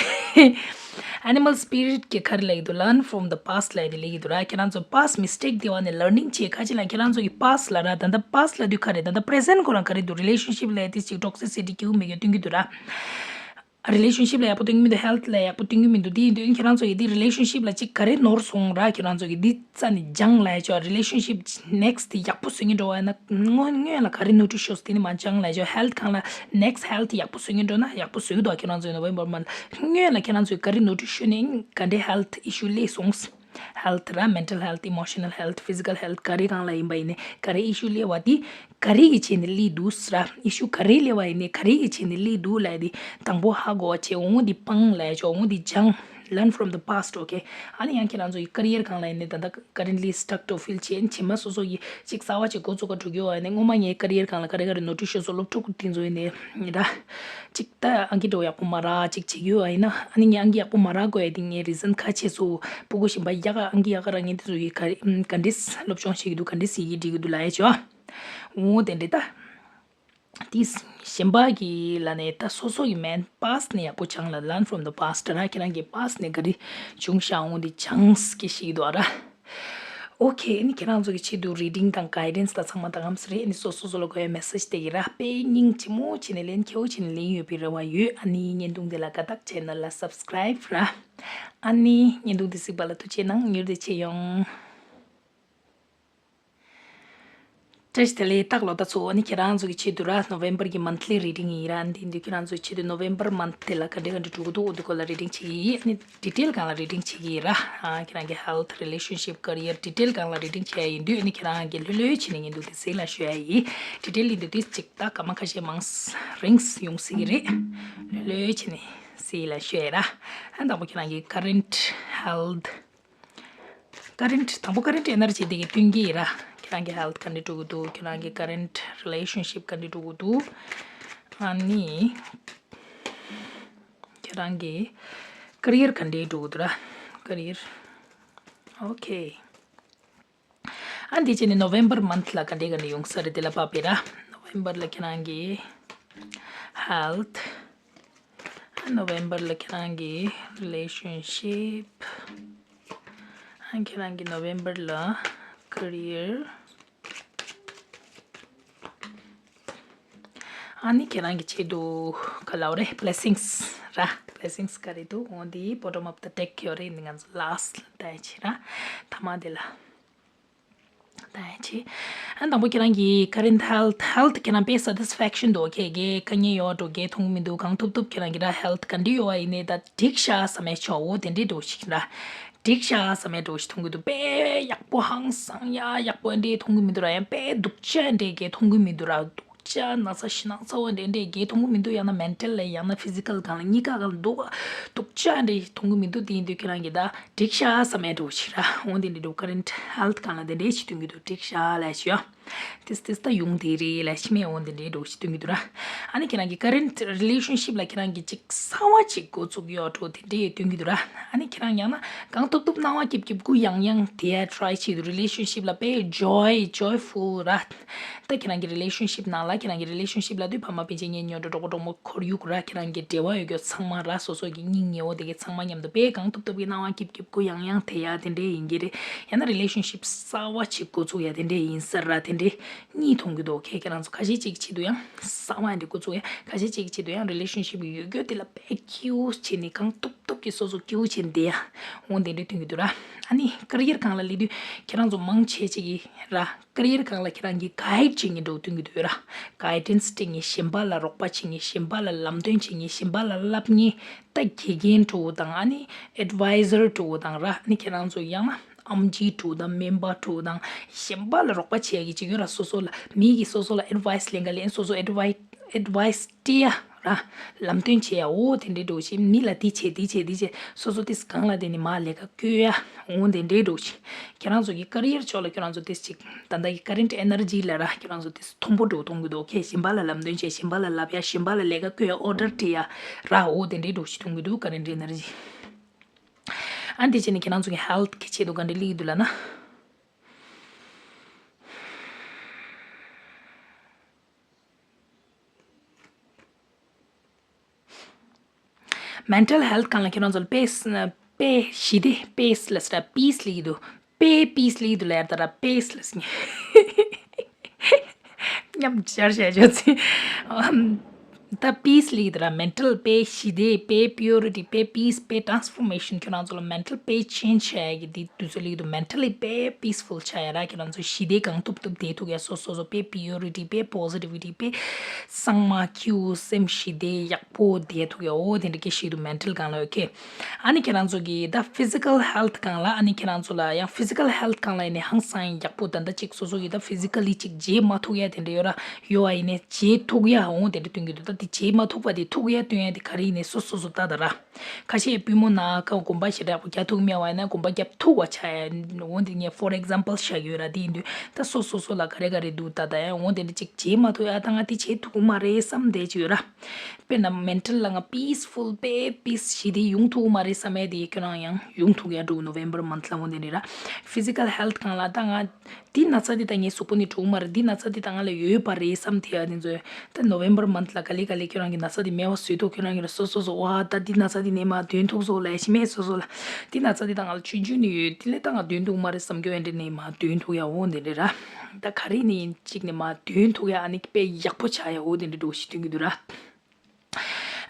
ཨེ་ནི་མལ་སི་པི་རིཊ་གི་ག་རེ་ལབ་ཀྱི་འདུག Learn from the past ལབ་ཡ་དེ་སླེབས་ཀྱི་འདུག་ར། ཁྱེད་རང་ཚོ་པ་སི་ཊི་མི་སི་ཊེག་དེ་བ་ནས་ལར་ནིང་བྱེད་ཁ་ཅིག་ལ་ཁྱེད་རང་ཚོ་གི་པ་སི་ཊི་ལ་ར། ད་ལྟ་པ་སི་ཊི་ལབ་དུས་ག་རེ། ད་ལྟ་པི་རེ་ཟེན་ཊི་ཁོ་རང་ག་རེ་འདུག་རི་ལེ་ཤན་ཤིབ་ལབ་ཡ་དེ་ཅིག་ཊོག་སི་སི་ཊི་སྐྱིད་པོ་མེད་ཀྱི་སྟོན་གྱི་འདུག་ར། རི་ལེ་ཤན་ཤིབ་ལ་ཡག་པོ་སྟོན་གྱི་མི་འདུག་ཧེལ་ཐི་ལ་ཡག་པོ་སྟོན་གྱི་མི་འདུག་དེ་ཡིན་དུས་ཁྱེད་རང་ཚོ་ཡི་དེ་རི་ལེ་ཤན་ཤིབ་ལ་ཅིག་ག་རེ་ནོར་སོང་ར། ཁྱེད་རང་ཚོ་གི་འདི་རྩ་ནས་སྦྱང་ལབ་ཡ་ཆོག་རི་ལེ་ཤན་ཤིབ་ནེག་སི་ཊི་དེ་ཡག་པོ་བཟོ་གི་འགྲོ་བ་ཡིན་ན་སྔོན་སྔོན་ལ་ག་རེ་ནོ་ཊིས་ཤོར་སོང་དེ་ནི་མ་སྦྱང་ལབ་ཡ་ཆོག་ཧེལ་ཐི་སྒང་ལ་ནེག་སི་ཊི་ཧེལ་ཐི་ཡག་པོ་བཟོ་གི་འགྲོ་ན་ཡག་པོ་བཟོ་གི་འདུག་ཁྱེད་རང་ཚོ་ཡི་ནོ་བེམ་བར་མནཐ་སྔོན་ལ་ཁྱེད་རང་ཚོ་གི་ག་རེ་ནོ་ཊིས་ཤོར་ནས་ག་འདྲའི་ཧེལ་ཐི་ཨི་ཤུ་སླེབས་སོང་། ཧེལ་ཐི་ར། མེན་ཊལ་ཧེལ་ཐི། ཨི་མོ་ཤ་ནལ་ཧེལ་ཐི། ཕི་ཟི་ཀལ་ཧེལ་ཐི། ག་རེ་སྒང་ལ་ཡིན་པ་ཡིན་ནའི་ག་རེ་ཨི་ཤུ་སླེབས་པ་དེ་ག་རེ་གི་ཆེད་ནས་སླེབས་འདུག་ཟེར་ར། ཨི་ཤུ་ག་རེ་སླེབས་པ་ཡིན་ནའི་ག་རེ་གི་ཆེད་ནས་སླེབས་འདུག་ལབ་ཡ་དེ་དང་པོ་ཧ་གོ་བ་བྱས། འོ་འདི་སྤང་ལབ་ཡ་ཆོག་འོ་འདི་སྦྱང་། Learn from the past. Okay. ཨ་ནི་ཡང་ཁྱེད་རང་ཚོ་ཡི་ཀ་རི་ཡར་སྒང་ལ་ཡིན་ནའི་ད་ལྟ་ཀ་རེན་ཊི་ལི་སི་ཊག་ཏོག་ཕིལ་བྱས་ནས་རྗེས་མ་སོ་སོ་ཡི་ཅིག་གསར་པ་ཅིག་འགོ་བཙུགས་ག་འགྲོ་གི་ཡོད་པ་ཡིན་ནའི་སྔོན་མ་ངས་ཀ་རི་ཡར་སྒང་ལ་ག་རེ་ག་རེ་ནོ་ཊིས་ཤོར་སོང་། སློབ་ཕྲུག་དེ་ཚོ་ཡིན་ནའི་ར། ཅིག་ད་ཨང་ཀི་འདྲ་བོ་ཡག་པོ་མ་རག་ཅིག་བྱེད་ཀྱི་ཡོད་པ་ཡིན་ན། ཨ་ནི་ངས་ཨང་ཀི་ཡག་པོ་མ་རག་དགོས་ཡ་དེ་ངས་རི་ཛན་ཁ་ཤས་ཚོ་ཕྲུ་གུ་གཞན་པ་ཡག་ག་ཨང་ཀི་ཡག་ག་རག་མཁན་དེ་ཚོ་ཡི་ག་རེ་ག་འདྲས་སློབ་སྦྱོང་བྱེད་ཀྱི་འདུག་ག་འདྲས་ཡི་གེ་འབྲི་གི་འདུག་ལབ་ཡ་ཆོག་འོ་དེ་འདྲས་ད། དེ་གཞན་པ་གི་ལ་ནས་ད་སོ་སོ་གི་མེན་past་ནས་ཡག་པོ་སྦྱང་ལ། Learn from the past། ར་ཁྱེད་རང་གི་past་ནས་ག་རེ་བྱུང་ཤག་འོ་འདི་སྦྱང་སྐད་ཤིག་འདུག་ར། ཨོ་ཁེ། ཨ་ནི་ཁྱེད་རང་ཚོ་གི་ཆེད་དུ་reading་དང་guidance་དང་ཚང་མ་ད་གམ་སི་རེད། ཨ་ནི་སོ་སོ་སོ་ལ་དགོས་ཡ་message་དེ་གི་ར་དཔེ་སྙིང་རྗེ་མོ་བྱས་ནས་ལན་ཁྱེའུ་བྱས་ནས་ལན་ཡོད་པའི་རེ་བ་ཡོད། ཨ་ནི་བརྙན་ཐུང་དེ་ལ་དགའ་རྟགས་channel་ལ་subscribe་ར། ཨ་ནི་བརྙན་ཐུང་དེ་གཟིགས་པ་ལ་ཐུགས་རྗེ་གནང་། མྱུར་དུ་མཇལ་ཡོང་། བཀྲ་ཤིས་བདེ་ལེགས་རྟགས་ལོ་ད་ཚོ། ཨ་ནི་ཁྱེད་རང་ཚོ་གི་ཆེད་དུ་ར་November་གི་monthly reading་ཡིན་ར། འདི་འདི་ཁྱེད་རང་ཚོའི་ཆེད་དུ་November month་དེ་ལ་ག་འདྲ་ག་འདྲ་འགྲོ་གི་འདུག་འོ་འདི་སྐོར་ལ་reading་བྱེད་ཀྱི་ཡིན། ཨ་ནི་detail་སྒང་ལ་reading་བྱེད་ཀྱི་ཡིན་ར། ཨ་ཁྱེད་རང་གི་health, relationship, career་detail་སྒང་ལ་reading་བྱེད་ཡ་ཡིན་དུས། ཨ་ནི་ཁྱེད་རང་གི་ལྷོད་ལྷོད་བྱས་ནས་ཉིན་འདུག་དེ་གཟིགས་ལ་ཞུ་ཡ་ཡིན། detail་ཡིན་དུས་དེ་གཅིག་ད་སྐར་མ་ཁ་ཤས་མང་རིང་ཡོང་སྲིད་ཀྱི་རེད། ལྷོད་ལྷོད་བྱས་ནས་གཟིགས་ལ་ཞུ་ཡ་ར། ཨ་དང་པོ་ཁྱེད་རང་གི་current health། current། དང་པོ་current energy་དེ་གི་སྟོན་གྱི་ཡིན་ར། ཁྱེད་རང་གི་health་ག་འདྲ་འགྲོ་གི་འདུག་ཁྱེད་རང་གི་current relationship་ག་འདྲ་འགྲོ་གི་འདུག་ཨ་ནི་ཁྱེད་རང་གི་career་ག་འདྲ་འགྲོ་གི་འདུག་ར། career། ཨོ་ཁེ། ཨ་འདི་བྱས་ནས་November month་ལ་ག་འདྲ་ག་འདྲ་ཡོང་ས་རེད། དེ་ལ་བབས་པས་ར། November་ལ་ཁྱེད་རང་གི་health། November་ལ་ཁྱེད་རང་གི་relationship། ཨ་ཁྱེད་རང་གི་November་ལ་career། ཨ་ནི་ཁྱེད་རང་གི་ཆེད་དུ་ག་ལབ་རེད། blessings་ར། blessings་ག་རེ་འདུག་འོ་འདི་bottom of the deck་ཡོད་རེད། འདི་ང་ཚོ་last་ལ་ལྟ་ཡ་བྱེད་ར། ཐ་མ་དེ་ལ་ལྟ་ཡ་བྱེད། ཨ་དང་པོ་ཁྱེད་རང་གི་current health health་ཁྱེད་རང་དཔེ་satisfaction་འདུག་ཁྱེད་ཀྱི་དཀའ་ངལ་ཡོད་འགྲོ་གི་མཐོང་གི་མི་འདུག་གང་ཐུབ་ཐུབ་ཁྱེད་རང་གི་ར་health་ག་འདྲ་ཡོད་པ་ཡིན་ནའི་ད་འགྲིག་ཤག་བསམ་ཡ་ཆོག་འོ་དེ་འདྲའི་འགྲོ་ཞིག་ར། འགྲིག་ཤག་བསམ་ཡ་འགྲོ་ཞིག་མཐོང་གི་འདུག་དཔེ་ཡག་པོ་ཧང་སང་ཡ་ཡག་པོ་འདྲའི་མཐོང་གི་མི་འདུག་ར། ཡང་དཔེ་སྡུག་ཅག་འདྲའི་གི་མཐོང་གི་མི་འདུག་ར། སྡུག་ཅག་ན་ཚ་ཞེ་ན་ཚ་བོ་འདྲ་འདྲ་གི་མཐོང་གི་མི་འདུག་ཡང་ན་mental་ལ་ཡང་ན་physical་སྒང་ལ་གཉིས་ཀ་སྒང་ལ་སྡུག་སྡུག་ཅག་འདྲ་མཐོང་གི་མི་འདུག་དེ་ཡིན་དུས་ཁྱེད་རང་གིས་ད་འགྲིག་ཤག་བསམ་ཡ་འགྲོ་ཞིག་ར། འོ་དེ་འདྲ་འགྲོ། current health་སྒང་ལ་དེ་འདྲ་ཞིག་སྟོན་གྱི་འདུག་འགྲིག་ཤག་ལབ་ཞུ་ཡ། དེ་དེ་ད་ཡོང་དེ་རེད་ལབ་ཤི་མེད། འོ་དེ་འདྲ་འགྲོ་ཞིག་སྟོན་གྱི་འདུག་ར། ཨ་ནི་ཁྱེད་རང་གི་current relationship་ལ་ཁྱེད་རང་གིས་ཅིག་གསར་བ་ཅིག་འགོ་བཙུགས་ཡོད་འགྲོ་དེ་འདྲ་སྟོན་གྱི་འདུག་ར། ཨ་ནི་ཁྱེད་རང་ཡང་ན་གང་ཐུབ་ཐུབ་སྣང་བ་སྐྱིད་སྐྱིད་གུ་ཡང་ཡང་དེ་ཡ་try་བྱེད་དུ་relationship་ལ་དཔེ་joy joyful་ར། ད་ཁྱེད་རང་གི་relationship་ནང་ལ་ཁྱེད་རང་གི་relationship་ལ་དུས་ཕ་མ་སྤུན་མཆེད་གཉེན་ཉེ་འགྲོ་གྲོགས་པོ་གྲོགས་མོ་ཁོར་ཡུག་ར་ཁྱེད་རང་གི་འབྲེལ་བ་ཡོད་རྒྱུ་ཚང་མ་ར་སོ་སོ་གི་སྙིང་ཉེ་བོ་དེ་གི་ཚང་མ་མཉམ་དུ་དཔེ་གང་ཐུབ་ཐུབ་ཀྱི་སྣང་བ་སྐྱིད་སྐྱིད་གུ་ཡང་ཡང་དེ་ཡ་དེ་འདྲའི་ཡིན་གྱི་རེད། ཡང་ན་relationship་གསར་བ་ཅིག་འགོ་བཙུགས་ཡ་དེ་འདྲའི་ཡིན་ས་ར། དེ་འདྲའི་གཉིས་མཐོང་གི་འདུག་ཁྱེད་ཁྱེད་རང་ཚོ་ཁ་ཤས་ཅིག་ཆེད་དུ་ཡང་གསར་བ་འདི་འགོ་བཙུགས་ཡ། ཁ་ཤས་ཅིག་ཆེད་དུ་ཡང་relationship་ཡོད་རྒྱུ་དེ་ལ་དཔེ་cute་བྱས་ནས་གང་ཐུབ་ཐུབ་ཀྱི་སོ་སོ་cute་བྱས་ནས་བསྡད་ཡ། འོ་དེ་འདྲའི་སྟོན་གྱི་འདུག་ར། ཨ་ནི་career་སྒང་ལ་སླེབས་དུས་ཁྱེད་རང་ཚོ་མང་ཆེ་ཆེ་གི་ར། career་སྒང་ལ་ཁྱེད་རང་གིས་guide་བྱེད་མཁན་འདྲ་བོ་སྟོན་གྱི་འདུག་ར། guidance་སྤྲད་མཁན། གཞན་པ་ལ་རོགས་པ་བྱེད་མཁན། གཞན་པ་ལ་ལམ་སྟོན་བྱེད་མཁན། གཞན་པ་ལ་བསླབ་མཁན། ད་དགེ་རྒན་འདྲ་བོ་དང་ཨ་ནི་advisor་འདྲ་བོ་དང་ར། ཨ་ནི་ཁྱེད་རང་ཚོ་ཡང་ན་ཨམ་ཆི་འདྲ་བོ་དང་སྨན་པ་འདྲ་བོ་དང་གཞན་པ་ལ་རོགས་པ་བྱེད་ཡ་གི་ཅིག་ཡོད་ར། སོ་སོ་ལ་མི་གིས་སོ་སོ་ལ་advice་ལེན་ག་ལེན། སོ་སོ་advice advice་སྤྲད་ཡ་ར། ལམ་སྟོན་བྱེད་ཡ། འོ་དེ་འདྲའི་འདྲ་བོ་ཞིག་མི་ལ་འདི་བྱེད་འདི་བྱེད་འདི་བྱེད། སོ་སོ་དེ་སྒང་ལ་དེ་ནི་མ་ལས་ཀ་བསྐོས་ཡ། འོ་དེ་འདྲའི་འདྲ་བོ་ཞིག་ཁྱེད་རང་ཚོ་གི་career་ཕྱོགས་ལ་ཁྱེད་རང་ཚོ་དེ་ཅིག་ད་ལྟ་གི་current energy་ལ་ར་ཁྱེད་རང་ཚོ་དེ་མཐོན་པོ་འགྲོ་གཏོང་གི་འདུག་ཁྱེད་གཞན་པ་ལ་ལམ་སྟོན་བྱེད། གཞན་པ་ལ་ལབ་ཡ། གཞན་པ་ལ་ལས་ཀ་བསྐོས་ཡ། order་སྤྲད་ཡ་ར། འོ་དེ་འདྲའི་འདྲ་བོ་ཞིག་མཐོང་གི་འདུག current energy། ཨ་འདི་བྱས་ནས་ཁྱེད་རང་ཚོ་གི་health་གི་ཆེད་དུ་ག་འདྲ་སླེབས་ཀྱི་འདུག་ལབ་ན། mental health་སྒང་ལ་ཁྱེད་རང་ཚོ་ལ་དཔེ་དཔེ་ཞི་བདེ། peace་ལབ་ས་ར། peace་སླེབས་ཀྱི་འདུག་དཔེ་peace་སླེབས་ཀྱི་འདུག་ལབ་ཡ་ད་ར། peace་ལབ་ས་ནི་མཉམ་སྦྱར་བྱས་ཆོག་ཚེ། ད་peace་སླེབས་ཀྱི་འདུག་ར། mental་དཔེ་ཞི་བདེ། དཔེ་purity། དཔེ་peace། དཔེ་transformation། ཁྱེད་རང་ཚོ་ལ་mental་དཔེ་change་བྱ་ཡ་གི་དེ་དུས་ཚོད་སླེབས་ཀྱི་འདུག mentally་དཔེ་peaceful་ཆགས་ཡ་ར། ཁྱེད་རང་ཚོ་ཞི་བདེ་གང་ཐུབ་ཐུབ་བསྡད་ཐུབ་ཡ། སོ་སོ་སོ་དཔེ་purity། དཔེ་positivity། དཔེ་གཙང་མ་cute། སེམས་ཞི་བདེ་ཡག་པོ་བསྡད་ཐུབ་ཡ། འོ་དེ་འདྲ་སྐད་ཤེས་འདུག mental་སྒང་ལ། okay། ཨ་ནི་ཁྱེད་རང་ཚོ་གི་ད་physical health་སྒང་ལ། ཨ་ནི་ཁྱེད་རང་ཚོ་ལ་ཡང་physical health་སྒང་ལ་ཡིན་ནའི་ཧང་སང་ཡག་པོ། ད་ལྟ་ཅིག་སོ་སོ་གི་ད་physically་ཅིག་བྱེད་མ་ཐུབ་ཡ་དེ་འདྲ་ཡོད་ར། ཡོད་པ་ཡིན་ནའི་བྱེད་ཐུབ་ཡ། འོ་དེ་འདྲ་སྟོན་གྱི་འདུག་ད་ དེ་བྱེད་མ་ཐུབ་པ་དེ་ཐུག་ཡ་སྟོན་ཡ་དེ་ག་རེ་ཡིན་ནའི་སོ་སོ་སོ་ལྟ་ད་ར། ཁ་ཤས་པུས་མོ་ན་ཁ་གོམ་པ་ཞེ་དྲག་པོ་རྒྱག་ཐུབ་མེད་པ་ཡིན་ན་གོམ་པ་རྒྱབ་ཐུབ་པ་ཆགས་ཡ། འོ་འདི་ངས་for example བཞག་ཡོད་ར། དེ་ཡིན་དུས་ད་སོ་སོ་སོ་ལ་ག་རེ་ག་རེ་འདུག་ལྟ་ད་ཡ། འོ་དེ་འདྲ་ཅིག་བྱེད་མ་ཐུབ་ཡ། ད་ང་དེ་བྱེད་ཐུབ་མ་རེད་བསམ་བསྡད་ཅིག་ཡོད་ར། དཔེར་ན་mental ལ་ང་peaceful དཔེ་peace ཞིག་དེ་ཡོང་ཐུབ་མ་རེད་བསམ་ཡ་དེ་ཁྱོད་རང་ཡང་ཡོང་ཐུབ་ཡ་འགྲོ། November month ལ་འོ་དེ་འདྲ་ར། Physical health སྒང་ལ་ད་ང་འདི་ན་ཚ་འདི་ད་ངའི་གཟུགས་པོ་ནས་འགྲོ་གི་མ་རེད། འདི་ན་ཚ་འདི་ད་ང་ལ་ཡོད་པ་རེད་བསམ་ཐེ་ཡ་དེ་ཚོ་ད་November month ལ་ག་ལེ་ག་ལེ་ཁྱོད་རང་གི་ན་ཚ་འདི་མེད་པ་བཟོས་ཐུབ། ཁྱོད་རང་གི་ལ་སོ་སོ་སོ་ཝ་ད་འདི་ན་ཚ་འདི་ནས་མར་འདོན་ཐུབ་སོ་ལ་ཡ་ཤི་མེད་སོ་སོ་ལ་འདི་ན་ཚ་འདི་ད་ང་ལ་ཆུང་ཆུང་ནས་ཡོད། དེ་ལས་ད་ང་འདོན་ཐུབ་མ་རེད་བསམ་རྒྱུ་ཡ་འདྲེ་ནས་མར་འདོན་ཐུབ་ཡ་འོ་དེ་འདྲེ་ར། ད་ག་རེ་ནས་ཡིན་གཅིག་ནས་མར་འདོན་ཐུབ་ཡ་ཨ་ནི་དཔེ་ཡག་པོ་ཆགས་ཡ་འོ་དེ་འདྲེ་འགྲོ་ཞིག་སྟོན་གི་འདུག་ར།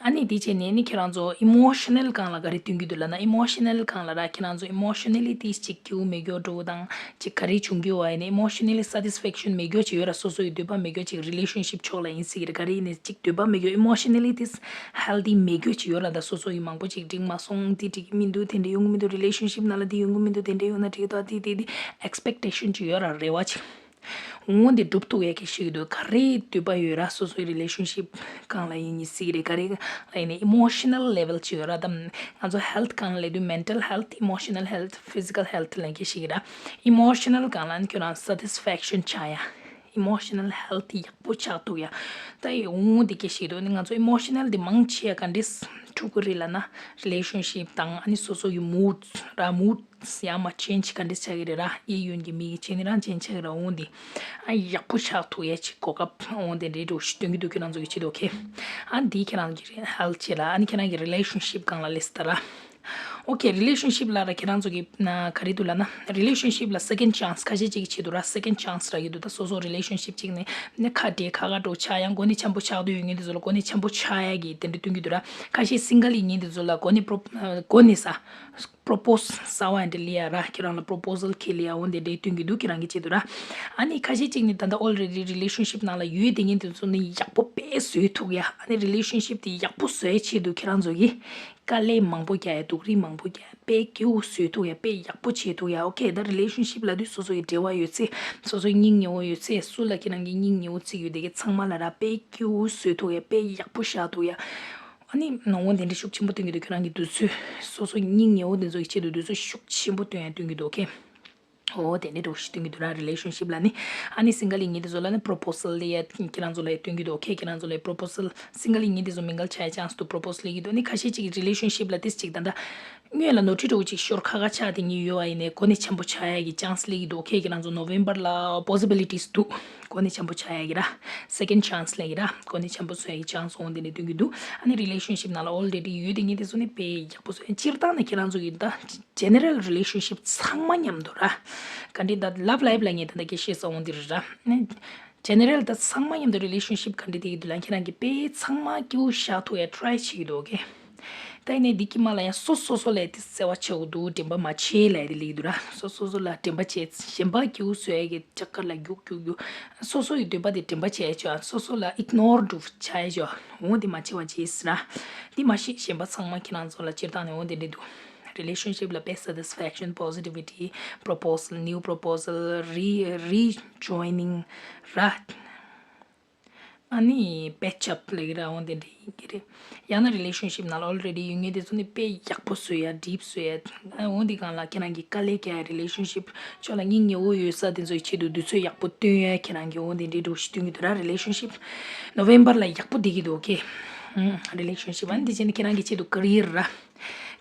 ཨ་ནི་དེ་བྱས་ནས་ནི་ཁྱེད་རང་ཚོ་emotional སྒང་ལ་ག་རེ་སྟོན་གྱི་འདུག་ལབ་ན། emotional སྒང་ལ་ར་ཁྱེད་རང་ཚོ་emotionally དེ་ཅིག་སྐྱིད་པོ་མེད་རྒྱུ་འགྲོ་དང་ཅིག་ག་རེ་བྱུང་རྒྱུ་བ་ཡིན་ན་emotionally satisfaction མེད་རྒྱུ་ཅིག་ཡོད་ར། སོ་སོ་ཡི་འདོད་པ་མེད་རྒྱུ་ཅིག་relationship ཕྱོགས་ལ་ཡིན་སྲིད་ཀྱི་རེད། ག་རེ་ཡིན་ནའི་ཅིག་འདོད་པ་མེད་རྒྱུ་emotionally དེ་healthy མེད་རྒྱུ་ཅིག་ཡོད་ར། ད་སོ་སོ་ཡི་མང་པོ་ཅིག་འགྲིག་མ་སོང་། དེ་འགྲིག་གི་མི་འདུག་དེ་འདྲ་ཡོང་གི་མི་འདུག relationship ནང་ལ་དེ་ཡོང་གི་མི་འདུག་དེ་འདྲ་ཡོང་ན་འགྲིག་གི་འདུག་དེ་དེ་དེ་expectation ཅིག་ཡོད་ར། རེ་བ་ཅིག་འོ་འདི་སྒྲུབ་ཐུབ་ཡས་ཀྱི་ཞིག་འདུག་ག་རེ་འདོད་པ་ཡོད་ར། སོ་སོའི་relationship སྒང་ལ་ཡིན་ནི་སྲིད་རེད། ག་རེ་ལ་ཡིན་ནི་emotional level ཅིག་ཡོད་ར། དམ་ང་ཚོ་health སྒང་ལ་ལབ་དུས་mental health, emotional health, physical health ལབ་ཀྱི་ཞིག་ར། emotional སྒང་ལ་ནི་ཁྱོད་རང་satisfaction ཆགས་ཡ། emotional health ཡག་པོ་ཆགས་ཐུབ་ཡ། ད་ཡི་འོ་འདི་སྐད་ཞིག་འདུག་ནི་ང་ཚོ་emotional འདི་མང་ཆེ་ག་འདྲས་འཁྲུག་གི་རེད་ལབ་ན་relationship དང་ཨ་ནི་སོ་སོ་ཡི་mood ར། mood ཡང་མ་change ག་འདྲ་ཆགས་ཀྱི་རེད་ར། གཡས་གཡོན་གྱི་མི་གི་བྱས་ནི་རང་change ཆགས་ཀྱི་ར། འོང་འདི་ཨ་ཡག་པོ་ཆགས་ཐུབ་ཡས་ཅིག་གོ་སྐབས་འོང་དེ་འདྲའི་འགྲོ་ཞིག་སྟོན་གྱི་འདུག་ཁྱེད་རང་ཚོ་གི་ཆེད་དུ། ཨོ་ཁེ། ཨ་འདི་ཁྱེད་རང་གི་health ཆེད་ལ་ཨ་ནི་ཁྱེད་རང་གི་relationship སྒང་ལ་ལེ་སི་ད་ར། ཨོ་ཁེ། relationship ལ་ར་ཁྱེད་རང་ཚོ་གི་ན་ག་རེ་འདུག་ལབ་ན་relationship ལ་second chance ཁ་ཤས་ཅིག་གི་ཆེད་དུ་ར། second chance རག་གི་འདུག་ད་སོ་སོ་relationship ཅིག་ནས་ནི་ཁ་བྲལ་ཁ་ཁ་འགྲོ་ཆགས་ཡང་གོ་གནས་ཆེན་པོ་ཆགས་འདོད་ཡོད་མཁན་དེ་ཚོ་ལ་གོ་གནས་ཆེན་པོ་ཆགས་ཡ་གི་དེ་འདྲ་སྟོན་གྱི་འདུག་ར། ཁ་ཤས་single ཡིན་མཁན་དེ་ཚོ་ལ་གོ་གནས་པྲོ་གོ་གནས་ས། propose གསར་པ་འདྲ་ལི་ཡ་ར། ཁྱེད་རང་ལ་proposal ཁེ་ལི་ཡ་འོ་འདི་འདྲའི་སྟོན་གྱི་འདུག་ཁྱེད་རང་གི་ཆེད་དུ་ར། ཨ་ནི་ཁ་ཤས་ཅིག་ནི་ད་ལྟ་already relationship ནང་ལ་ཡོད་དེ་ངན་དེ་ཚོ་ནི་ཡག་པོ་དཔེ་བཟོས་ཐུབ་ཡ། ཨ་ནི་relationship དེ་ཡག་པོ་བཟོ་ཡའི་ཆེད་དུ་ཁྱེད་རང་ཚོ་གིས་དཀའ་ལས་མང་པོ་རྒྱག་ཡ། སྡུག་རུས་མང་པོ་རྒྱག་ཡ། དཔེ་སྐྱིད་པོ་བཟོས་ཐུབ་ཡ། དཔེ་ཡག་པོ་བྱེད་ཐུབ་ཡ། ཨོ་ཁེ། ད་relationship ལབ་དུས་སོ་སོ་ཡི་འབྲེལ་བ་ཡོད་ཚད། སོ་སོའི་སྙིང་ཉེ་བོ་ཡོད་ཚད། སུ་ལ་ཁྱེད་རང་གི་སྙིང་ཉེ་བོ་བརྩི་ཡོད་དེ་གི་ཚང་མ་ལ་ར་དཔེ་སྐྱིད་པོ་བཟོས་ཐུབ་ཡ། དཔེ་ཡག་པོ་བཞག་ཐུབ་ཡ། ཨ་ནི་ནང་བོ་དེ་འདྲ་ཤུགས་ཆེན་པོ་སྟོན་གྱི་འདུག་ཁྱོད་རང་གི་དུས་ཚོད། སོ་སོ་སྙིང་ཉེ་བོ་དེ་ཚོ་ཡི་ཆེད་དུ་དུས་ཚོད་ཤུགས་ཆེན་པོ་སྟོན་ཡ་སྟོན་གྱི་འདུག་ཨོ་ཁེ། ཨོ་དེ་འདྲ་འགྲོ་ཞིག་སྟོན་གྱི་འདུག་ར། relationship ལ་ནི། ཨ་ནི་single ཡིན་མཁན་དེ་ཚོ་ལ་ནི་proposal ལ་ཡ་ཁྱེད་རང་ཚོ་ལ་ཡ་སྟོན་གྱི་འདུག་ཨོ་ཁེ། ཁྱེད་རང་ཚོ་ལ་ཡ་proposal single ཡིན་མཁན་དེ་ཚོ་mingle བྱ་ཡ་chance འདུག propose ལས་ཀྱི་འདུག་ཨ་ནི་ཁ་ཤས་ཅིག་གི་relationship ལ་ཏིས་ཅིག་ད་ལྟ་སྔོན་ལ་ནོར་འཁྲུལ་འདྲ་བོ་ཅིག་ཤོར་ཁ་ཁ་ཆགས་དེ་གཉིས་ཡོད་པ་ཡིན་ནའི་གོ་གནས་ཆེན་པོ་ཆགས་ཡ་གི་chance ལས་ཀྱི་འདུག་ཨོ་ཁེ། ཁྱེད་རང་ཚོ་November ལ་possibilities འདུག་གོ་གནས་ཆེན་པོ་ཆགས་ཡ་གི་ར། second chance ལས་ཀྱི་ར། གོ་གནས་ཆེན་པོ་བཟོ་ཡ་གི་chance འོང་དེ་ནས་སྟོན་གྱི་འདུག་ཨ་ནི་relationship ནང་ལ་already ཡོད་དེ་ངས་དེ་ཚོ་ནི་དཔེ་ཡག་པོ་བཟོ་ཡ། སྤྱིར་བཏང་ནས་ཁྱེད་རང་ཚོ་གི་ད་general relationship ཚང་མ་མཉམ་དུ་ར། ག་འདྲི་ད་love life ལ་ངས་ད་ལྟ་སྐད་ཆ་བཤད་ས་འོང་དེ་རེད་ར། ནི་general ད་ཚང་མ་མཉམ་དུ་relationship ག་འདྲི་དེ་གི་འདུག་ལ་ཁྱེད་རང་གི་དཔེ་ཚང་མ་སྐྱིད་པོ་བཞག་ཐུབ་ཡ་try བྱེད་ཀྱི་འདུག་ཨོ་ཁེ། ད་ཡིན་ནའི་འདི་ཀྱི་མ་ལ་ཡང་སོ་སོ་སོ་ལས་དེ་བརྩེ་བ་ཆེ་བོ་འདུག་དྲན་པ་མ་བྱེད་ལས་དེ་ལས་འདུག་ར། སོ་སོ་སོ་ལ་དྲན་པ་བྱེད། གཞན་པ་སྐྱིད་པོ་བཟོ་ཡ་གི་ལྕགས་མཁར་ལ་རྒྱུག་རྒྱུག་རྒྱུག་སོ་སོ་ཡི་འདོད་པ་དེ་དྲན་པ་བྱེད་ཡ་ཆོག་སོ་སོ་ལ་ignore འདྲ་བོ་བྱ་ཡ་ཆོག་འོ་དེ་མ་བྱེད་པ་བྱེད་ཟེར་ན། དེ་མ་ཤེས་གཞན་པ་ཚང་མ་ཁྱེད་རང་ཚོ་ལ་སྤྱིར་བཏང་ནས་འོ་དེ་འདྲ་འདུག relationship ལ་དཔེ་satisfaction, positivity, proposal, new proposal, re rejoining ར། ཨ་ནི་patch up ལབ་ཀྱི་ར། འོ་དེ་འདྲ་ཡིན་གྱི་རེད། ཡང་ན་relationship ནང་ལ་already ཡོད་མཁན་དེ་ཚོ་ནི་དཔེ་ཡག་པོ་བཟོ་ཡ། deep བཟོ་ཡ། ཨ་འོ་འདི་སྒང་ལ་ཁྱེད་རང་གི་དཀའ་ལས་རྒྱག་ཡ། relationship ཕྱོགས་ལ་སྙིང་ཉེ་བོ་ཡོད་ས་དེ་ཚོའི་ཆེད་དུ་དུས་ཚོད་ཡག་པོ་སྟོན་ཡ། ཁྱེད་རང་གི་འོ་དེ་འདྲའི་འདྲ་བོ་ཞིག་སྟོན་གྱི་འདུག་ར། relationship November ལ་ཡག་པོ་བསྡད་ཀྱི་འདུག་ཨོ་ཁེ། ཨུམ། relationship ཨ་ནི་དེ་བྱས་ནས་ཁྱེད་རང་གི་ཆེད་དུ་career ར།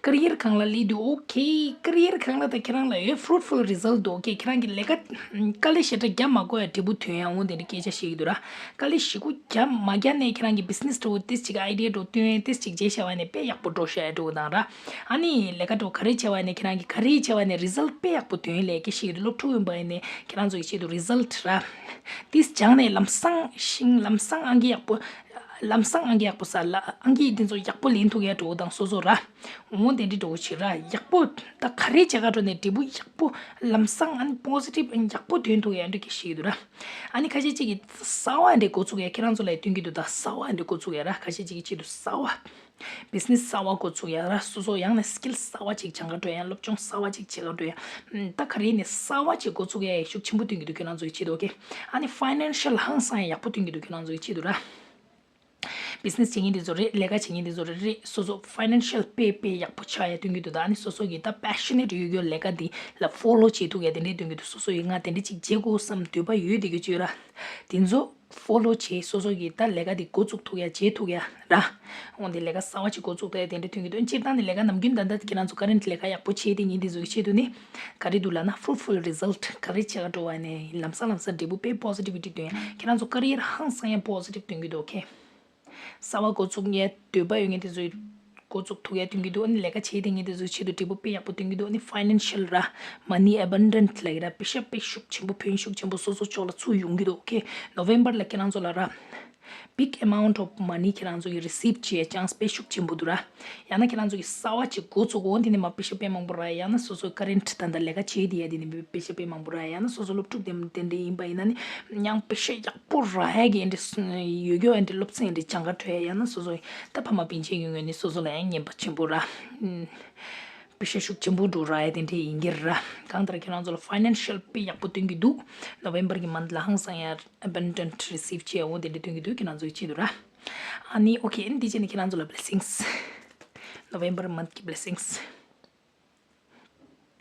career སྒང་ལ་སླེབས་དུས་ཨོ་ཁེ། career སྒང་ལ་ད་ཁྱེད་རང་ལ་ཡོད་fruitful result འདུག་ཨོ་ཁེ། ཁྱེད་རང་གི་ལས་ཀ་དཀའ་ལས་ཞེ་དྲག་རྒྱབ་མ་དགོས་ཡ་འབྲས་བུ་ཐོན་ཡ་འོ་དེ་འདྲ་སྐད་ཆ་བཤད་ཀྱི་འདུག་ར། དཀའ་ལས་ཞེ་པོ་རྒྱབ་མ་རྒྱབ་ནས་ཁྱེད་རང་གི་business འདྲ་བོ་ཏིས་ཅིག་idea འདྲ་བོ་བཏོན་ཏིས་ཅིག་བྱས་བྱས་པ་ནས་དཔེ་ཡག་པོ་འགྲོ་ཤག་ཡ་འདྲ་བོ་དང་ར། ཨ་ནི་ལས་ཀ་འདྲ་བོ་ག་རེ་བྱས་པ་ནས་ཁྱེད་རང་གི་ག་རེ་བྱས་པ་ནས་result དཔེ་ཡག་པོ་ཐོན་ལས་ཀ་ཞིག་རེད། སློབ་ཕྲུག་ཡིན་པ་ཡིན་ནས་ཁྱེད་རང་ཚོ་གི་ཆེད་དུ་result ར། ཏིས་སྦྱངས་ནས་ལམ་སང་ཤིང་ལམ་སང་ཨང་ཀི་ཡག་པོ། ལམ་སང་ཨང་ཀི་ཡག་པོ་ས་ལ་ཨང་ཀི་དེ་ཚོ་ཡག་པོ་ལེན་ཐུབ་ཡ་འདྲ་བོ་དང་སོ་སོ་ར། འོ་དེ་འདྲ་འདྲ་བོ་ཞིག་ར། ཡག་པོ་ད་ག་རེ་བྱས་ག་འགྲོ་ནས་འབྲས་བུ་ཡག་པོ་ལམ་སང་ཨ་ནི་positive ཡག་པོ་ཐོན་ཐུབ་ཡ་འདྲ་གི་ཞིག་འདུག་ར། ཨ་ནི་ཁ་ཤས་ཅིག་གིས་གསར་པ་འདྲ་འགོ་ཚུགས་ཡ། ཁྱེད་རང་ཚོ་ལ་སྟོན་གྱི་འདུག་ད་གསར་པ་འདྲ་འགོ་ཚུགས་ཡ་ར། ཁ་ཤས་ཅིག་གི་ཆེད་དུ་གསར་པ། business གསར་པ་འགོ་ཚུགས་ཡ་ར། སོ་སོ་ཡང་ནས་skill གསར་པ་ཅིག་སྦྱང་ག་འགྲོ་ཡ། སློབ་སྦྱོང་གསར་པ་ཅིག་བྱེད་ག་འགྲོ་ཡ། ད་ག་རེ་ནས་གསར་པ་ཅིག་འགོ་ཚུགས་ཡ་ཡ་ཤུགས་ཆེན་པོ་སྟོན་གྱི་འདུག་ཁྱེད་རང་ཚོ་གི་ཆེད་དུ། ཨོ་ཁེ། ཨ་ནི་financial ཧང་སང་ཡ་ཡག་པོ་སྟོན་གྱི་འདུག་ཁྱེད་རང་ཚོ་གི་ཆེད་དུ་ར། བི་ཛི་ནེ་སི་བྱེད་མཁན་དེ་ཚོ་རེད། ལས་ཀ་བྱེད་མཁན་དེ་ཚོ་རེད། རེད། སོ་སོ་ཕའི་ནན་ཤལ་དཔེ་དཔེ་ཡག་པོ་ཆགས་ཡ་སྟོན་གྱི་འདུག་ད་ཨ་ནི་སོ་སོ་གི་ད་པེ་ཤ་ནེཊ་ཡོད་རྒྱུ་ལས་ཀ་དེ་ལ་ཕོ་ལོ་བྱེད་ཐུབ་ཡ་དེ་འདྲས་སྟོན་གྱི་འདུག་སོ་སོ་ཡིས་ང་དེ་འདྲས་ཅིག་བྱེད་དགོས་བསམ་འདོད་པ་ཡོད་དེ་གི་ཅིག་ཡོད་ར། དེ་ཚོ་ཕོ་ལོ་བྱེད། སོ་སོ་གི་ད་ལས་ཀ་དེ་འགོ་བཙུགས་ཐུབ་ཡ་བྱེད་ཐུབ་ཡ་ར། འོན་ཏེ་ལས་ཀ་གསར་བ་ཅིག་འགོ་བཙུགས་ཐུབ་ཡ་དེ་འདྲས་སྟོན་གྱི་འདུག་སྤྱིར་བཏང་ནི་ལས་ཀ་ནམ་རྒྱུན་ད་ལྟ་ཁྱེད་རང་ཚོ་ཀ་རེན་ཊི་ལས་ཀ་ཡག་པོ་བྱེད་དེ་ཉིན་དེ་ཚོ་གི་ཆེད་དུ་ནི་ག་རེ་འདུག་ལབ་ན་ཕུ་རུ་ཕུལ་རི་ཛལ་ཊི་ག་རེ་བྱེད་ག་འགྲོ་བ་ནི་ལམ་སང་ལམ་སང་འབྲས་བུ་དཔེ་པོ་ཟི་ཊིབ་ཊི་སྟོན་ཡ། ཁྱེད་རང་ཚོ་ཀ་རི་ཡར་ཧང་སང་ཡ་པོ་ཟི་ཊིབ་སྟོན་གྱི་འདུག་ཨོ་ཁེ། གསར་བ་འགོ་བཙུགས་ཡས་འདོད་པ་ཡོད་མཁན་དེ་ཚོས་འགོ་བཙུགས་ཐུབ་ཡས་སྟོན་གྱི་འདུག་ཨ་ནི་ལས་ཀ་བྱེད་བསྡད་མཁན་དེ་ཚོའི་ཆེད་དུ་འབྲས་བུ་དཔེ་ཡག་པོ་སྟོན་གྱི་འདུག་ཨ་ནི་ཕའི་ནན་ཤལ་ར། མ་ནི་ཨེ་བན་ཌན་ཊི་ལབ་ཀྱི་ར། པེ་ཤ་དཔེ་ཤུགས་ཆེན་པོ་ཕན་ཤུགས་ཆེན་པོ་སོ་སོ་ཕྱོགས་ལ་ཚུར་ཡོང་གི་འདུག་ཨོ་ཁེ། ནོ་ཝེམ་བར་ལ་ཁྱེད་རང་ཚོ་ལ་ར། big amount of money ཁྱེད་རང་ཚོ་གི་རི་སིབ་བྱེད་ཡས་ཅན་སི་དཔེ་ཤུགས་ཆེན་པོ་འདུག་ར། ཡང་ན་ཁྱེད་རང་ཚོ་གི་གསར་བ་ཅིག་འགོ་བཙུགས་འོང་དེ་ནས་མ་པེ་ཤ་དཔེ་མང་པོ་རག་ཡ། ཡང་ན་སོ་སོ་ཀ་རེན་ཊི་ད་ལྟ་ལས་ཀ་བྱེད་བསྡད་ཡ་དེ་ནས་པེ་ཤ་དཔེ་མང་པོ་རག་ཡ། ཡང་ན་སོ་སོ་སློབ་ཕྲུག་དེ་དེ་འདྲས་ཡིན་པ་ཡིན་ན་ནི་ཡང་པེ་ཤ་ཡག་པོ་རག་ཡ་གི་ཨེ་འདྲས་ཡོད་རྒྱུ་ཨེ་འདྲས་སློབ་ཚན་ཨེ་འདྲས་སྦྱང་ག་འགྲོ་ཡ། ཡང་ན་སོ་སོ་ད་ཕ་མ་པིན་ཆེན་ཡོང་ཡོད་ནི་སོ་སོ་ལ་ཡང་ཉན་པ་ཆེན་པོ་ར། པེ་ཤ་ཤུགས་ཆེན་པོ་འགྲོ་རག་ཡ་དེ་འདྲས་ཡིན་གྱི་ར། གང་ལྟར་ཁྱེད་རང་ཚོ་ལ་ཕའི་ནན་ཤལ་དཔེ་ཡག་པོ་སྟོན་གྱི་འདུག་ནོ་ཝེམ་བར་གི་མན་ཐི་ལ་ཧང་སང་ཡ་ཨེ་བན་ཌན་ཊི་རི་སིབ་བྱེད་འོང་དེ་འདྲས་སྟོན་གྱི་འདུག་ཁྱེད་རང་ཚོ་གི་ཆེད་དུ་ར། ཨ་ནི་ཨོ་ཁེ། ཨ་ནི་འདི་བྱས་ནས་ཁྱེད་རང་ཚོ་ལ་བི་ལེ་སིང་སི། ནོ་ཝེམ་བར་མན་ཐི་གི་བི་ལེ་སིང་སི།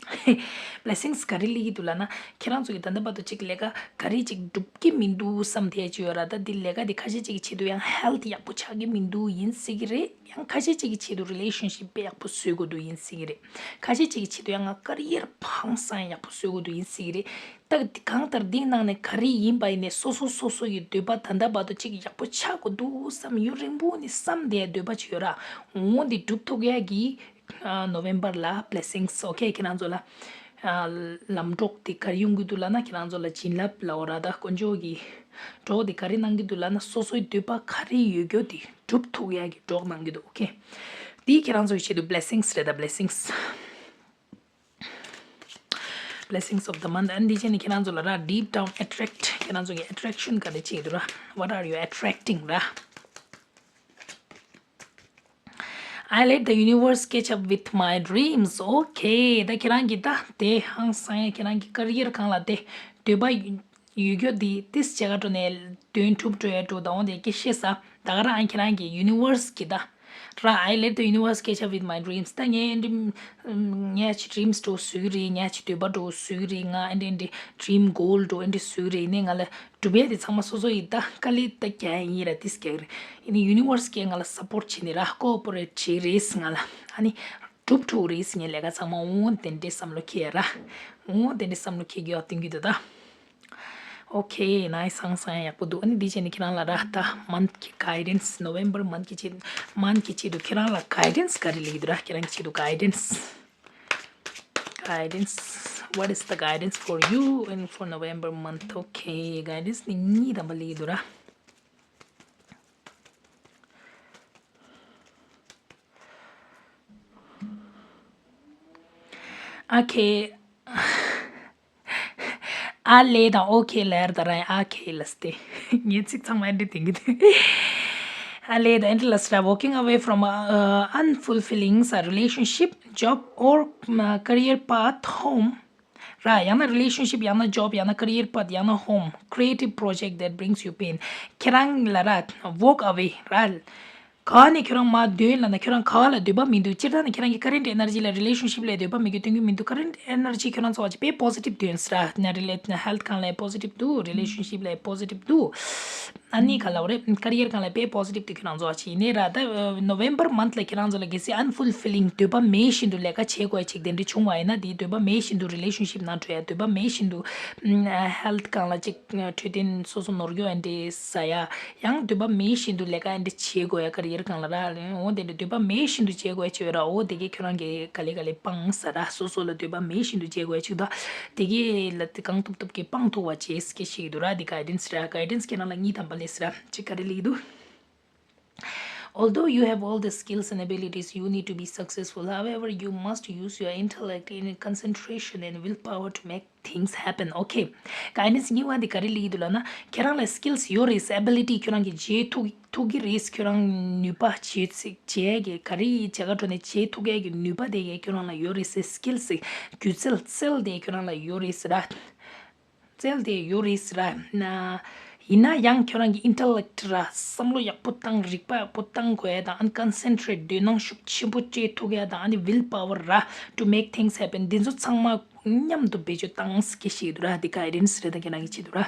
བི་ལེ་སིང་སི་ག་རེ་སླེབས་ཀྱི་འདུག་ལབ་ན། ཁྱེད་རང་ཚོ་གི་ད་ལྟ་བར་དུ་ཅིག་ལས་ཀ་ག་རེ་ཅིག་འགྲུབ་ཀྱི་མི་འདུག་བསམ་བསྡད་ཀྱི་ཡོད་ར། ད་འདི་ལས་ཀ་འདི་ཁ་ཤས་ཅིག་གི་ཆེད་དུ་ཡང་ཧེལ་ཐི་ཡག་པོ་ཆགས་ཀྱི་མི་འདུག་ཡིན་སྲིད་ཀྱི་རེད། ཡང་ཁ་ཤས་ཅིག་གི་ཆེད་དུ་རི་ལེ་ཤན་ཤིབ་དཔེ་ཡག་པོ་བཟོ་དགོས་འདུག་ཡིན་སྲིད་ཀྱི་རེད། ཁ་ཤས་ཅིག་གི་ཆེད་དུ་ཡང་ང་ཀ་རི་ཡར་ཧང་སང་ཡག་པོ་བཟོ་དགོས་འདུག་ཡིན་སྲིད་ཀྱི་རེད། ད་གང་ལྟར་འདིའི་ནང་ནས་ག་རེ་ཡིན་པ་ཡིན་ནས་སོ་སོ་སོ་སོ་ཡི་འདོད་པ་ད་ལྟ་བར་དུ་ཅིག་ཡག་པོ་ཆགས་དགོས་འདུག་བསམ་ཡུན་རིང་པོ་ནས་བསམ་བསྡད་འདོད་པ་ཅིག་ཡོད་ར། འོ་འདི་འགྲུབ་ཐུབ་ཡ་གི་ཨ་ནོ་ཝེམ་བར་ལ་བི་ལེ་སིང་སི། ཨོ་ཁེ། ཁྱེད་རང་ཚོ་ལ་ཨ་ལམ་གྲོགས་དེ་ག་རེ་ཡོང་གི་འདུག་ལབ་ན། ཁྱེད་རང་ཚོ་ལ་བྱིན་རླབས་ལབ་འོ་ར། ད་དཀོན་མཆོག་གི་གྲོགས་དེ་ག་རེ་གནང་གི་འདུག་ལབ་ན། སོ་སོའི་འདོད་པ་ག་རེ་ཡོད་རྒྱུ་དེ་འགྲུབ་ཐུབ་ཡ་གི་གྲོགས་གནང་གི་འདུག་ཨོ་ཁེ། དེ་ཁྱེད་རང་ཚོའི་ཆེད་དུ་བི་ལེ་སིང་སི་རེད། ད་བི་ལེ་སིང་སི། Blessings of the month. ཨ་ནི་འདི་བྱས་ནས་ཁྱེད་རང་ཚོ་ལ་ར། deep down attract. ཁྱེད་རང་ཚོ་གི་ཨེ་ཊེག་ཤན་ག་རེ་བྱེད་འདུག་ར། What are you attracting ར། I let the universe catch up with my dreams. Okay. ད་ཁྱེད་རང་གི་ད་དེ་ཧང་སང་ཡ་ཁྱེད་རང་གི་ཀ་རི་ཡར་སྒང་ལ་དེ་འདོད་པ་ཡོད་རྒྱུ་དེ་ཏིས་བྱེད་ག་འགྲོ་ནས་དོན་གྲུབ་འགྲོ་ཡ་འགྲོ། ད་འོང་དེ་སྐད་ཤེས་ས། ད་ག་རང་ཨ་ཁྱེད་རང་གི་ཡུ་ནི་ཝར་སི་གི་ད་ར། I let the universe catch up with my dreams. ད་ངས་འདི་ངས་ཅི་ཌི་རིམ་སི་འགྲོ་བཟོ་གི་རེད། ངས་ཅི་འདོད་པ་འགྲོ་བཟོ་གི་རེད། ང་ཨེ་འདྲ་ཨེ་འདྲ་ཌི་རིམ་གོལ་འགྲོ་ཨེ་འདྲ་བཟོ་གི་རེད། ནས་ང་ལ་སྒྲུབ་ཡ་དེ་ཚང་མ་སོ་སོ་ཡི་ད་དཀའ་ལས་ད་རྒྱག་ཡིན་ར། ཏིས་རྒྱག་གི་རེད། ཡིན་ནའི་ཡུ་ནི་ཝར་སི་གིས་ང་ལ་སབ་པོར་བྱེད་ནི་ར། ཀོ་ཨོ་པ་རེཊ་བྱེད་རེས་ང་ལ། ཨ་ནི་འགྲུབ་ཐུབ་རེས་ངའི་ལས་ཀ་ཚང་མ། འོ་དེ་འདྲའི་བསམ་བློ་འཁྱེར་ར། འོ་དེ་འདྲའི་བསམ་བློ་འཁྱེར་གི་ཡོད་སྟོན་གི་འདུག་ད། Okay, nice. ཧང་སང་ཡག་པོ་འདུག་ཨ་ནི་འདི་བྱས་ནས་ཁྱེད་རང་ལ་ར་ད་month གི་guidance, November month གི་ཆེད། month གི་ཆེད་དུ་ཁྱེད་རང་ལ་guidance ག་རེ་སླེབས་ཀྱི་འདུག་ར། ཁྱེད་རང་གི་ཆེད་དུ་guidance. Guidance. What is the guidance for you and for November month? Okay, guidance ནི་གཉིས་ཐམ་པ་སླེབས་ཀྱི་འདུག་ར། Okay. ཨ་ལེ་དང་ཨོ་ཁེ་ལབ་ཡ་ད་རང་ཨ་ཁེ་ལབ་སྟེ། ངའི་ཚིག་ཚང་མ་ཨེ་འདྲ་དེང་གི་དེ། ཨ་ལེ་དང་ཨེ་འདྲ་ལབ་སྟེ། Walking away from a, uh, unfulfilling, uh, relationship, job or, uh, career path, home. ར། ཡང་ན་རི་ལེ་ཤན་ཤིབ། ཡང་ན་ཇོབ། ཡང་ན་ཀེ་རི་ཡར་པཱཐ། ཡང་ན་ཧོམ། Creative project that brings you pain. ཁྱེད་རང་ལ་ར། Walk away ར། ག་ནས་ཁྱོད་རང་མར་འདོན་ལབ་ན་ཁྱོད་རང་ག་ལ་འདོད་པ་མི་འདུག་སྤྱིར་བཏང་ནས་ཁྱེད་རང་གི་ཀ་རེན་ཊི་ཨེ་ནར་ཇི་ལ་རི་ལེ་ཤན་ཤིབ་ལ་འདོད་པ་མེད་རྒྱུ་སྟོན་གྱི་མི་འདུག་ཀ་རེན་ཊི་ཨེ་ནར་ཇི་ཁྱོད་རང་ཚོ་བ་ཅིག་དཔེ་པོ་སི་ཊིབ་འདོན་སྲ། ན་རི་ལེ་ཧེལ་ཐི་སྒང་ལ་པོ་སི་ཊིབ་འདུག་རི་ལེ་ཤན་ཤིབ་ལ་པོ་སི་ཊིབ་འདུག་ཨ་ནི་ག་ལ་བ་རེད། ཀེ་རི་ཡར་སྒང་ལ་དཔེ་པོ་སི་ཊིབ་འདུག་ཁྱོད་རང་ཚོ་བ་ཅིག་ཡིན་ནའི་ར། ད་ནོ་ཝེམ་བར་མན་ཐི་ལ་ཁྱེད་རང་ཚོ་ལ་གལ་སྲིད་ཨན་ཕུལ་ཕི་ལིང་འདོད་པ་མེད་བཞིན་དུ་ལས་ཀ་བྱེད་དགོས་ཡ་ཅིག་དེ་འདྲ་བྱུང་བ་ཡིན་ན། དེའི་འདོད་པ་མེད་བཞིན་དུ་རི་ལེ་ཤན་ཤིབ་ནང་འགྲོ་ཡ། འདོད་པ་མེད་བཞིན་དུ་ཧེལ་ཐི་སྒང་ལ་ཅིག་འཕྲོད་བསྟེན་སོ་སོ་ནོར་འཁྱོག་ཨེ་འདྲ་ཟ་ཡ། ཡང་འདོད་པ་མེད་བཞིན་དུ་ལས་ཀ་ཨེ་འདྲ་བྱེད་དགོས་ཡ། ཀེ་རི་ཡར་སྒང་ལ་ར། འོ་དེ་འདྲ་འདོད་པ་མེད་བཞིན་དུ་བྱེད་དགོས་ཡ་ཅིག་ཡོད་ར། འོ་དེ་གས་ཁྱོད་རང་གིས་ག་ལེ་ག་ལེ་སྤང་ས་ར། སོ་སོ་ལ་འདོད་པ་མེད་བཞིན་དུ་བྱེད་དགོས་ཡ་ཅིག་འདུག་དེ་གས་ལ་དེ་གང་ཐུབ་ཐུབ་ཀྱིས་སྤང་ཐུབ་པ་བྱེད་སྐད་ཤིག་འདུག་ར། དེ་གའི་གའི་ཌེན་སི་ར། གའི་ཌེན་སི་ཁྱེད་རང་ལ་གཉིས་ཐམ་པ་སླེབས་སི་ར། ཅིག་ག་རེ་སླེབས་འདུག Although you have all the skills and abilities you need to be successful, however, you must use your intellect and concentration and willpower to make things happen. Okay. གའི་ཌེན་སི་གཉིས་པ་འདི་ག་རེ་སླེབས་འདུག་ལབ་ན། ཁྱེད་རང་ལ་སི་ཀིལ་སི་ཡོད་རེད། ཨེ་བི་ལི་ཊི་ཁྱོད་རང་གིས་བྱེད་ཐུབ་ཐུབ་ཀྱི་རེད། ཁྱོད་རང་ནུས་པ་བྱེད་ཚིག་བྱེད་ཡ་གི་ག་རེ་བྱེད་ག་འགྲོ་ནས་བྱེད་ཐུབ་ཡ་གི་ནུས་པ་དེ་གས་ཁྱོད་རང་ལ་ཡོད་རེད་ཟེར། སི་ཀིལ་སི་སྒྱུ་རྩལ་རྩལ་དེ་ཁྱོད་རང་ལ་ཡོད་རེད་ཟེར་ར། རྩལ་དེ་ཡོད་རེད་ཟེར་ར། ན། ཡིན་ན་ཡང་ཁྱོད་རང་གི་intellect ར་བསམ་བློ་ཡག་པོ་བཏང་རིག་པ་ཡག་པོ་བཏང་དགོས་ཡ་དང་ཨ་ནི་concentrate འདོད་སྣང་ཤུགས་ཆེན་པོ་སྤྲད་ཐུབ་ཡ་དང་ཨ་ནི་will power ར་to make things happen འདི་ཚོ་ཚང་མ་མཉམ་དུ་བེད་སྤྱོད་བཏང་ཟེར་གྱི་ཞིག་འདུག་ར། འདི་guidance རེད་ད་ཁྱེད་རང་གི་ཆེད་དུ་ར།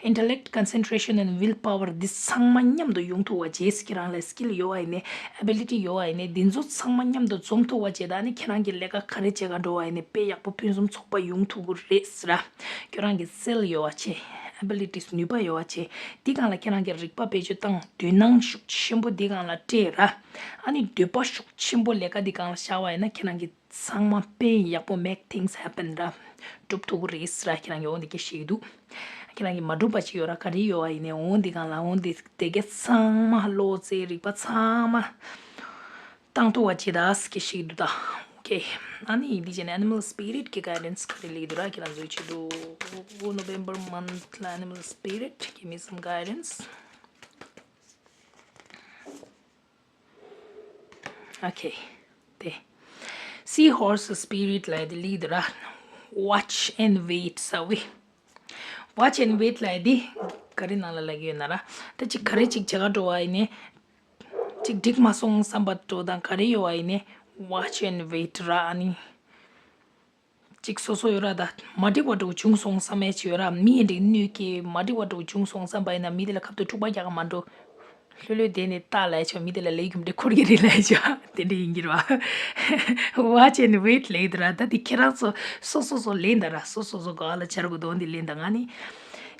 Intellect, concentration and will power འདི་ཚང་མ་མཉམ་དུ་ཡོང་ཐུབ་པ་བྱས་ཁྱེད་རང་ལ་skill ཡོད་པ་ཡིན་ནའི་ability ཡོད་པ་ཡིན་ནའི་འདི་ཚོ་ཚང་མ་མཉམ་དུ་འཛོམས་ཐུབ་པ་བྱས་ད་ནི་ཁྱེད་རང་གི་ལས་ཀ་ག་རེ་བྱེད་ག་འགྲོ་བ་ཡིན་ནའི་དཔེ་ཡག་པོ་ཕུན་སུམ་ཚོགས་པ་ཡོང་ཐུབ་ཀྱི་རེད་ཟེར་ར། ཁྱོད་རང་གི་skill ཡོད་པ་བྱས། abilities ནུས་པ་ཡོད་པ་བྱས། འདི་སྒང་ལ་ཁྱེད་རང་གི་རིག་པ་བེད་སྤྱོད་བཏང་འདོད་སྣང་ཤུགས་ཆེན་པོ་འདི་སྒང་ལ་སྤྲད་ར། ཨ་ནི་འདོད་པ་ཤུགས་ཆེན་པོ་ལས་ཀ་འདི་སྒང་ལ་བཞག་པ་ཡིན་ན་ཁྱེད་རང་གི་ཚང་མ་དཔེ་ཡག་པོ་make things happen ར། སྒྲུབ་ཐུབ་ཀྱི་རེད་ཟེར་ར་ཁྱེད་རང་གི་འོ་འདི་སྐད་བཤད་ཀྱི་འདུག་ཁྱེད་རང་གི་མ་འགྲུབ་པ་ཅིག་ཡོད་ར་ག་རེ་ཡོད་པ་ཡིན་ནའི་འོ་འདི་སྒང་ལ་འོ་འདི་དེ་གའི་ཚང་མ་བློ་རྩེ་རིག་པ་ཚང་མ་བཏང་ཐུབ་པ་ཅིག་ད་སྐད་བཤད་ཀྱི་འདུག་ད། ཨོ་ཁེ། ཨ་ནི་འདི་བྱས་ནས་animal spirit གི་guidance ག་རེ་ལེགས་འདུག་ར་ཁྱེད་རང་ཚོའི་ཆེད་དུ། November month ལ་animal spirit give me some guidance. Okay. དེ། Seahorse spirit ལ་དེ་ལེགས་འདུག་ར། Watch and wait ཟེར་བའི། Watch and wait ལ་དེ་ག་རེ་ནང་ལ་ལབ་ཀྱི་ཡོད་ན་ར། ད་ཅིག་ག་རེ་ཅིག་བྱེད་ག་འགྲོ་བ་ཡིན་ནའི། ཅིག་འགྲིག་མ་སོང་བསམ་པ་འགྲོ་དང་ག་རེ་ཡོད་པ་ཡིན་ནའི། Watch and wait ར་ཨ་ནི། ཅིག་སོ་སོ་ཡོད་ར་ད། མ་འགྲིག་པ་འགྲོ་བྱུང་སོང་བསམ་ཡས་ཅིག་ཡོད་ར་མི་ཡི་འགྲིག་ནུས་ཀྱི་མ་འགྲིག་པ་འགྲོ་བྱུང་སོང་བསམ་པ་ཡིན་ན་མི་དེ་ལ་ཁབ་ཏུ་འཁྲུག་པ་རྒྱག་ག་མ་འགྲོ། ལྷོད་ལྷོད་བསྡད་ནས་ལྟ་ལ་ཡ་ཆོག་མི་དེ་ལ་ལས་རྒྱུ་འབྲས་འཁོར་གྱི་རེད་ལ་ཡ་ཆོག་དེ་འདྲ་ཡིན་གྱི་རེད་བ། Watch and wait ལེགས་འདུག་ར་ད་དེ་ཁྱེད་རང་ཚོ་སོ་སོ་སོ་ལེན་ད་ར་སོ་སོ་སོ་ག་ལ་བྱར་དགོས་དོན་དེ་ལེན་ད་ང་ནི།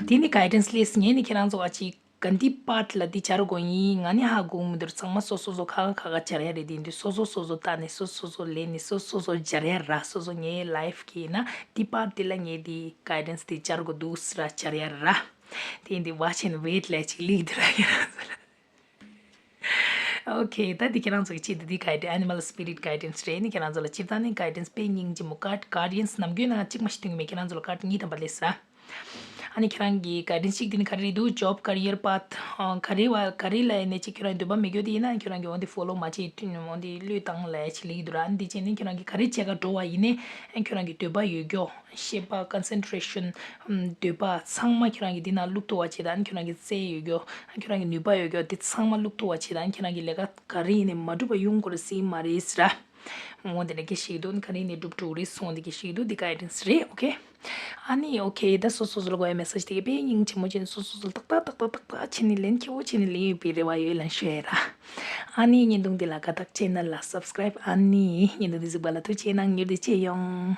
དེ་ནི་guidance ལས་ངས་ནི་ཁྱེད་རང་ཚོ་ཨ་ཅིག་ག་འདི་part ལ་འདི་བྱར་དགོས་ཡིན་ང་ནི་ཧ་གོ་མི་འདུག་ཚང་མ་སོ་སོ་སོ་ཁ་ཁ་ཁ་ཁ་བྱར་ཡ་རེད་དེ་འདི་སོ་སོ་སོ་སོ་ལྟ་ནས་སོ་སོ་སོ་ལེན་ནས་སོ་སོ་སོ་བྱར་ཡ་ར་སོ་སོ་ངའི་life གི་ཡིན་ན་འདི་part འདི་ལ་ངས་འདི་guidance འདི་བྱར་དགོས་འདུག་ཟེར་ར་བྱར་ཡ་ར། དེ་འདི་watch and wait ལས་ཅིག་ལིག་འདི་ར་ཡ། Okay ད་འདི་ཁྱེད་རང་ཚོ་གི་ཆེད་དུ་འདི་guide animal spirit guidance རེད་ནི་ཁྱེད་རང་ཚོ་ལ་སྤྱིར་བཏང་ནི་guidance དཔེ་སྙིང་རྗེ་མོ་guard guardians ནམ་རྒྱུན་ན་གཅིག་མ་ཞིག་སྟོན་གི་མེད་ཁྱེད་རང་ཚོ་ལ་guard གཉིས་ཐམ་པ་སླེབས་ས། ཨ་ནི་ཁྱེད་རང་གི་guidance གཅིག་དེ་ནི་ག་རེ་རེད་འདུག job career path ག་རེ་བ་ག་རེ་ལ་ཡིན་ནས་གཅིག་ཁྱེད་རང་འདོད་པ་མེད་རྒྱུ་དེ་ཡིན་ན་ཁྱེད་རང་གི་འོན་ཏེ་follow མ་བྱེད་དུས་འོན་ཏེ་བློས་བཏང་ལ་ཡ་ཆེད་ལེགས་འདུག་ར་ཨ་ནི་དེ་བྱས་ནས་ཁྱེད་རང་གི་ག་རེ་བྱེད་ག་འགྲོ་བ་ཡིན་ནས་ཁྱེད་རང་གི་འདོད་པ་ཡོད་རྒྱུ། ཤེས་པ་concentration འདོད་པ་ཚང་མ་ཁྱེད་རང་གི་འདི་ན་བླུག་ཐུབ་པ་བྱེད་དང་ཁྱེད་རང་གི་རྩལ་ཡོད་རྒྱུ་ཁྱེད་རང་གི་ནུས་པ་ཡོད་རྒྱུ་དེ་ཚང་མ་བླུག་ཐུབ་པ་བྱེད་དང་ཁྱེད་རང་གི་ལས་ཀ་ག་རེ་ཡིན་ནས་མ་འགྲུབ་པ་ཡོང་དགོས་རེད་ཟེར་མ་རེད་ཟེར་ར། འོང་དེ་ནས་སྐད་ཤིག་འདུག་ག་རེ་ནས་འགྲུབ་འགྲོ་རེད་སོང་དེ་སྐད་ཤིག་འདུག་འདི་guidance རེད། Okay ཨ་ནི་okay ད་སོ་སོ་སོ་ལ་གོ་ཡ་message དེ་ག་དཔེ་སྙིང་རྗེ་མོ་བྱས་ནས་སོ་སོ་སོ་ལ་ཏག་ཏག་ཏག་ཏག་ཏག་ཏག་བྱས་ནས་ལན་ཁྱེད་འོ་བྱས་ནས་ལན་ཡོད་པའི་རེ་བ་ཡོད་ལན་ཤོད་ཡ་ར། ཨ་ནི་བརྙན་ཐུང་འདི་ལ་དགའ་རྟགས་བྱས་ན་ལ་subscribe ཨ་ནི་བརྙན་ཐུང་འདི་གཟིགས་པ་ལ་ཐུགས་རྗེ་གནང་མྱུར་དུ་མཇལ་ཡོང་།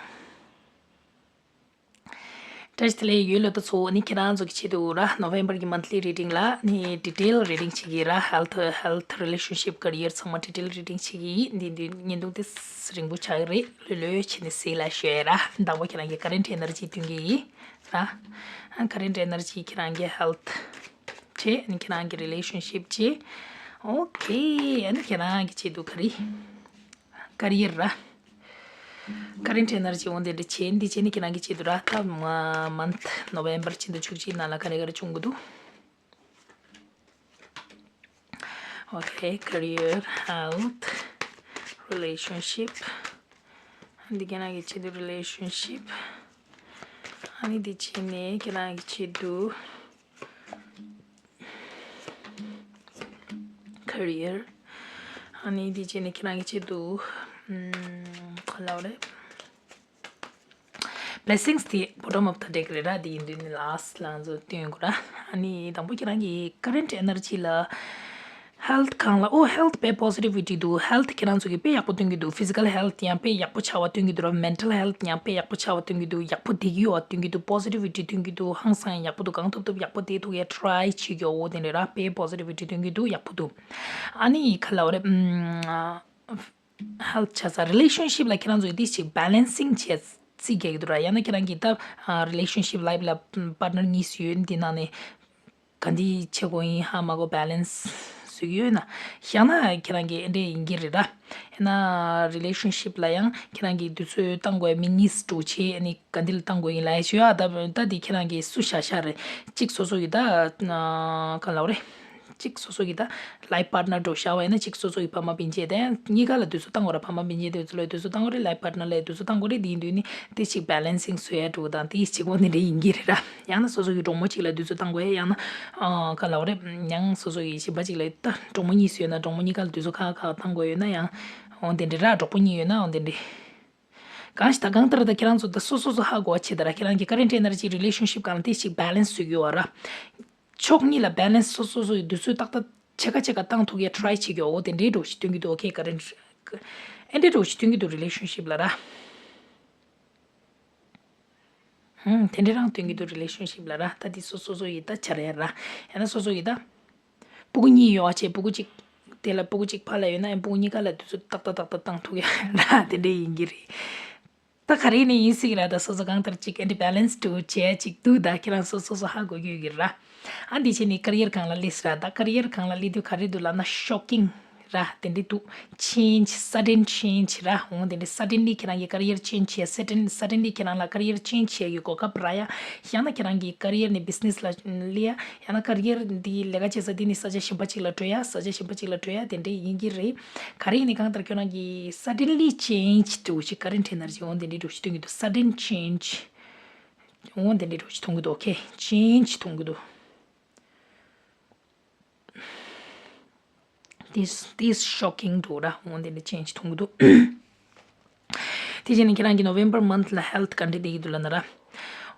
བཀྲ་ཤིས་བདེ་ལེགས་ཡོད་ལོ་ད་ཚོ་ནི་ཁྱེད་རང་ཚོ་གི་ཆེད་དུ་ར་November གི་monthly reading ལ་ནི་detail reading བྱེད་ཀྱི་ར་health health relationship career ཚང་མ་detail reading བྱེད་ཀྱི་ཡིན་འདི་འདི་བརྙན་ཐུང་དེ་རིང་པོ་ཆགས་ཀྱི་རེད་ལོས་ལོས་བྱས་ནས་གཟིགས་ལ་ཞུ་ཡ་ར་དང་པོ་ཁྱེད་རང་གི་current energy སྟོན་གྱི་ཡིན་ར་current energy ཁྱེད་རང་གི་health བྱས་ནི་ཁྱེད་རང་གི་relationship བྱས། Okay ཨ་ནི་ཁྱེད་རང་གི་ཆེད་དུ་ག་རེ། career ར། current energy འོ་འདི་འདྲ་བྱས་འདི་བྱས་ནི་ཁྱེད་རང་གི་ཆེད་དུ་ར་ད་month November ཕྱི་ཟླ་བཅུ་གཅིག་ནང་ལ་ག་རེ་ག་རེ་བྱུང་གི་འདུག Okay career health relationship འདི་ཁྱེད་རང་གི་ཆེད་དུ་relationship ཨ་ནི་འདི་བྱས་ནི་ཁྱེད་རང་གི་ཆེད་དུ། career ཨ་ནི་འདི་བྱས་ནས་ཁྱེད་རང་གི་ཆེད་དུ་ཨམ་ག་ལབ་རེད། blessings དེ་bottom of the deck རེད་ར་དེ་ཡིན་དུས་ནི་last ལ་ང་ཚོ་སྟོན་དགོས་ར། ཨ་ནི་དང་པོ་ཁྱེད་རང་གི་current energy ལ་health སྒང་ལ་ཨོ་health དཔེ་positivity འདུག health ཁྱེད་རང་ཚོ་གི་དཔེ་ཡག་པོ་སྟོན་གྱི་འདུག physical health ཡང་དཔེ་ཡག་པོ་ཆགས་པ་སྟོན་གྱི་འདུག་ར། mental health ཡང་དཔེ་ཡག་པོ་ཆགས་པ་སྟོན་གྱི་འདུག་ཡག་པོ་བསྡད་ཀྱི་ཡོད་པ་སྟོན་གྱི་འདུག positivity སྟོན་གྱི་འདུག་ཧང་སང་ཡག་པོ་འདུག་གང་ཐུབ་ཐུབ་ཡག་པོ་བསྡད་ཐུབ་ཡ་try བྱེད་ཀྱི་ཡོད་དེ་འདྲ་ར་དཔེ་positivity སྟོན་གྱི་འདུག་ཡག་པོ་འདུག་ཨ་ནི་ག་ལབ་རེད་ཨམ་health ཆ་ཚང་relationship ལ་ཁྱེད་རང་ཚོས་འདི་ཞིག་balancing བྱེད་རྩིས་རྒྱག་གི་འདུག་ར། ཡང་ན་ཁྱེད་རང་གི་ད་relationship life ལ་partner གཉིས་ཡོད་འདི་ནང་ནས་ག་འདི་བྱེད་དགོས་ཡིན་ཧ་མ་གོ་balance བཟོ་གི་ཡོད་ན། ཡང་ན་ཁྱེད་རང་གི་ཨེ་འདྲས་ཡིན་གྱི་རེད་ར། ཡང་ན་relationship ལ་ཡང་ཁྱེད་རང་གི་དུས་ཚོད་བཏང་དགོས་མི་གཉིས་འགྲོ་ཆེ་ཨ་ནི་ག་འདི་ལ་བཏང་དགོས་ཡིན་ལ་ཡ་ཞུ་ཡ་ད་ད་འདི་ཁྱེད་རང་གི་སུ་ཤ་ཤ་རེད་གཅིག་སོ་སོ་གི་ད་ག་ལབ་རེད། གཅིག་སོ་སོ་གི་ད་life partner འདྲ་བཞག་པ་ཡིན་ན་གཅིག་སོ་སོ་གི་ཕ་མ་སྤུན་མཆེད་དེ་གཉིས་ཀ་ལ་དུས་ཚོད་བཏང་དགོས་ར། ཕ་མ་སྤུན་མཆེད་དེ་ཚོ་ལ་དུས་ཚོད་བཏང་དགོས་རེད། life partner ལ་དུས་ཚོད་བཏང་དགོས་རེད། དེ་ཡིན་དུས་ནི་དེ་གཅིག་balancing བཟོ་ཡ་འདྲ་བོ་དང་དེ་གཅིག་འོ་དེ་འདྲ་ཡིན་གྱི་རེད་ར། ཡང་ན་སོ་སོ་གི་གྲོགས་མོ་གཅིག་ལ་དུས་ཚོད་བཏང་དགོས་ཡ། ཡང་ན་ཨ་ག་ལབ་དགོས་རེད། ཡང་སོ་སོ་གི་གཞན་པ་གཅིག་ལ་ད་གྲོགས་མོ་གཉིས་སུ་ཡོད་ན་གྲོགས་མོ་གཉིས་ཀ་ལ་དུས་ཚོད་ཁག་ཁག་བཏང་དགོས་ཡོད་ན་ཡང་འོ་དེ་འདྲ་ར། གྲོགས་པོ་གཉིས་ཡོད་ན་འོ་དེ་འདྲ། གང་ཞིག་ད་གང་ལྟར་ད་ཁྱེད་རང་ཚོ་ད་སོ་སོ་སོ་ཧ་གོ་བ་བྱེད་ད་ར། ཁྱེད་རང་གི་current energy relationship སྒང་ལ་དེ་ཞིག་balance བཟོ་དགོས་བ་ར། ཕྱོགས་གཉིས་ལ་balance སོ་སོ་སོ་ཡི་དུས་ཚོད་ཏག་ཏག་ཕྱེད་ཀ་ཕྱེད་ཀ་བཏང་ཐུབ་ཡ་try བྱེད་དགོས། འོ་དེ་འདྲའི་འདྲ་བོ་ཞིག་སྟོན་གྱི་འདུག okay current ཨེ་འདྲའི་འདྲ་བོ་ཞིག་སྟོན་གྱི་འདུག relationship ལ་ར། ཧུམ། དེ་འདྲའི་རང་སྟོན་གྱི་འདུག relationship ལ་ར། ད་དེ་སོ་སོ་སོ་ཡི་ད་བྱ་ར་ཡ་ར། ཡང་ན་སོ་སོ་ཡི་ད། སྤུ་གུ་གཉིས་ཡོད་པ་བྱས། སྤུ་གུ་གཅིག་དེ་ལ་སྤུ་གུ་གཅིག་ཕ་ལ་ཡོད་ན་ཡང་སྤུ་གུ་གཉིས་ཀ་ལ་དུས་ཚོད་ཏག་ཏག་ཏག་ཏག་བཏང་ཐུབ་ཡ་ར། དེ་འདྲ་ཡིན་གྱི་རེད། ད་ག་རེ་ནས་ཡིན་སྲིད་ར། ད་སོ་སོ་གང་ལྟར་གཅིག་ཨེ་འདྲ་balance འདྲ་བོ་བྱས་གཅིག་འདུག་ད་ཁྱེད་རང་སོ་སོ་སོ་ཧ་གོ་གི་ཡོད་ཀྱི་ར། ཨ་འདི་བྱས་ནས་career སྒང་ལ་སླེབས་སྲིད་ར། ད་career སྒང་ལ་སླེབས་དུས་ག་རེ་འདུག་ལབ་ན་shocking ར། དེ་འདྲ་འདུག change, sudden change ར། འོ་དེ་འདྲ་suddenly ཁྱེད་རང་གི་career change བྱས། sudden suddenly ཁྱེད་རང་ལ་career change བྱས་ཀྱི་གོ་སྐབས་རག་ཡ། ཡང་ན་ཁྱེད་རང་གི་career ནས་business ལ་སླེབས་ཡ། ཡང་ན་career འདི་ལས་ཀ་བྱེད་ས་འདི་ནས་ས་ཆ་གཞན་པ་ཅིག་ལ་འགྲོ་ཡ། ས་ཆ་གཞན་པ་ཅིག་ལ་འགྲོ་ཡ་དེ་འདྲ་ཡིན་གྱི་རེད། ག་རེ་ཡིན་ནའི་གང་ལྟར་ཁྱོད་རང་གིས་suddenly change འདྲ་བོ་ཞིག current energy འོ་དེ་འདྲའི་འདྲ་བོ་ཞིག་མཐོང་གི་འདུག sudden change འོ་དེ་འདྲའི་འདྲ་བོ་ཞིག་མཐོང་གི་འདུག okay change མཐོང་གི་འདུག This this shocking འདྲ་བོ་ར། འོ་དེ་འདྲ་change མཐོང་གི་འདུག་དེ་བྱས་ནས་ཁྱེད་རང་གི་November month ལ་health ག་འདྲ་བསྡད་ཀྱི་འདུག་ལབ་ན་ར།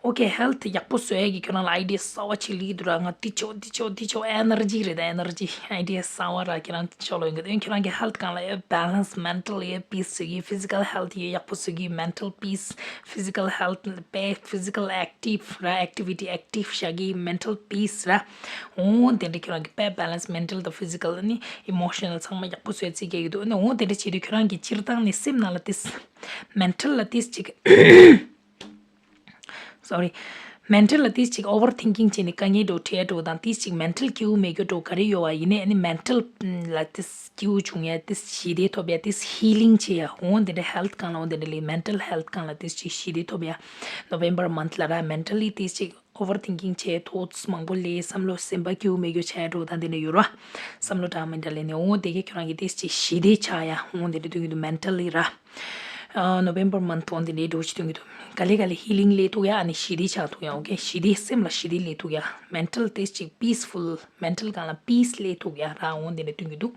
okay health ཡག་པོ་བཟོ་ཡ་གི་ཁྱོད་རང་ལ་idea གསར་བ་ཅིག་སླེབས་ཀྱི་འདུག་ར། ང་འདི་ཆོག་འདི་ཆོག་འདི་ཆོག energy རེད་ད། energy idea གསར་བ་ར་ཁྱེད་རང་ཕྱོགས་ལ་ཡོང་གི་འདུག་ཁྱོད་རང་གི་health སྒང་ལ་ཡ་balance, mental ཡ་peace བཟོ་གི physical health ཡ་ཡག་པོ་བཟོ་གི mental peace physical health དཔེ་physical active ར། activity active བྱ་གི mental peace ར། འོ་དེ་འདྲ་ཁྱོད་རང་གི་དཔེ་balance mental དང་physical ནི་emotional ཚང་མ་ཡག་པོ་བཟོས་རྩིས་རྒྱག་གི་འདུག་ཨ་ནི་འོ་དེ་འདྲ་བྱེད་དུས་ཁྱོད་རང་གི་སྤྱིར་བཏང་ནས་སེམས་ནང་ལ་ཏིས་mental ལ་ཏིས་ཅིག sorry mental ལ་ཏིས་ཅིག overthinking བྱས་ནས་དཀའ་ངལ་འདྲ་བོ་འཕྲད་འགྲོ་དང་ཏིས་ཅིག་mental སྐྱིད་པོ་མེད་རྒྱུ་འདྲ་བོ་ག་རེ་ཡོད་པ་ཡིན་ནའི་ཨ་ནི་mental ལ་ཏིས་སྐྱིད་པོ་བྱུང་ཡ་ཏིས་ཞི་བདེ་ཐོབ་ཡ་ཏིས་healing བྱེད་ཡ་འོ་དེ་འདྲ་health སྒང་ལ་འོ་དེ་འདྲ་ལས་mental health སྒང་ལ་ཏིས་ཅིག་ཞི་བདེ་ཐོབ་ཡ། November month ལ་ར་mentally ཏིས་ཅིག overthinking བྱས་thoughts མང་པོ་ལས་བསམ་བློ་སེམས་པ་སྐྱིད་པོ་མེད་རྒྱུ་ཆགས་འགྲོ་དང་དེ་འདྲ་ཡོད་ར། བསམ་བློ་འདྲ་མི་འདྲ་ལས་ནས་འོ་དེ་གས་ཁྱོད་རང་གི་ཏིས་ཅིག་ཞི་བདེ་ཆགས་ཡ་འོ་དེ་འདྲ་སྟོན་གྱི་འདུག mentally ར། ཨ་November month འོ་དེ་འདྲའི་འགྲོ་ཅིག་སྟོན་གྱི་འདུག་ག་ལེ་ག་ལེ་healing སླེབས་ཐུབ་ཡ་ཨ་ནི་ཞི་བདེ་ཆགས་ཐུབ་ཡ། okay ཞི་བདེ་སེམས་ལ་ཞི་བདེ་སླེབས་ཐུབ་ཡ། mental ཏིས་ཅིག་peaceful mental སྒང་ལ་peace སླེབས་ཐུབ་ཡ་ར་འོ་དེ་འདྲ་སྟོན་གྱི་འདུག་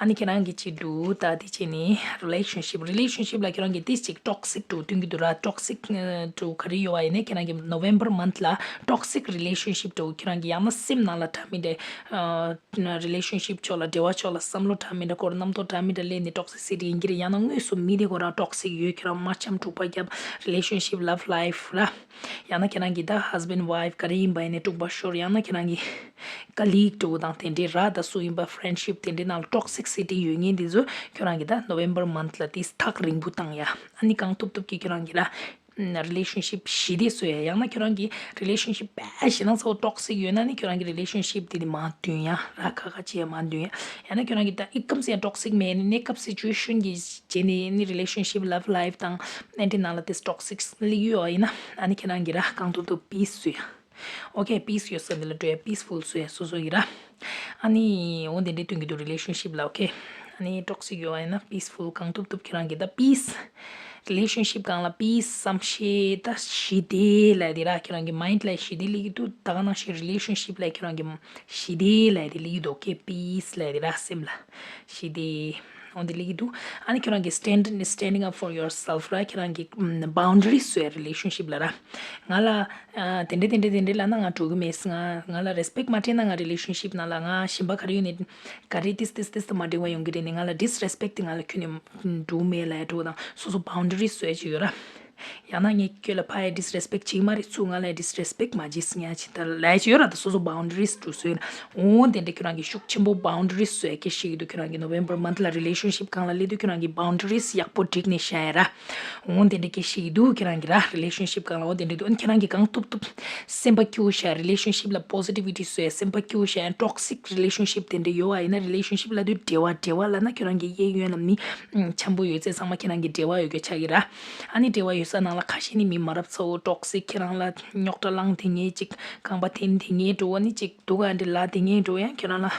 ཨ་ནི་ཁྱེད་རང་གི་ཅི་འདུག་ད་དེ་བྱས་ནི་relationship relationship ལ་ཁྱེད་རང་གི་ཏིས་ཅིག་toxic འདྲ་བོ་སྟོན་གྱི་འདུག་ར། toxic འདྲ་བོ་ག་རེ་ཡོད་པ་ཡིན་ནའི་ཁྱེད་རང་གི་November month ལ་toxic relationship འདྲ་བོ་ཁྱེད་རང་གི་ཡང་ན་སེམས་ནང་ལ་འདྲ་མི་འདྲ་ཨ་relationship ཕྱོགས་ལ་འབྲེལ་བ་ཕྱོགས་ལ་བསམ་བློ་འདྲ་མི་འདྲ་སྐོར་རྣམ་རྟོག་འདྲ་མི་འདྲ་སླེབས་ནས་toxicity ཡིན་གྱི་རེད། ཡང་ན་དངོས་སུ་མི་དེ་ཁོ་རང་toxic ཡོད། ཁྱེད་རང་མ་འཆམ་འཁྲུག་པ་བརྒྱབ། relationship love life ར། ཡང་ན་ཁྱེད་རང་གི་ད་husband wife ག་རེ་ཡིན་པ་ཡིན་ནའི་དཀྲུག་པ་ཤོར། ཡང་ན་ཁྱེད་རང་གི་colleague འདྲ་བོ་དང་དེ་འདྲའི་ར་ད་སུ་ཡིན་པ་friendship དེ་འདྲའི་ནང་ལ་toxicity ཡོད་མཁན་དེ་ཚོ་ཁྱོད་རང་གི་ད་November month ལ་དེ་ཐག་རིང་པོ་བཏང་ཡ། ཨ་ནི་གང་ཐུབ་ཐུབ་ཀྱིས་ཁྱོད་རང་གི་ར་relationship ཞི་བདེ་བཟོ་ཡ། ཡང་ན་ཁྱོད་རང་གི་relationship དཔེ་ཞེ་སྡང་ཚ་བོ་toxic ཡོད་ན་ནི་ཁྱོད་རང་གི་relationship དེ་ནི་མར་འདོན་ཡ་ར། ཁ་ཁ་བྱེད་ཡ་མར་འདོན་ཡ། ཡང་ན་ཁྱོད་རང་གི་ད་ཨི་ཀམ་སེ་toxic མེད་ནི་གནས་སྐབས་situation གི་བྱས་ནས་ནི་relationship love life དང་ཨ་འདྲའི་ནང་ལ་དེ་toxic སླེབས་ཡོད་པ་ཡིན་ན་ཨ་ནི་ཁྱེད་རང་གི་ར་གང་ཐུབ་ཐུབ་peace བཟོ་ཡ། okay peace ཡོད་ས་འདི་ལ་འགྲོ་ཡ། peaceful བཟོ་ཡ་སོ་སོ་ཡི་ར། ཨ་ནི་འོ་དེ་འདྲའི་སྟོན་གྱི་འདུག relationship ལ། okay ཨ་ནི་toxic ཡོད་པ་ཡིན་ན་peaceful གང་ཐུབ་ཐུབ་ཁྱེད་རང་གི་ད་peace relationship སྒང་ལ་peace བསམ་ཤེས་ད་ཞི་བདེ་ལབ་དེ་ར། ཁྱེད་རང་གི་mind ལ་ཞི་བདེ་སླེབས་ཀྱི་འདུག་ད་ག་ནང་བཞིན་relationship ལ་ཁྱེད་རང་གི་ཞི་བདེ་ལབ་དེ་སླེབས་ཀྱི་འདུག okay peace ལབ་དེ་ར་སེམས་ལ་ཞི་བདེ། འོ་དེ་སླེབས་ཀྱི་འདུག་ཨ་ནི་ཁྱོད་རང་གི་stand standing up for yourself ར། ཁྱོད་རང་གི་ཨམ་boundaries བཟོས་relationship ལ་ར། ང་ལ་ཨ་དེ་འདྲ་དེ་འདྲ་དེ་འདྲ་ལབ་ན་ང་འགྲོ་གི་མེད། ང་ང་ལ་respect མ་སྤྲད་ན་ང་relationship ནང་ལ་ང་གཞན་པ་ག་རེ་ཡོད་ནས་ག་རེ་ཏིས་ཏིས་ཏིས་ཏི་མ་འགྲིག་པ་ཡོང་གི་རེད་ནས་ང་ལ་disrespect དེ་ང་ལ་ཁྱོན་ནས་འགྲོ་མེད་ལབ་ཡ་འགྲོ་དང་སོ་སོ་boundaries བཟོས་ཅིག་ཡོད་ར། ཡང་ན་ངས་ཁྱོད་ལ་ཕ་ཡ་disrespect བྱེད་ཀྱི་མ་རེད། ཚུར་ང་ལ་disrespect མ་བྱེད་ཟེར་ཡ་ཅིག་ད་ལབ་ཡ་ཅིག་ཡོད་ར། ད་སོ་སོ་boundaries འགྲོ་སོ་ཡོད་ར། འོ་དེ་འདྲ་ཁྱོད་རང་གི་ཤུགས་ཆེན་པོ་boundaries བཟོས་སྐད་ཤེས་ཀྱི་འདུག་ཁྱོད་རང་གི་November month ལ་relationship སྒང་ལ་སླེབས་དུས་ཁྱོད་རང་གི་boundaries ཡག་པོ་བསྒྲིགས་ནས་བཞག་ཡ་ར། འོ་དེ་འདྲ་སྐད་ཤེས་ཀྱི་འདུག་ཁྱེད་རང་གི་ར་relationship སྒང་ལ་འོ་དེ་འདྲ་འདུག་ཨ་ནི་ཁྱེད་རང་གི་གང་ཐུབ་ཐུབ་སེམས་པ་སྐྱིད་པོ་བྱས་relationship ལ་positivity བཟོས་སེམས་པ་སྐྱིད་པོ་བྱས་toxic relationship དེ་འདྲ་ཡོད་པ་ཡིན་ན་relationship ལབ་དུས་འབྲེལ་བ་འབྲེལ་བ་ལབ་ན་ཁྱོད་རང་གི་གཡས་གཡོན་ལ་མི་འཆམ་པོ་ཡོད་ཚད་ཚང་མ་ཁྱེད་རང་གི་འབྲེལ་བ་ཡོད་རྒྱུ་ཆགས་ཀྱི་ར། ཨ་ནི་འབྲེལ་བ་ཡོད་ ས་ནང་ལ་ཁ་ཤས་ནི་མི་མ་རབས་ཚ་བོ་ཊོག་སིག་ཁྱེད་རང་ལ་རྙོག་དྲ་བསླངས་དེ་ངས་ཅིག་རྐང་པ་འཐེན་དེ་ངས་འགྲོ་བ་ནི་ཅིག་སྡུག་ག་འདི་ལ་དེ་ངས་འགྲོ་ཡང་ཁྱེད་རང་ལ་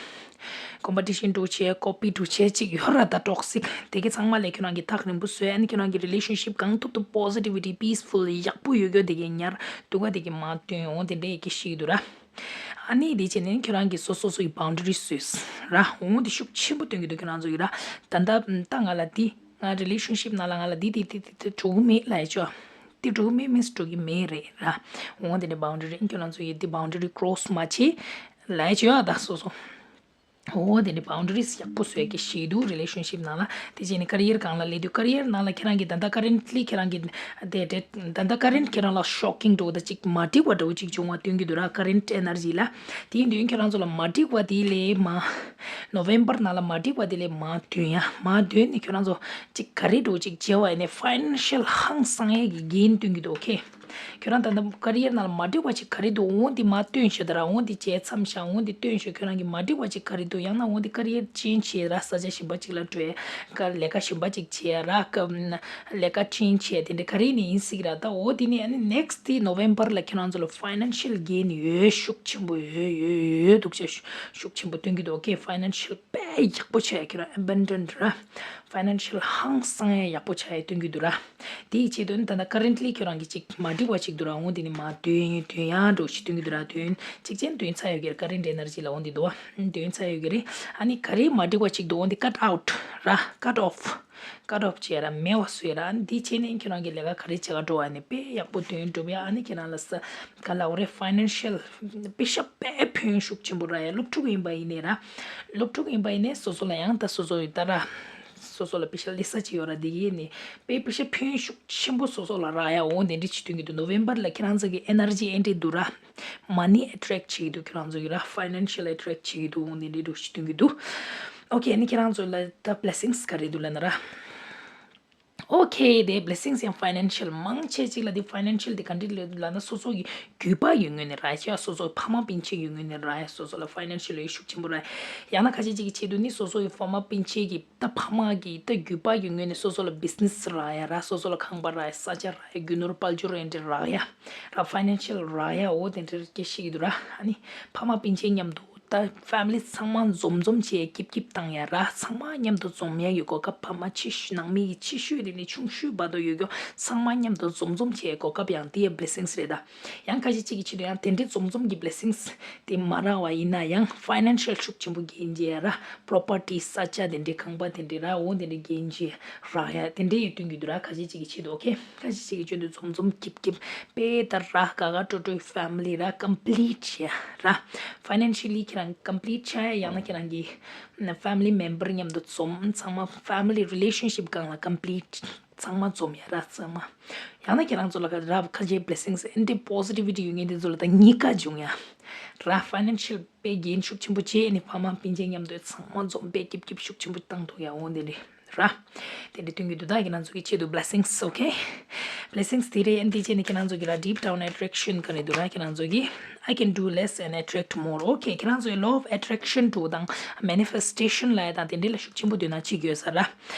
ཀོམ་པི་ཊི་ཤན་འགྲོ་བྱས་ཀོ་པི་འགྲོ་བྱས་ཅིག་ཡོད་ར། ད་ཊོག་སིག་དེ་གི་ཚང་མ་ལས་ཁྱེད་རང་གི་ཐག་རིང་པོ་བཟོས། ཨ་ནི་ཁྱེད་རང་གི་རི་ལེ་ཤན་ཤིབ་གང་ཐུབ་ཐུབ་པོ་སི་ཊི་བི་ཊི་པི་སི་ཕུལ་ཡག་པོ་ཡོད་རྒྱུ་དེ་གི་ཉར་སྡུག་ག་དེ་གི་མ་སྟོན་འོང་དེ་འདྲས་ཡི་གེ་ཤིག་འདུག་ར། ཨ་ནི་དེ་བྱས་ནས་ཁྱེད་རང་གི་སོ་སོ་སོ་ཡི་བའུན་ཌ་རི་བཟོས་ར། འོང་དེ་ཤུགས་ཆེན་པོ་སྟོན་གི་འདུག་ཁྱེད་རང་ཚོ་ཡི་ར། ད་ད་ད་ང་ལ་དེ། ང་རི་ལེ་ཤན་ཤིབ་ནང་ལ་ང་ལ་འདི་འདི་འདི་འདི་འདི་འགྲོ་གི་མེད་ལབ་ཡ་ཅོ། འདི་འགྲོ་གི་མེད་མིན་འགྲོ་གི་མེད་རེད་ར། འོ་དེ་ནི་བའུན་ཌ་རི་ཁྱོད་རང་ཚོ་ཡི་འདི་བའུན་ཌ་རི་ཀྲོ་སི་མ་བྱེད་ལབ་ཡ་ཅོ་ཡ་ད་སོ་སོ། འོ་དེ་ནི་བའུན་ཌ་རིས་ཡག་པོ་བཟོས་ཀྱི་ཞིག་འདུག་རི་ལེ་ཤན་ཤིབ་ནང་ལ། དེ་བྱས་ནས་ཀ་རི་ཡར་སྒང་ལ་སླེབས་དུས་ཀ་རི་ཡར་ནང་ལ་ཁྱེད་རང་གི་ད་ལྟ་ཀ་རེན་ཊི་ལི་ཁྱེད་རང་གི་དེ་དེ་ད་ལྟ་ཀ་རེན་ཊི་ཁྱེད་རང་ལ་ཤོག་ཀིང་འགྲོ་ད་ཅིག་མ་འགྲིག་པ་འདྲ་བོ་ཅིག་བྱུང་བ་སྟོན་གྱི་འདུག་ར། ཀ་རེན་ཊི་ཨེ་ནར་ཇི་ལ། དེ་ཡིན་དུས་ཁྱེད་རང་ཚོ་ལ་མ་འགྲིག་པ་དེ་ལས་མ། ནོ་ཝེམ་བར་ནང་ལ་མ་འགྲིག་པ་དེ་ལས་མ་ཐོན་ཡ། མ་ཐོན་ནས་ཁྱོད་རང་ཚོ་ཅིག་ག་རེ་འགྲོ་ཅིག་བྱེད་བ་ཡིན་ནས་ཕའི་ནན་ཤལ་ཧང་སང་ཡས་ཀྱི་གེན་སྟོན་གྱི་འདུག་ཨོ་ཁེ། ཁྱོད་རང་ད་ལྟ་ཀ་རི་ཡར་ནང་ལ་མ་འགྲིག་པ་ཅིག་ག་རེ་འདུག་འོང་འདི་མ་སྟོན་ཤོད་ད་ར། འོང་འདི་བྱས་མཚམས་བཞག་འོང་འདི་སྟོན་ཤོད། ཁྱོད་རང་གི་མ་འགྲིག་པ་ཅིག་ག་རེ་འདུག་ཡང་ན་འོང་འདི་ཀ་རི་ཡར་ཅེན་ཇི་བྱས་ར། ས་ཆ་གཞན་པ་ཅིག་ལ་འགྲོ་ཡ། ཀ་ལས་ཀ་གཞན་པ་ཅིག་བྱས་ར། ཀ་ལས་ཀ་ཅེན་ཇི་བྱས་དེ་འདྲ་ག་རེ་ནས་ཡིན་སྲིད་ར། ད་འོ་དེ་ནས་ཨ་ནི་ནེག་སི་ཊི་དེ་ནོ་ཝེམ་བར་ལ་ཁྱེད་རང་ཚོ་ལ་ཕའི་ནན་ཤལ་གེན་ཡོད་ཤུགས་ཆེན་པོ་ཡོད་ཡོད་ཡོད་འདུག་ཅེས་ཤུགས་ཆེན་པོ་སྟོན་གྱི་འདུག་ཨོ་ཁེ། ཕའི་ནན་ཤལ་དཔེ་ཡག་པོ་ཆགས་ཡ་ཁྱེད་རང་ཨེ་བན་ཌན་ཌི་ར། ཕའི་ནན་ཤལ་ཧང་སང་ཡ་ཡག་པོ་ཆགས་ཡ་སྟོན་གྱི་འདུག་ར། དེའི་ཆེད་དུ་ནི་ད་ལྟ་ཀ་རེན་ཊི་ལི་ཁྱོད་རང་གི་ཅིག་མ་འགྲིག་པ་ཅིག་འདུག་ར། འོང་དེ་ནི་མ་དོན་དོན་ཡང་འགྲོ་ཞིག་སྟོན་གྱི་འདུག་ར། དོན་ཅིག་ཅན་དོན་ཚ་ཡོད་ཀྱི་རེད། ཀ་རེན་ཊི་ཨེ་ནར་ཇི་ལ་འོང་དེ་འདུག་བ། དོན་ཚ་ཡོད་ཀྱི་རེད། ཨ་ནི་ག་རེ་མ་འགྲིག་པ་ཅིག་འདུག་འོང་དེ་ཀཊ་ཨའུཊ་ར། ཀཊ་ཨོཕ། ཀཊ་ཨོཕ་བྱས་ར། མེད་པ་བཟོས་ར། ཨ་ནི་དེའི་ཆེད་ནས་ཁྱོད་རང་གི་ལས་ཀ་ག་རེ་བྱེད་ག་འགྲོ་བ་ནི་དཔེ་ཡག་པོ་དོན་འགྲུབ་ཡ། ཨ་ནི་ཁྱེད་རང་ལ་ས་ག་ལ་འོ་རེད། ཕའི་ནན་ཤལ་པེ་ཤ་དཔེ་ཕན་ཤུགས་ཆེན་པོ་རག་ཡ། སློབ་ཕྲུག་ཡིན་པ་ཡིན་ནའི་ར། སློབ་ཕྲུག་ཡིན་པ་ཡིན་ནའི་སོ་སོ་ལ་ཡང་ད་སོ་སོ་ཡི་ད་ར། སོ་སོ་ལ་པེ་ཤ་ལི་ས་ཅི་ཡོད་ར། འདི་གི་ནི་དཔེ་པེ་ཤ་ཕན་ཤུགས་ཆེན་པོ་སོ་སོ་ལ་རག་ཡ། འོང་དེ་འདྲི་ཅིག་སྟོན་གྱི་འདུག་ནོ་ཝེམ་བར་ལ་ཁྱེད་རང་ཚོ་གི་ཨེ་ནར་ཇི་ཨེ་འདྲི་འདུག་ར། མ་ནི་ཨེ་ཊེག་བྱེད་ཀྱི་འདུག་ཁྱེད་རང་ཚོ་གི་ར། ཕའི་ནན་ཤལ་ཨེ་ཊེག་བྱེད་ཀྱི་འདུག་འོང་དེ་འདྲི་འདུག་ཅིག་སྟོན་གྱི་འདུག་ཨོ་ཁེ། ཨ་ནི་ཁྱེད་རང་ཚོ་ལ་ད་བི་ལེ་སིང་ག་རེ་འདུག་ལབ་ན་ར། ཨོ་ཁེ། དེ་བི་ལེ་སིང་ཡང་ཕའི་ནན་ཤལ་མང་ཆེ་ཅིག་ལ་དེ་ཕའི་ནན་ཤལ་དེ་ག་འདྲི་ལབ་ན་སོ་སོ་གི་རྒྱུད་པ་ཡོད་ངོས་ནས་ར་ཤ། སོ་སོ་ཕ་མ་སྤུན་མཆེད་ཡོད་ངོས་ནས་ར་ཡ། སོ་སོ་ལ་ཕའི་ནན་ཤལ་ཡོད་ཤུགས་ཆེན་པོ་ར་ཡ། ཡང་ན་ཁ་ཤས་ཅིག་གི་ཆེད་དུ་ནི་སོ་སོ་ཡི་ཕ་མ་སྤུན་མཆེད་ཀྱི་ད་ཕ་མ་གི་ད་རྒྱུད་པ་ཡོད་ངོས་ནས་སོ་སོ་ལ་བི་ཛི་ནེ་སི་ར་ཡ་ར། སོ་སོ་ལ་ཁང་པ་ར་ཡ། ས་ཆ་ར་ཡ། རྒྱུ་ནོར་དཔལ་འབྱོར་ཡོད་འདྲི་ར་ཡ། ར་ཕའི་ནན་ཤལ་ར་ཡ། འོ་དེ་འདྲ་སྐད་ཤིག་འདུག་ར། ཨ་ནི་ཕ་མ་སྤུན་མཆེད་མཉམ་དུ། ད་ཕེ་མི་ལི་ཚང་མ་འཛོམས་འཛོམས་བྱས་སྐྱིབ་སྐྱིབ་བཏང་ཡ་ར། ཚང་མ་མཉམ་དུ་འཛོམས་ཡ་ཡོད་གོ་སྐབས། ཕ་མ་ཆེ་ཤོས་ནང་མི་ཡི་ཆེ་ཤོས་དེ་ནི་ཆུང་ཤོས་བར་དུ་ཡོད་རྒྱུ། ཚང་མ་མཉམ་དུ་འཛོམས་འཛོམས་བྱས་གོ་སྐབས་ཡང་དེ་ཡ་བི་ལེ་སིང་རེད་ད། ཡང་ཁ་ཤས་ཅིག་གི་ཆེད་དུ་ཡང་དེ་འདྲའི་འཛོམས་འཛོམས་ཀྱི་བི་ལེ་སིང་དེ་མ་རག་པ་ཡིན་ན་ཡང་ཕའི་ནན་ཤལ་ཤུགས་ཆེན་པོ་རྒྱན་རྒྱག་ཡ་ར། པོ་རོ་པར་ཊི་ས་ཆ་དེ་འདྲའི་ཁང་པ་དེ་འདྲའི་ར། འོ་དེ་འདྲའི་རྒྱན་རྒྱག་རག་ཡ་དེ་འདྲའི་ཡོད་སྟོན་གྱི་འདུག་ར། ཁ་ཤས་ཅིག་གི་ཆེད་དུ་ཨོ་ཁེ། ཁ་ཤས་ཅིག་གི་ཆེད་དུ་འཛོམས་འཛོམས་སྐྱིབ་སྐྱིབ་དཔེ་ལྟར་ར། དགའ་དགའ་སྤྲོ་སྤྲོའི་ཕེ་མི་ལི་ར་ཀམ་པི་ལིཊ་བྱས་ར། ཕའི་ནན་ཤལ་ལི་ཁྱེད་རང་ཀམ་པི་ལིཊ་ཆགས་ཡ། ཡང་ན་ཁྱེད་རང་གི་ཕེ་མི་ལི་མེམ་བར་མཉམ་དུ་འཛོམས། ཚང་མ་ཕེ་མི་ལི་རི་ལེ་ཤན་ཤིབ་སྒང་ལ་ཀམ་པི་ལིཊ་ཚང་མ་འཛོམས་ཡ་ར། ཚང་མ་ཡང་ན་ཁྱེད་རང་ཚོ་ལ་ག་ར་ཁ་ཆེའི་བི་ལེ་སིང་ཨེ་འདྲའི་པོ་སི་ཊི་བི་ཊི་ཡོད་མཁན་དེ་ཚོ་ལ་ད་གཉིས་ཀ་འབྱུང་ཡ་ར། ཕའི་ནན་ཤལ་དཔེ་རྒྱན་ཤུགས་ཆེན་པོ་བྱས་ནས་ཕ་མ་སྤུན་མཆེད་མཉམ་དུ་ཚང་མ་འཛོམས་དཔེ་སྐྱིབ་སྐྱིབ་ཤུགས་ཆེན་པོ་བཏང་ཐུབ་ཡ། འོ་དེ་འདྲ་ར། དེ་འདྲ་སྟོན་གྱི་འདུག་ད་ཁྱེད་རང་ཚོ་གི་ཆེད་དུ་བི་ལེ་སིང་ཨོ་ཁེ། བི་ལེ་སིང་དེ་རེད། ཨ་ནི་དེ་བྱས་ནས་ཁྱེད་རང་ཚོ་གི་ར་ཌིབ་ཌའུན་ཨེ་ཊེག་ཤན་ག་རེ་འདུག་ར། ཁྱེད་རང་ཚོ་གི་I can do less and attract more. ཨོ་ཁེ། ཁྱེད་རང་ཚོའི་ལོ་ཨོཕ་ཨེ་ཊེག་ཤན་ཊུལ་དང་མེ་ནི་ཕེ་སི་ཊེ་ཤན་ལབ་ཡ་དང་དེ་འདྲ་ལ་ཤུགས་ཆེན་པོ་དོ་སྣང་བྱེད་དགོས་ས་ར།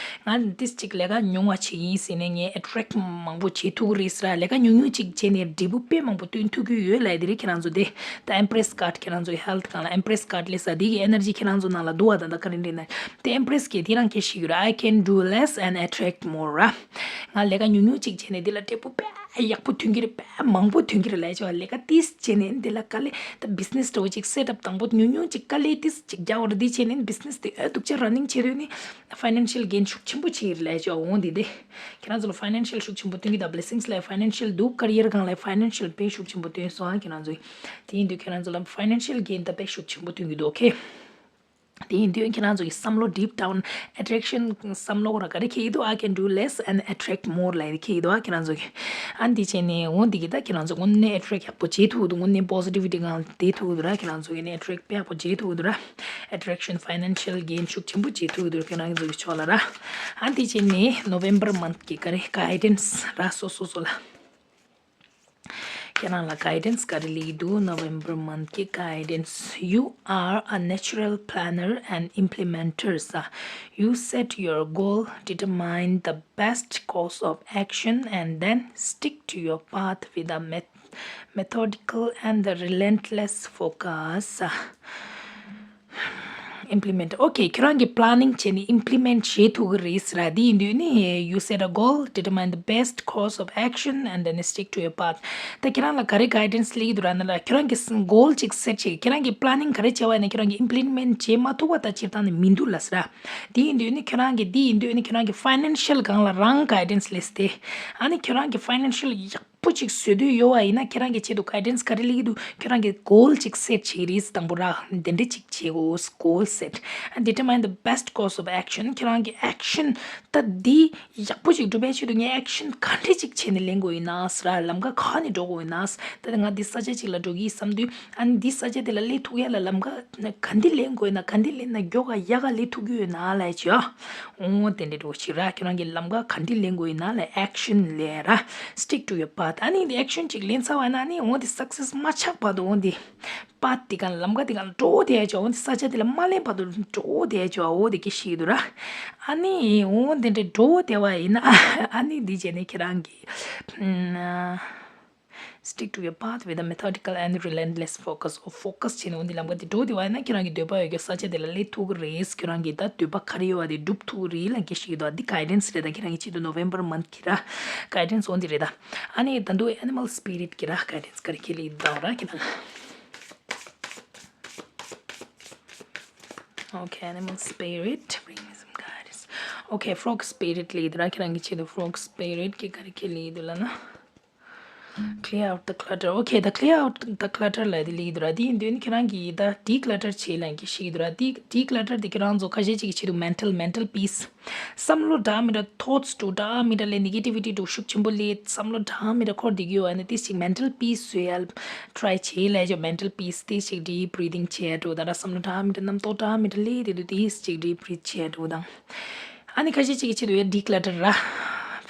ང་ཏིས་ཅིག་ལས་ཀ་ཉུང་བ་བྱེད་ཀྱི་ཡིན་ཟེར་ནས་ངས་ཨེ་ཊེག་མང་པོ་བྱེད་ཐུབ་ཀྱི་རེད་ཟེར་ར། ལས་ཀ་ཉུང་ཉུང་ཅིག་བྱས་ནས་འབྲས་བུ་དཔེ་མང་པོ་སྟོན་ཐུབ་ཀྱི་ཡོད་ལབ་ཡ་དེ་རེད། ཁྱེད་རང་ཚོ་དེ་ད་ཨེམ་པི་རེ་སི་ཀཱཌ། ཁྱེད་རང་ཚོའི་ཧེལ་ཐི་སྒང་ལ་ཨེམ་པི་རེ་སི་ཀཱཌ་སླེབས་ས་དེ་གི་ཨེ་ནར་ཇི་ཁྱེད་རང་ཚོ་ནང་ལ་འདུག་བ། ད་ད་ག་རེ་འདྲ་ན་དེ་ཨེམ་པི་རེ་སི་གིས་དེ་རང་སྐད་ཤིག་ཡོད་ར། I can do less and attract more ར། ང་ལས་ཀ་ཉུང་ཉུང་ཅིག་བྱས་ནས་དེ་ལ་འབྲས་བུ་དཔེ་ཡག་པོ་ཐོན་གྱི་རེད། དཔེ་མང་པོ་ཐོན་གྱི་རེད་ལབ་ཡ་ཅིག་བ། ལས་ཀ་ཏིས་བྱས་ནས་དེ་ལ་དཀའ་ལས་ད་བི་ཛི་ནེ་སི་འདྲ་བོ་ཅིག་སེ་ཊི་ཨབ་དང་པོ་ཉུང་ཉུང་ཅིག་དཀའ་ལས་ཏིས་ཅིག་རྒྱག་པ་རེད། དེ་བྱས་ནས་བི་ཛི་ནེ་སི་དེ་ཨ་སྡུག་ཅག་ར་ནིང་བྱེད་དུས་ནི་ཕའི་ནན་ཤལ་གེན་ཤུགས་ཆེན་པོ་བྱེད་ཀྱི་རེད་ལབ་ཡ་ཅིག་བ། འོང་དེ་དེ་ཁྱེད་རང་ཚོ་ལ་ཕའི་ནན་ཤལ་ཤུགས་ཆེན་པོ་སྟོན་གྱི། ད་བི་ལེ་སིང་ལ་ཕའི་ནན་ཤལ་འདུག་ཀ་རི་ཡར་སྒང་ལ་ཕའི་ནན་ཤལ་དཔེ་ཤུགས་ཆེན་པོ་སྟོན་སོང་ཨ། ཁྱེད་རང་ཚོ་དེ་ཡིན་དུས་ཁྱེད་རང་ཚོ་ལ་ཕའི་ནན་ཤལ་གེན་ད་དཔེ་ཤུགས་ཆེན་པོ་སྟོན་གྱི་འདུག་ཨོ་ཁེ། དེ་ཡིན་དུས་ཁྱེད་རང་ཚོ་གི་བསམ་བློ་ཌིབ་ཌའུན་ཨེ་ཊེག་ཤན་བསམ་བློ་ཁོ་ར་ག་རེ་འཁྱེར་གྱི་འདུག I can do less and attract more ལབ་ཡ་འཁྱེར་གྱི་འདུག་ཨ། ཁྱེད་རང་ཚོ་གི་ཨ་འདི་བྱས་ནས་འོ་འདི་གི་ད་ཁྱེད་རང་ཚོ་དངོས་གནས་ཨེ་ཊེག་ཡག་པོ་བྱེད་ཐུབ་འདུག་དངོས་གནས་པོ་སི་ཊི་བི་ཊི་སྒང་བསྡད་ཐུབ་འདུག་ར། ཁྱེད་རང་ཚོ་གི་ནས་ཨེ་ཊེག་དཔེ་ཡག་པོ་བྱེད་ཐུབ་འདུག་ར། ཨེ་ཊེག་ཤན་ཕའི་ནན་ཤལ་གེན་ཤུགས་ཆེན་པོ་བྱེད་ཐུབ་འདུག་ཁྱེད་རང་ཚོ་གི་ཕྱོགས་ལ་ར། ཨ་འདི་བྱས་ནས་ནོ་ཝེམ་བར་མནཐ་གི་ག་རེ་གའི་ཌན་སི་ར་སོ་སོ་སོ་ལ། ཁྱེད་རང་ལ་guidance ག་རེ་སླེབས་འདུག November month གི་guidance. You are a natural planner and implementer. ས- You set your goal, determine the best course of action, and then stick to your path with a met- methodical and relentless focus. Implement. Okay, ཁྱོད་རང་གིས་planning བྱས་ནས་implement བྱེད་ཐུབ་ཀྱི་རེད་ཟེར་ར། དེ་ཡིན་དུས་ནི། You set a goal, determine the best course of action, and then stick to your path. ད་ཁྱེད་རང་ལ་ག་རེ་guidance སླེབས་ཀྱི་འདུག་ར་ན་ལ། ཁྱོད་རང་གིས་goal ཅིག་set བྱེད། ཁྱེད་རང་གིས་planning ག་རེ་བྱས་པ་ཡིན་ན་ཁྱོད་རང་གིས་implement བྱེད་མ་ཐུབ་པ་ད་སྤྱིར་བཏང་ནས་མི་འདུག་ལ་ཟེར་ར། དེ་ཡིན་དུས་ནི་ཁྱོད་རང་གིས་དེ་ཡིན་དུས་ནི་ཁྱོད་རང་གིས་financial སྒང་ལ་རང་guidance སླེབས་ཏེ། ཨ་ནི་ཁྱོད་རང་གིས་financial ཡག་པོ་ཅིག་བཟོ་འདོད་ཡོད་པ་ཡིན་ན་ཁྱེད་རང་གི་ཆེད་དུ་guidance ག་རེ་སླེབས་ཀྱི་འདུག་ཁྱོད་རང་གི་goal ཅིག་set བྱེད་ཀྱི་རེད། དང་པོ་ར། འདི་འདྲ་ཅིག་བྱེད་དགོས། Goal set and determine the best course of action. ཁྱེད་རང་གི་action ད་འདི་ཡག་པོ་ཅིག་སྒྲུབ་པའི་ཆེད་དུ་ངས་action ག་འདྲ་ཅིག་བྱས་ནས་ལེན་དགོས་ཡིན་ན་ཟེར་ར། ལམ་ཁ་ག་ནས་འགྲོ་དགོས་ཡིན་ན། ད་ང་འདི་ས་ཆ་ཅིག་ལ་འགྲོ་གི་ཡིན་བསམ་དུས། ཨ་ནི་འདི་ས་ཆ་དེ་ལ་སླེབས་ཐུབ་ཡ་ལ་ལམ་ཁ་ག་འདི་ལེན་དགོས་ན། ག་འདི་ལེན་ན་མགྱོགས་ག་ཡག་ག་སླེབས་ཐུབ་ཀྱི་ཡོད་ན་ལབ་བྱས། འོ་དེ་འདྲ་འགྲོ་ཞིག་ར། ཁྱོད་རང་གི་ལམ་ཁ་ག་འདི་ལེན་དགོས་ཡིན་ན་ལ་action ལེན་ར། Stick to your path. ཨ་ནི་འདི་action ཅིག་ལེན་ཚར་བ་ན་ནི་འོ་འདི་success མ་ཆགས་བར་དུ་འོ་འདི་path དེ་ག་ལམ་ཁ་དེ་ག་འགྲོ་བསྡད་ཡ་ཅིག་འོ་འདི་ས་ཆ་དེ་ལ་མ་སླེབས་བར་དུ་འགྲོ་བསྡད་ཡ་ཅིག་འོ་དེ་སྐད་ཤེས་ཀྱི་འདུག་ར། ཨ་ནི་འོ་འདི་འདྲ་འགྲོ་བསྡད་པ་ཡིན་ན་ཨ་ནི་འདི་བྱས་ནས་ཁྱེད་རང་གི་ཨ། Stick to your path with a methodical and relentless focus. འོ་focus བྱས་ནས་འོ་འདི་ལམ་ཁ་འདི་འགྲོ་བསྡད་པ་ཡིན་ན་ཁྱེད་རང་གི་འདོད་པ་ཡོད་རྒྱུ་ས་ཆ་དེ་ལ་སླེབས་ཐུབ་ཀྱི་རེད། ཁྱེད་རང་གི་ད་འདོད་པ་ག་རེ་ཡོད་པ་དེ་འགྲུབ་ཐུབ་ཀྱི་རེད་ལབ་མཁན་ཞིག་འདུག་འདི་guidance རེད། ད་ཁྱེད་རང་གི་ཆེད་དུ་November month གི་ར་guidance འོ་འདི་རེད་ད། ཨ་ནི་ད་དུང་animal spirit གི་ར་guidance ག་རེ་ཁྱེད་ལ་ཡིན་ད་ར་ཁྱེད་རང་། Okay, animal spirit, bring me some guidance. Okay, frog spirit ལ་ཡིན་ད་ར། ཁྱེད་རང་གི་ཆེད་དུ་frog spirit གི་ག་རེ་ཁྱེད་ལ་ཡིན་འདུག་ལབ་ན། Clear out the clutter. Okay, the clear out the clutter ལབ་དེ་ལེགས་འདུག་ར། དེ་ཡིན་དུས་ནི་ཁྱེད་རང་གིས་ད་declutter བྱེད་ལབ་མཁན་ཞིག་འདུག་ར། དེ་declutter དེ་ཁྱེད་རང་ཚོ་ཁ་ཤས་ཅིག་གི་ཆེད་དུ་mental, mental peace. བསམ་བློ་འདྲ་མི་འདྲ་thoughts འདྲ་མི་འདྲ་ལས་negativity འདྲ་ཤུགས་ཆེན་པོ་ལས་བསམ་བློ་འདྲ་མི་འདྲ་འཁོར་བསྡད་ཀྱི་ཡོད་པ་ན་དེ་ཅིག་mental peace བཟོ་ཡ་try བྱེད་ལབ་ཅོ། Mental peace དེ་ཅིག་deep breathing བྱེད་འགྲོ་ད་ར། བསམ་བློ་འདྲ་མི་འདྲ་རྣམ་རྟོག་འདྲ་མི་འདྲ་ལས་དེ་དུས་དེ་ཅིག་deep breathe བྱེད་འགྲོ་དང་། ཨ་ནི་ཁ་ཤས་ཅིག་གི་ཆེད་དུ་ཡ་declutter ར།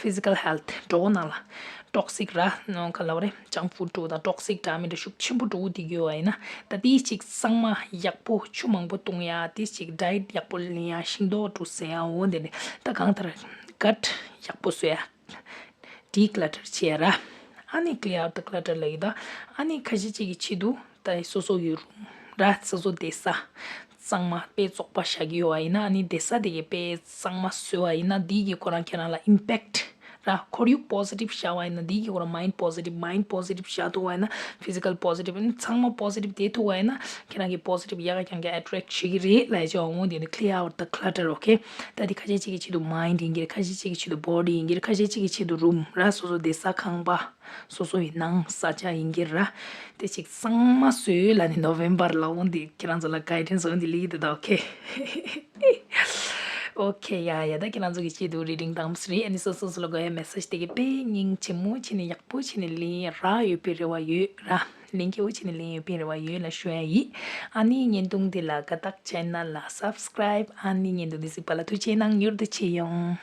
Physical health འགྲོ་ནང་ལ་toxic ར་ནང་ག་ལབ་རེད། junk food འགྲོ་དང་toxic འདྲ་མི་འདྲ་ཤུགས་ཆེན་པོ་འགྲོ་བསྡད་ཀྱི་ཡོད་པ་ཡིན་ན་ད་དེ་ཅིག་གཙང་མ་ཡག་པོ་ཆུ་མང་པོ་བཏུང་ཡ། དེ་ཅིག་diet ཡག་པོ་ལེན་ཡ། ཤིང་ཏོག་འགྲོ་ཟ་ཡ། འོ་དེ་ནས་ད་གང་ལྟར་gut ཡག་པོ་བཟོ་ཡ། Declutter བྱས་ར། ཨ་ནི་clear out the clutter ལབ་ཡོད་ད། ཨ་ནི་ཁ་ཤས་ཅིག་གི་ཆེད་དུ་ད་སོ་སོ་ཡི་room ར། སོ་སོ་བསྡད་ས་གཙང་མ་དཔེ་བཙོག་པ་བཞག་གི་ཡོད་པ་ཡིན་ན། ཨ་ནི་བསྡད་ས་དེ་གའི་དཔེ་གཙང་མ་བཟོས་པ་ཡིན་ན་འདི་གི་ཁོ་རང་ཁྱེད་རང་ལ་impact ར། ཁོར་ཡུག་positive བཞག་པ་ཡིན་ན་འདི་གི་ཁོ་རང་mind positive, mind positive བཞག་ཐུབ་པ་ཡིན་ན། Physical positive ཨ་ནི་ཚང་མ་positive བསྡད་ཐུབ་པ་ཡིན་ན་ཁྱེད་རང་གི་positive ཡག་ག་རྐྱང་ག་attract བྱེད་ཀྱི་རེད་ལབ་ཅོ། འོ་དེ་ནི་clear out the clutter, okay? ད་འདི་ཁ་ཤས་ཅིག་གི་ཆེད་དུ་mind ཡིན་གྱི་རེད། ཁ་ཤས་ཅིག་གི་ཆེད་དུ་body ཡིན་གྱི་རེད། ཁ་ཤས་ཅིག་གི་ཆེད་དུ་room ར། སོ་སོ་བསྡད་ས་ཁང་པ། སོ་སོ་ཡི་ནང་ས་ཆ་ཡིན་གྱི་ར། དེ་ཅིག་གཙང་མ་བཟོས་ལབ་ནི་November ལ་འོ་འདི་ཁྱེད་རང་ཚོ་ལ་guidance འོ་འདི་ལེགས་འདུག་ད། Okay. Okay, ཡ་ཡ། ད་ཁྱེད་རང་ཚོ་གི་ཆེད་དུ་reading དང་པོ་རེད། ཨ་ནི་སོ་སོ་སོ་ལ་དགོས་ཡ་message དེ་གི་དཔེ་སྙིང་རྗེ་མོ་བྱས་ནས་ཡག་པོ་བྱས་ནས་ལེན་རག་ཡོད་པའི་རེ་བ་ཡོད་ར། ལེན་སྐྱིད་པོ་བྱས་ནས་ལེན་ཡོད་པའི་རེ་བ་ཡོད་ལ་ཞུ་ཡ་ཡིན། ཨ་ནི་བརྙན་ཐུང་འདི་ལ་དགའ་རྟགས་channel ལ་subscribe ཨ་ནི་བརྙན་ཐུང་འདི་གཟིགས་པ་ལ་ཐུགས་རྗེ་གནང་། མྱུར་དུ་མཇལ་ཡོང་།